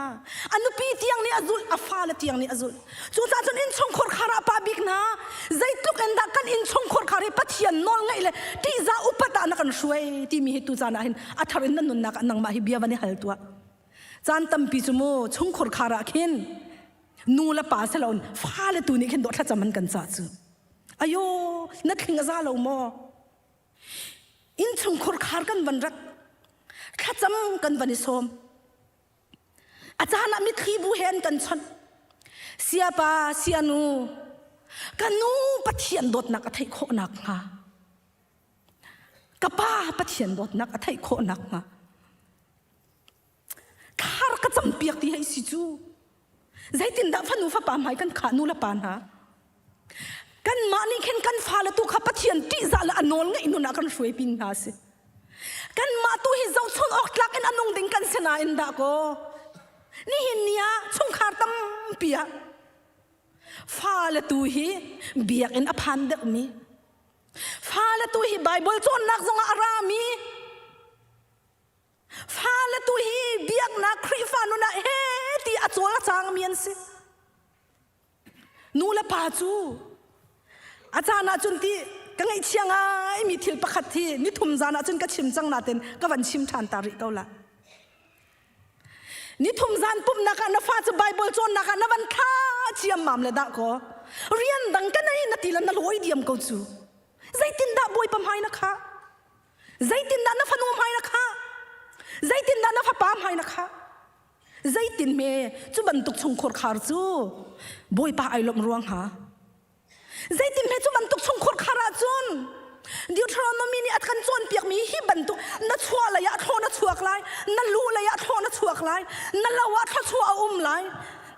A nupi tiang nih a zulh, a fale tiang nih a zulh. Cucaah cun innchungkhur khar ah pa bik hna zeitluk in dah kan innchungkhur khar hi Pathian nawl ngaih le ṭihzah upat ah na kan hruai timi hi tucaan ah hin a thar in nan nunnak ah nangmah hi bia van i hal tuah. Caan tampi cu mu chungkhur khar ah khin nu le pa siloin fale tu nih khin dawh thlacam an kan cah cu. Ayo na thling a za lo maw? Innchungkhur khar kan van rat thlacam kan van i sawm. A caan ah mitthli bu he an kan chawnh. Siapa, sianu, ka nu Pathian dawtnak a theih khawh nakhnga, ka pa Pathian dawtnak a theih khawh nakhnga, thar ka campiak ti hei si cu. Zeitindah fanu fapa hmai kan khah nu le pa hna? Kanmah nih khin kan fale tu kha Pathian ṭihzah le a nawl ngeih nun ah kan hruai pin hna si. Kanmah tu hi zohchun awk tlak in a nung ding kan si nain dah kaw nihin ni ah chungkhar tampi ah fale tu hi biakinn a phan deuhmi fale tu hi Bible cawnnak zongah a rami Fale tu hi biaknak Khrihfa nun ah he ti a cawl a cangmi an si. Nu le pa cu a caan ah cun ti ka ngaihchia ngaimi thil pakhat hi nithum zan ah cun ka chim cang natin ka van chim ṭhan ta rih ko la. Nithum zan pumhnak ah na fa cu Bible cawnnak ah na van thla ciammam le dah kaw rian dang ka nei na ti le na lawi diam ko cu. Zeitindah Bawipa hmai na khah? Zeitindah na fanu hmai na khah? Zeitindah na fapa hmai na khah? Zeitin hme cu bantuk chungkhur khar cu Bawipa ai lawmh ruang hnga? Zeitin hme cu bantuk chungkhur khar ahcun Deuteronomy nih a kan cawnpiakmi hi bantuk na chuah lei ah thlaw na chuak lai, na luh lei ah thlaw na chuak lai, na lo ah thluachuah a um lai,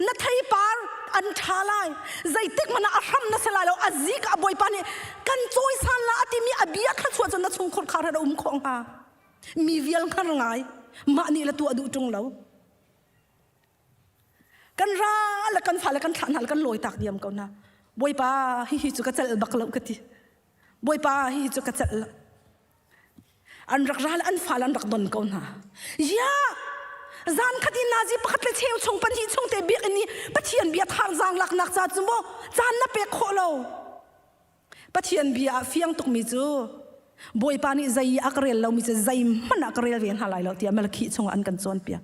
na theipar an ṭha lai, zeitik hmanh ah a hram na si lai lo, a zik ah Bawipa nih kan cawisan la a timi a bia thluachuah cu na chungkhur khar he a um khawh hnga. Mi vial hngar ngai, mah nih la tuah duh ṭung lo. Kan ra le kan fale kan thlah hna le kan lawi tak diam ko hna. Bawipa hihi cu ka celh bak lo ka ti. Bawipa hihi cu ka celh lo. An rak ra le an fale an rak don ko hna. Ya! Zan khat in nazi pakhat le cheu chung pahnih chung te biakinn i Pathian bia thazaang laknak ca cu maw caan na pek khawh lo. Pathian bia ah fiang tukmi cu Bawipa nih zei a ka rel lomi cu zeihmanh ah ka rel ve hna lai lo tiah Malakhi chungah an kan cawnpiak.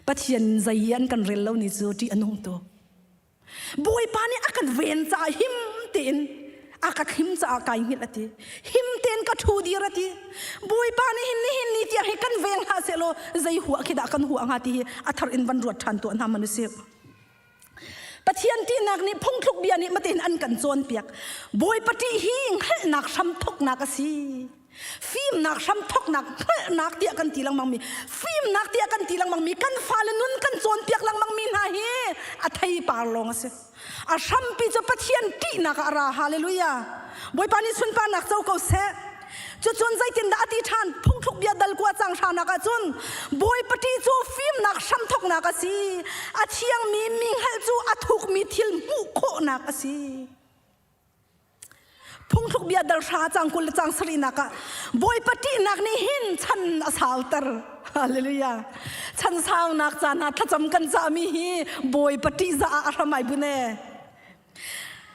Pathian zei an kan rel lo ni cu ṭih a nung tuk. Bawipa nih a kan ven caah him tein a ka thlim caah kai hngilh a ti. Him tein ka ṭhu dir a ti. Bawipa nih hin nihin ni tiang hi kan veng hlah sehlaw zei huah khi dah kan huah hnga ti hi a thar in van ruat ṭhan tuah hna man usih. Pathian ṭihnak nih phungthluk bia nih matein an kan cawnpiak. Bawipa ṭih hi hngalhnak hramthawknak a si. Fimnak hramthawknak hngalhnak tiah kan ti lengmang mi fimnak tiah kan ti lengmang mi kan fale nun kan cawnpiak lengmang mi hna hi a theipar lawng a si. A hrampi cu Pathian ṭihnak ah a ra. Hallelujah. Bawipa nih sunparnak co ko seh. Cucun zeitindah a ti ṭhan? Phungthluk bia dal kua cang hranak ahcun Bawipa ṭih cu fimnak hramthawknak a si. A thiangmi mi hngalh cu a thukmi thil hmuh khawhnak a si. Phungthluk bia dal hra cang 20 le cang sarihnak ah Bawipa ṭihnak nih hin chan a sauter. Hallelujah. Chan saunak caan ah thlacam kan cahmi hi Bawipa ṭihzah ah a hram ai bun ee.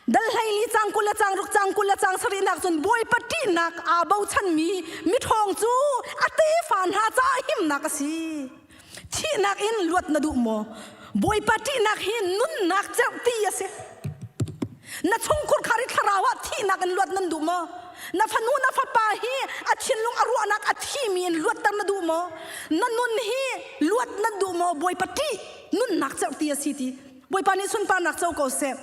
Dal hleili cang 20 le cang ruk cang 20 le cang sarihnak cun Bawipa ṭihnak aa bochanmi miṭhawng cu a tefa hna caah himnak a si. Thihnak in luat na duh maw? Bawipa ṭihnak hi nunnak cerhti a si. Na chungkhur khar i thlarau ah thihnak in luat nan duh maw? Na fanu na fapa hi a thinlung a ruahnak a thimi in luatter na duh maw? Na nun hi luat na duh maw? Bawipa ṭih nunnak cerhti a si ti Bawipa nih sunparnak co ko seh.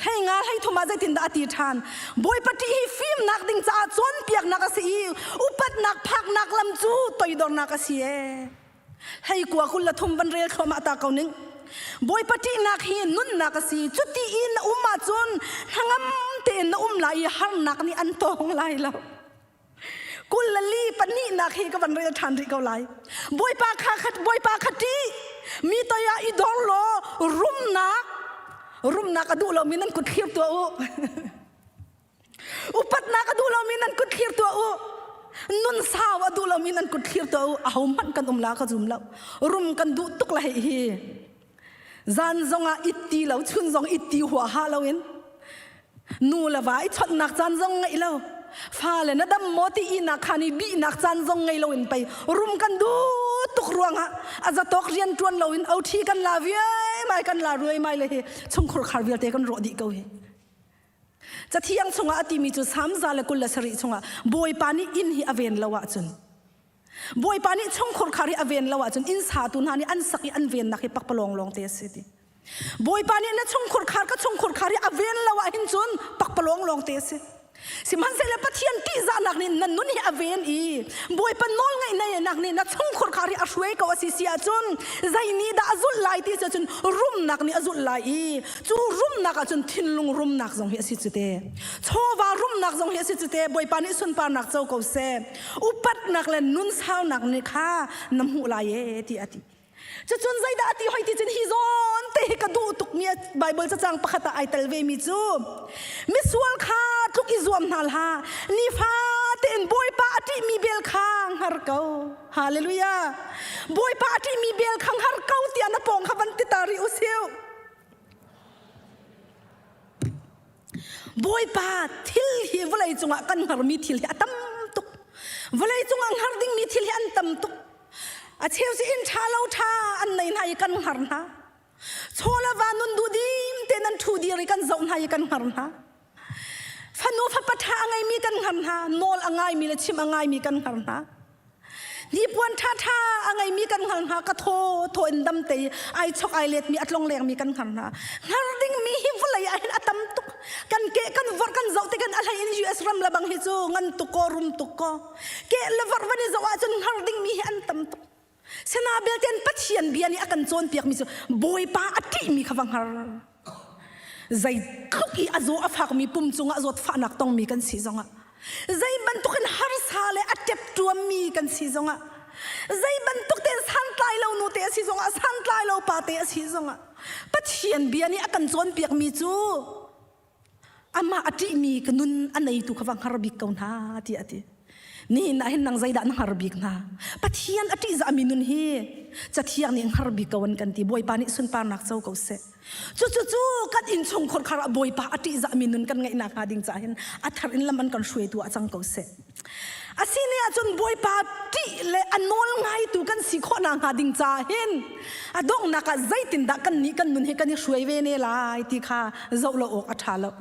Hlei nga hlei thum ah zeitindah a ti ṭhan? Bawipa ṭih hi fimnak ding caah cawnpiaknak a si i upatnak phaknak lam cu toidornak a si ee. Hlei kua 23 van rel thluahmah ta ko ning. Bawipa ṭihnak hi nunnak a si. Cuti i na um ahcun hnangam tein na um lai i harnak nih an tawng lai lo. 24 pahnihnak hi ka van rel ṭhan rih ko lai. Bawipa kha khat Bawipa kha ṭih mi toi ah i dor law rumnak rumnak a duh lomi nan kut thlir tuah u. Upatnak a duh lomi nan kut thlir tuah u. Nun sau a duh lomi nan kut thlir tuah u. Ahohmanh kan um la ka zum lo. Rum kan duh tuk la hei hi. Zan zong ah it ti lo, chun zong it ti huaha loin nu le va i chawnhnak caan zong ngeih lo fale na dam maw ti inak khan i bihnak caan zong ngei loin pei rum kan duh tuk ruangah a zatawk rian ṭuan loin othi kan la viai kan la ruai mai le hi chungkhur khar vialte kan rawh dih ko hi cathiang chungah a timi cu Salm 127 chungah Bawipa nih inn hi a ven lo ahcun Bawipa nih chungkhur khar hi a ven lo ahcun inn satu hna nih an sak i an vennak hi pakpalawng lawng te a si ti Bawipa nih na chungkhur khar ka chungkhur khar hi a ven lo ah hin cun pakpalawng lawng te a si. Sihmanhsehlaw Pathian ṭihzahnak nih na nun hi a ven i Bawipa nawl ngaihnak nih na chungkhur khar hi a hruai ko a si si ahcun zei nih dah a zulh lai ti si ahcun rumnak nih a zulh lai i cu rumnak ahcun thinlung rumnak zong hi a si cu te. Chawva rumnak zong hi a si cu te. Bawipa nih sunparnak co ko seh. Upatnak le nun saunak nih kha na hmuh lai ee ti a ti. Cucun zeidah a ti hoi ti cun hi zawn te hi ka duh tukmi Bible cacang pakhat ah ai tel ve mi cu misual kha tluk i zuam hna hlah nifa tein Bawipa a ṭihmi bel kha hngar ko Hallelujah Bawipa a ṭihmi bel kha hngar ko tiah na pawng kha van ti ta rih usih Bawipa thil hi vawlei cungah kan hngarmi thil hi a tam tuk vawlei cungah hngar dingmi thil hi an tam tuk A cheu si inn ṭha lo ṭha an nei hna i kan hngar hna. Chaw le va nun duhdim te nan ṭhu dir i kan zoh hna i kan hngar hna. Fanu fapa ṭha a ngeimi kan hngar hna, nawl a ngaimi le chim a ngaimi kan hngar hna. Hnipuan ṭhaṭha a ngeimi kan hngal hna ka thaw thaw in dam te ai chok ai letmi a tlong lengmi kan hngal hna. Hngar dingmi hi vawlei ah hin a tam tuk. Kan ke kan vorh kan zoh tik in a hlei in US ram le bang hi cu ngan tuk ko rum tuk ko. Ke le vorh van i zoh ahcun hngar dingmi hi an tam tuk. Sena belte Pathian bia nih a kan cawnpiakmi cu Bawipa a ṭihmi kha va hngar. Zeitluk i a zaw a fakmi pum cungah zawtfahnak tongmi kan si zongah zei bantukin harsa le a ṭepṭuammi kan si zongah zei bantuk tein santlai lo nu te a si zongah santlai lo pa te a si zongah Pathian bia nih a kan cawnpiakmi cu amah a ṭihmi ka nun a neitu kha va hngar bik ko hna tiah a ti. Nihin ah hin nang zeidah na hngar bik hna? Pathian a ṭihzahmi nun hi Cathiang nih hngar bik ko an kan ti. Bawipa nih sunparnak co ko seh. Cucu cu kan innchung khorkhar ah Bawipa a ṭihzahmi nun kan ngeihnak hnga ding caah hin a thar in lam an kan hruaitu ah cang ko seh. Asine ahcun Bawipa ṭih le a nawl ngaitu kan si khawhnak hnga ding caah hin a donghnak ah zeitindah kan nih kan nun hi kan i hruai ve ne lai ti kha zoh lo awk a ṭha lo.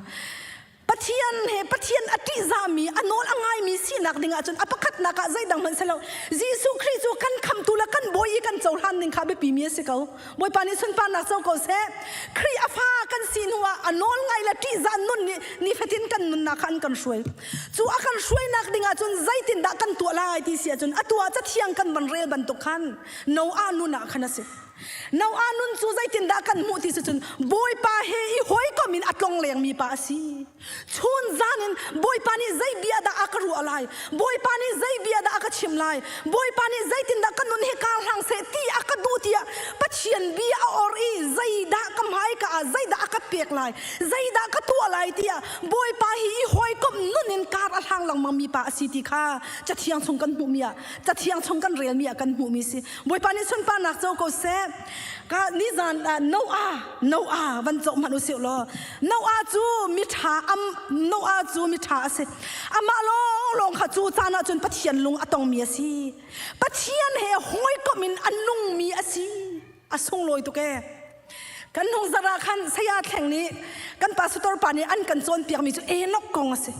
Pathian he Pathian a ṭihzahmi a nawl a ngaimi sinak ding ahcun a pakhatnak ah zeidang hmanh si lo Jesuh Khrih cu kan khamtu le kan bawi i kan cohlan ding kha biapi mi a si ko. Bawipa nih sunparnak co ko seh. Khrih a fa kan si hnu ah a nawl ngai le ṭihzah nun nih nifatin kan nunnak kha an kan hruai. Cu a kan hruainak ding ahcun zeitindah kan tuah lai ti si ahcun atu ah cathiang kan van rel bantuk khan Noah nun ah khan a si. Noah nun cu zeitindah kan hmuh ti si cun Bawipa he i hawikom in a tlong lengmi pa a si. Chun zan in Bawipa nih zei bia dah a ka ruah lai? Bawipa nih zei bia dah a ka chim lai? Bawipa nih zeitindah ka nun hi kar hlang seh ti a ka duh tiah Pathian bia a or i zeidah ka hmaika ah zeidah a ka pek lai? Zeidah ka tuah lai tiah Bawipa hi i hawikomh nun in kar a hlang lengmang mi pa a si ti kha Cathiang chung kan hmuhmi ah Cathiang chung kan relmi ah kan hmuhmi si. Bawipa nih sunparnak co ko seh. Ka nizan Noah Noah van zoh hmanh usih law Noah cu miṭha am Noah cu miṭha a si. Amah lawnglawng kha cu caan ah cun Pathian lung a tongmi a si. Pathian he hawikomh in a nungmi a si. A sunglawi tuk ee. Kan hnung zarh ah khan saya thleng nih kan pastor pa nih an kan cawnpiakmi cu Enoch kong a si.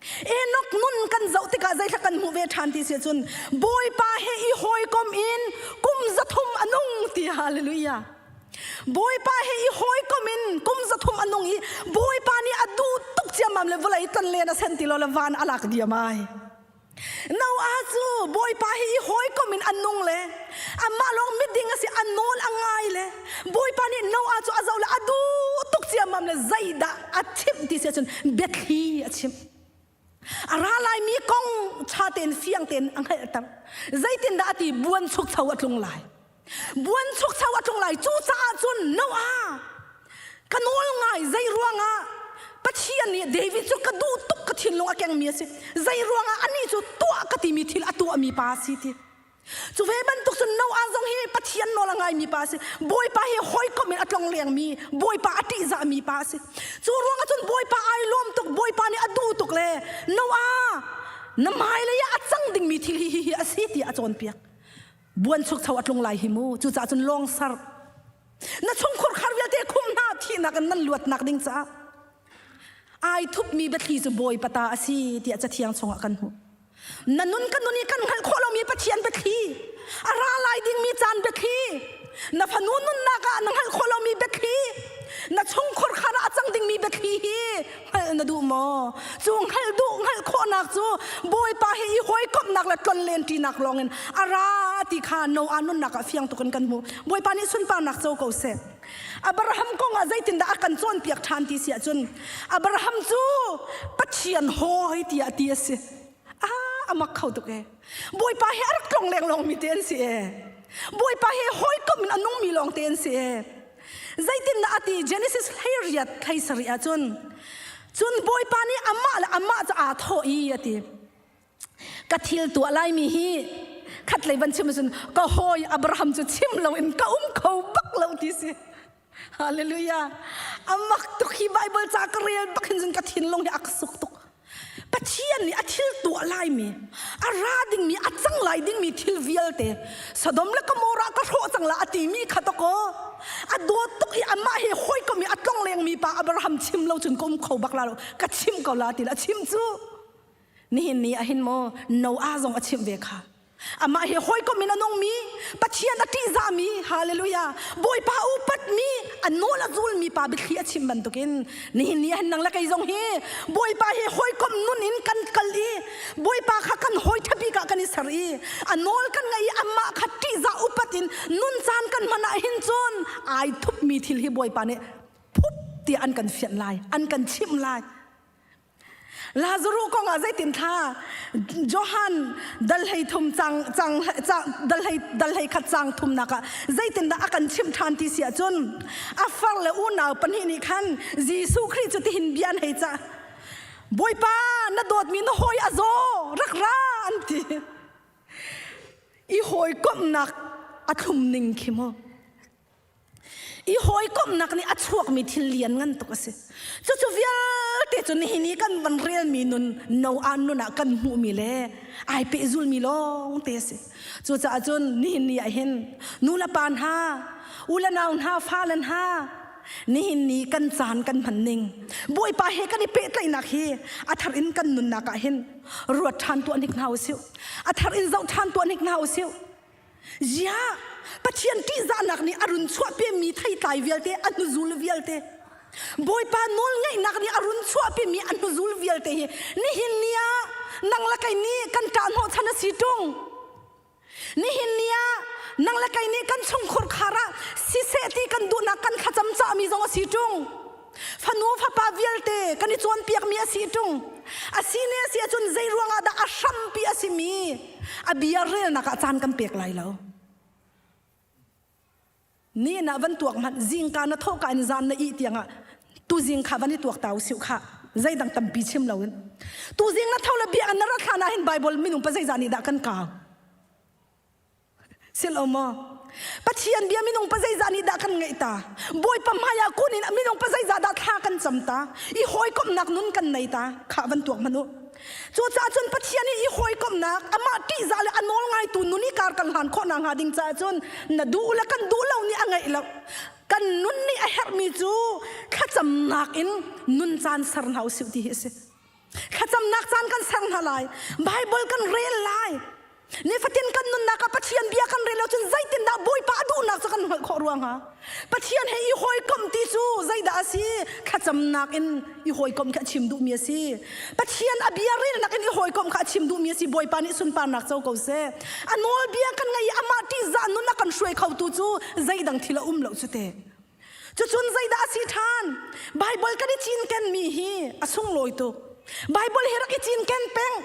Enoch nun kan zoh tikah zeithla kan hmuh ve ṭhan ti si cun Bawipa he i hawikom in kum 300 a nung ti hallelujah. Bawipa he i hawikom in kum 300 a nung i Bawipa nih a duh tuk ciammam le vawlei ton len a sen ti lo le van a lak diam ai. Noah cu Bawipa he i hawikom in a nung le amah lawng miding a si a nawl a ngai le Bawipa nih Noah cu a zoh le a duh tuk ciammam le zeidah a chimh ti si ahcun biathli a chimh. A ra laimi kong ṭha tein fiang tein a hngalhter. Zeitindah a ti buan chukcho a tlung lai. Buan chukcho a tlung lai. Cucaah cun Noah ka nawl ngai zei ruangah Pathian nih David cu ka duh tuk ka thinlung a kengmi a si. Zei ruangah anih cu tuah ka timi thil a tuahmi pa a si ti. Cu ve bantuk cun Noah zong hi Pathian nawl a ngaimi pa a si. Bawipa hi hawikom in a tlong lengmi, Bawipa a ṭihzahmi pa a si. Cu ruangah cun Bawipa ai lawm tuk, Bawipa nih a duh tuk le Noah na hmailei ah a cang dingmi thil hi hi a si tiah a cawnpiak. Buan chukcho a tlung lai hi mu. Cucaah cun lawng sar. Na chungkhur khar vialte khum hna thihnak in nan luatnak ding caah ai thupmi biathli cu Bawipa ta a si tiah Cathiang chungah kan hmuh. Na nun ka nun i kan hngalh khawh lomi Pathian biathli, a ra lai dingmi caan biathli, na fanu nunnak ah na hngalh khawh lomi biathli, na chungkhur khar ah a cang dingmi biathli hi hngalh na duh maw? Cu hngalh duh hngalh khawhnak cu Bawipa he i hawikomhnak le tlonlen ṭinak lawngin a ra ti kha Noah nunnak ah fiang tuk in kan hmuh. Bawipa nih sunparnak co ko seh. Abraham kong ah zeitindah a kan cawnpiak ṭhan ti si ahcun Abraham cu Pathian hawi tiah ti a si. Ah, a mak kho tuk ee. Bawipa he a rak tlong lenglong mi te an si ee. Bawipa he hawikom in a nungmi lawng te an si ee. Zeitindah a ti Genesis 18 37 ahcun cun Bawipa nih amah le amah cu aa thawh i a ti. Ka thil tuah laimi hi khatlei van chim ahcun ka hawi Abraham cu chim loin ka um kho bak lo ti si. Hallelujah. Amak tuk hi Bible ca ka rel bak hin cun ka thinlung hi a ka suk tuk. Pathian nih a thil tuah laimi, a ra dingmi, a cang lai dingmi thil vialte Sodom le Gomorrah ka hrawh cang la a timi kha to ko. A dawt tuk i amah he hawikom i a tlong lengmi pa Abraham chim lo cun ka um kho bak la lo. Ka chim ko la ti la chim cu. Nihin ni ah hin maw Noah zong a chimh ve kha. Amah he hawikom in a nungmi, Pathian a ṭihzahmi, hallelujah, Bawipa upatmi, a nawl a zulmi pa biathli a chim bantukin nihin ni ah hin nang le kei zong hi Bawipa he hawikom nun in kan kal i Bawipa kha kan hawi ṭha bik ah kan i ser i a nawl kan ngaih i amah kha ṭihzah upat in nun caan kan hman ah hin cun ai thupmi thil hi Bawipa nih phup tiah an kan fianh lai, an kan chimh lai. Lazaruh kong ah zeitin thla Johan dal hlei thum cang cang dal hlei dal hlei khat cang thumnak ah zeitindah a kan chimh ṭhan ti si ahcun a far le unau pahnih nih khan Jesuh Khrih cu tihin bia an hei cah Bawipa na dawtmi na hawi a zaw rak ra an ti i hawikomhnak a thlum ning khi mu I hawikomhnak nih a chuakmi thil lian ngan tuk a si. Cucu vialte cu nihin i kan van relmi nun Noah nun ah kan hmuhmi le ai pehzulmi lawng te a si. Cucaah cun nihin ni ah hin nu le pa hna, u le nau hna, fale hna, nihin ni kan caan kan hman ning Bawipa he kan i pehtlaihnak hi a thar in kan nunnak ah hin ruat ṭhan tuah hnik hna usih. A thar in zoh ṭhan tuah hnik hna usih. Ziah Pathian ṭihzahnak nih a run chuahpimi theitlai vialte a hnuzul vialte Bawipa nawlngeihnak nih a run chuahpimi a hnuzul vialte hi nihin ni ah nang le kei nih kan ṭah hnawhchan a si ṭung. Nihin ni ah nang le kei nih kan chungkhur khar ah siseh ti kan duhnak kan thlacam cahmi zong a si ṭung. Fanu fapa vialte kan i cawnpiakmi a si ṭung. A si ne a si ahcun zei ruangah dah a hrampi a simi a bia relnak ah caan kan pek lai lo. Ni na van tuak hmanh zingka na thawhka in zan na ih tiangah tuzing kha van i tuak ta usih kha zeidang tampi chim loin tuzing na tho le bia na rat hlan ah hin Bible minung pa zeizah nih dah kan kau Sil o maw? Pathian bia minung pa zeizah nih dah kan ngeih ta? Bawipa hmai ah kun in minung pa zeizah dah thla kan cam ta? I hawikomhnak nun kan nei ta? Khah van tuak hmanh u. Cucaah cun Pathian i i hawikomhnak amah ṭihzah le a nawl ngaitu nun i kar kan hlan khawh nakhnga ding caah cun na duh le kan duh lo nih a ngeih lo. Kan nun nih a herhmi cu thlacamnak in nun caan ser hna usih ti hi a si. Thlacamnak caan kan ser hna lai. Bible kan rel lai. Nifatin kan nunnak ah Pathian bia kan rel lo cun zeitindah Bawipa a duhnak cu kan hngalh khawh ruangah Pathian he i hawikomh ti cu zeidah a si? Thlacamnak in i hawikomh kha a chim duhmi a si. Pathian a bia relnak in i hawikomh kha a chim duhmi a si. Bawipa nih sunparnak co ko seh. A nawlbia kan ngei i amah ṭihzah nun a kan hruai khotu cu zeidang thil a um lo cu te. Cucun zeidah a si ṭhan? Baibal kan i cinkenmi hi a sunglawi tuk. Baibal hi rak i cinken peng.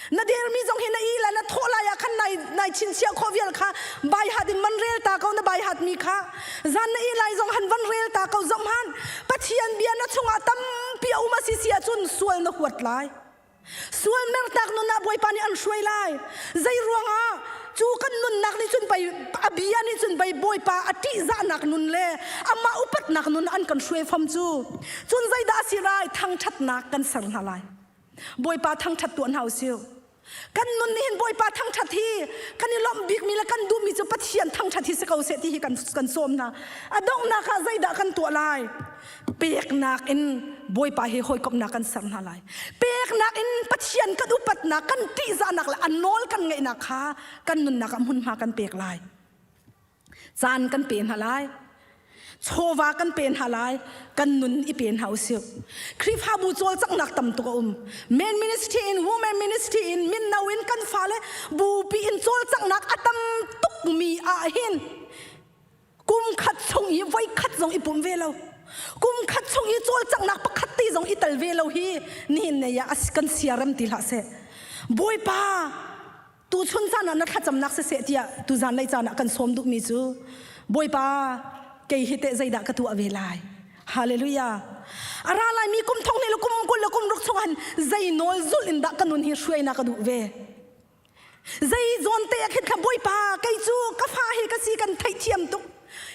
Na dermi zong hi na i le na thawh lai ah khan nai, nai chinchiah khawh vial kha bai hat in van rel ta ko na bai hat mi kha. Zan na i lai zong han van rel ta ko zom han. Pathian bia na chungah tampi a um a si si ahcun sual na huat lai. Sual mertak nun ah Bawipa nih an hruai lai. Zei ruangah cu kan nunnak nih cun pei a bia nih cun pei Bawipa a ṭihzahnak nun le amah upatnak nun an kan hruai fam cu. Cun zeidah a si lai? Thangṭhatnak kan ser hna lai. Bawipa thangṭhat tuah hna usih. Kan nun nih hin Bawipa thangṭhat hi kan i lawmh bikmi le kan duhmi cu Pathian thangṭhat hi si ko seh ti hi kan, kan sawm hna. A donghnak ah zeidah kan tuah lai? Peknak in Bawipa he hawikomhnak kan ser hna lai. Peknak in Pathian kan upatnak, kan ṭihzahnak le a nawl kan ngeihnak kha kan nunnak ah hmunhma kan pek lai. Caan kan pe hna lai. Chawva kan pe hna lai. Kan nun i pe hna usih. Khrihfabu cawlcanghnak tam tuk a um. Men ministry in, women ministry in, minno in kan fale bupi in cawlcanghnak a tam tukmi ah hin kum khat chung i voi khat zong i pum ve lo kum khat chung i cawlcanghnak pakhat te zong i tel ve lo hi nihin nei ah kan siarem ti hlah seh bawipa tu chun caan ah na thlacamnak siseh tiah tu zan lei caan ah kan sawm duhmi cu bawipa kei hi teh zeidah ka tuah ve lai hallelujah a ra lai mi kum thong le kum 20 le kum ruk chung han zei nawl zulh in dah ka nun hi hruai na ka duh ve Zei zawn te ah khin kha Bawipa kei cu ka fa hi ka si kan theihthiam tuk.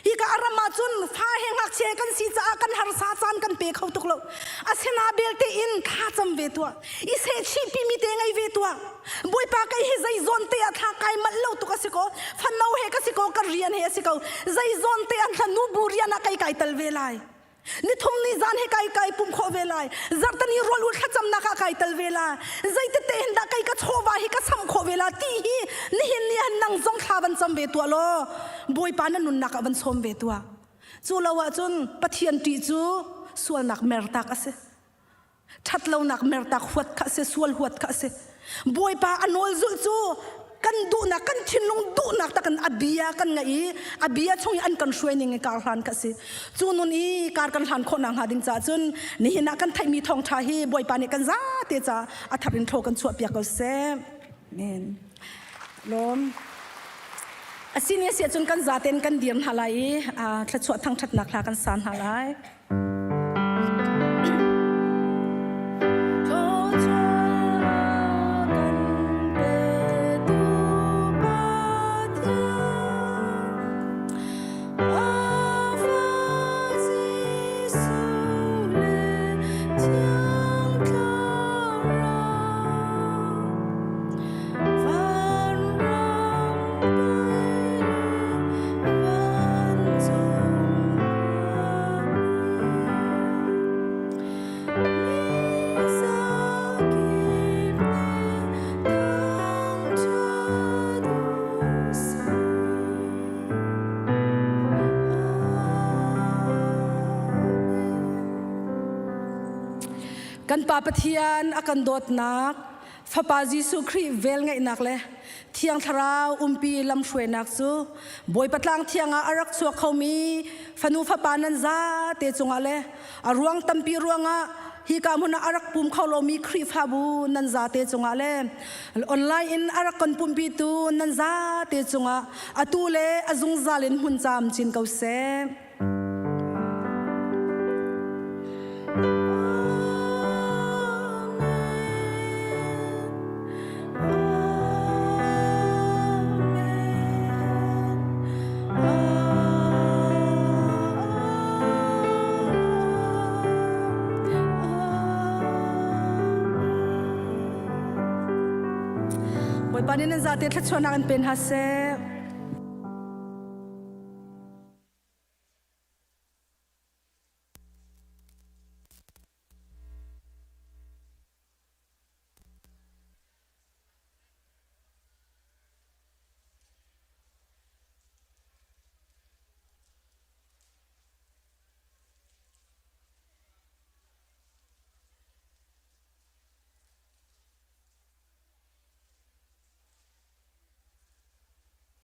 Hi ka aram ah cun fa he ngakchia kan si caah kan harsa caan kan pe kho tuk lo. Asina belte in thla cam ve tuah. I sehchih pimi te ngei ve tuah. Bawipa kei hi zei zawn te ah thla kai malh lo tuk a si ko. Fano he ka si ko ka rian he a si ko. Zei zawn te ah thla nu bu rian ah kei kai tal ve lai. Nithum ni zan he kai kai pum khawh ve lai. Zarhtani rual ul thlacamnak ah kai tel ve la. Zeitete hin dah kai ka chawva hi ka cham khawh ve la ti hi nihin ni han nang zong thla van cam ve tuah law Bawipa na nunnak ah van sawm ve tuah. Cu lo ahcun Pathian ṭih cu sualnak mertak a si. Ṭhatlonak mertak huat kha a si, sual huat kha a si. Bawipa a nawl zulh cu kan duhnak, kan thinlung duhnak tak in a bia kan ngaih i a bia chung i an kan hruai ning i kar hlan kha a si. Cu nun i kar kan hlan khawh nakhnga ding caah cun nihin ah kan theihmi thawngṭha hi Bawipa nih kan zate ca a thar in thaw kan chuahpiak ko seh. Amen. Lawm. Asini a si ahcun kan zaten kan dir hna lai i thluachuah thangṭhatnak hla kan sa hna lai. Kan Pa Pathian a kan dawtnak Fapa Jesuh Khrih velngeihnak le Thiang Thlarau umpi lamhruainak cu Bawipa tlang thiang ah a rak chuak khomi fanu fapa nan zate cungah le a ruang tampi ruangah hika hmun ah a rak pum kho lomi Khrihfabu nan zate cungah le online in a rak kan pumpitu nan zate cungah atu le a zungzal in hmun caam chin ko seh. Bawipa nih nan zate thluachuahnak in pe hna seh.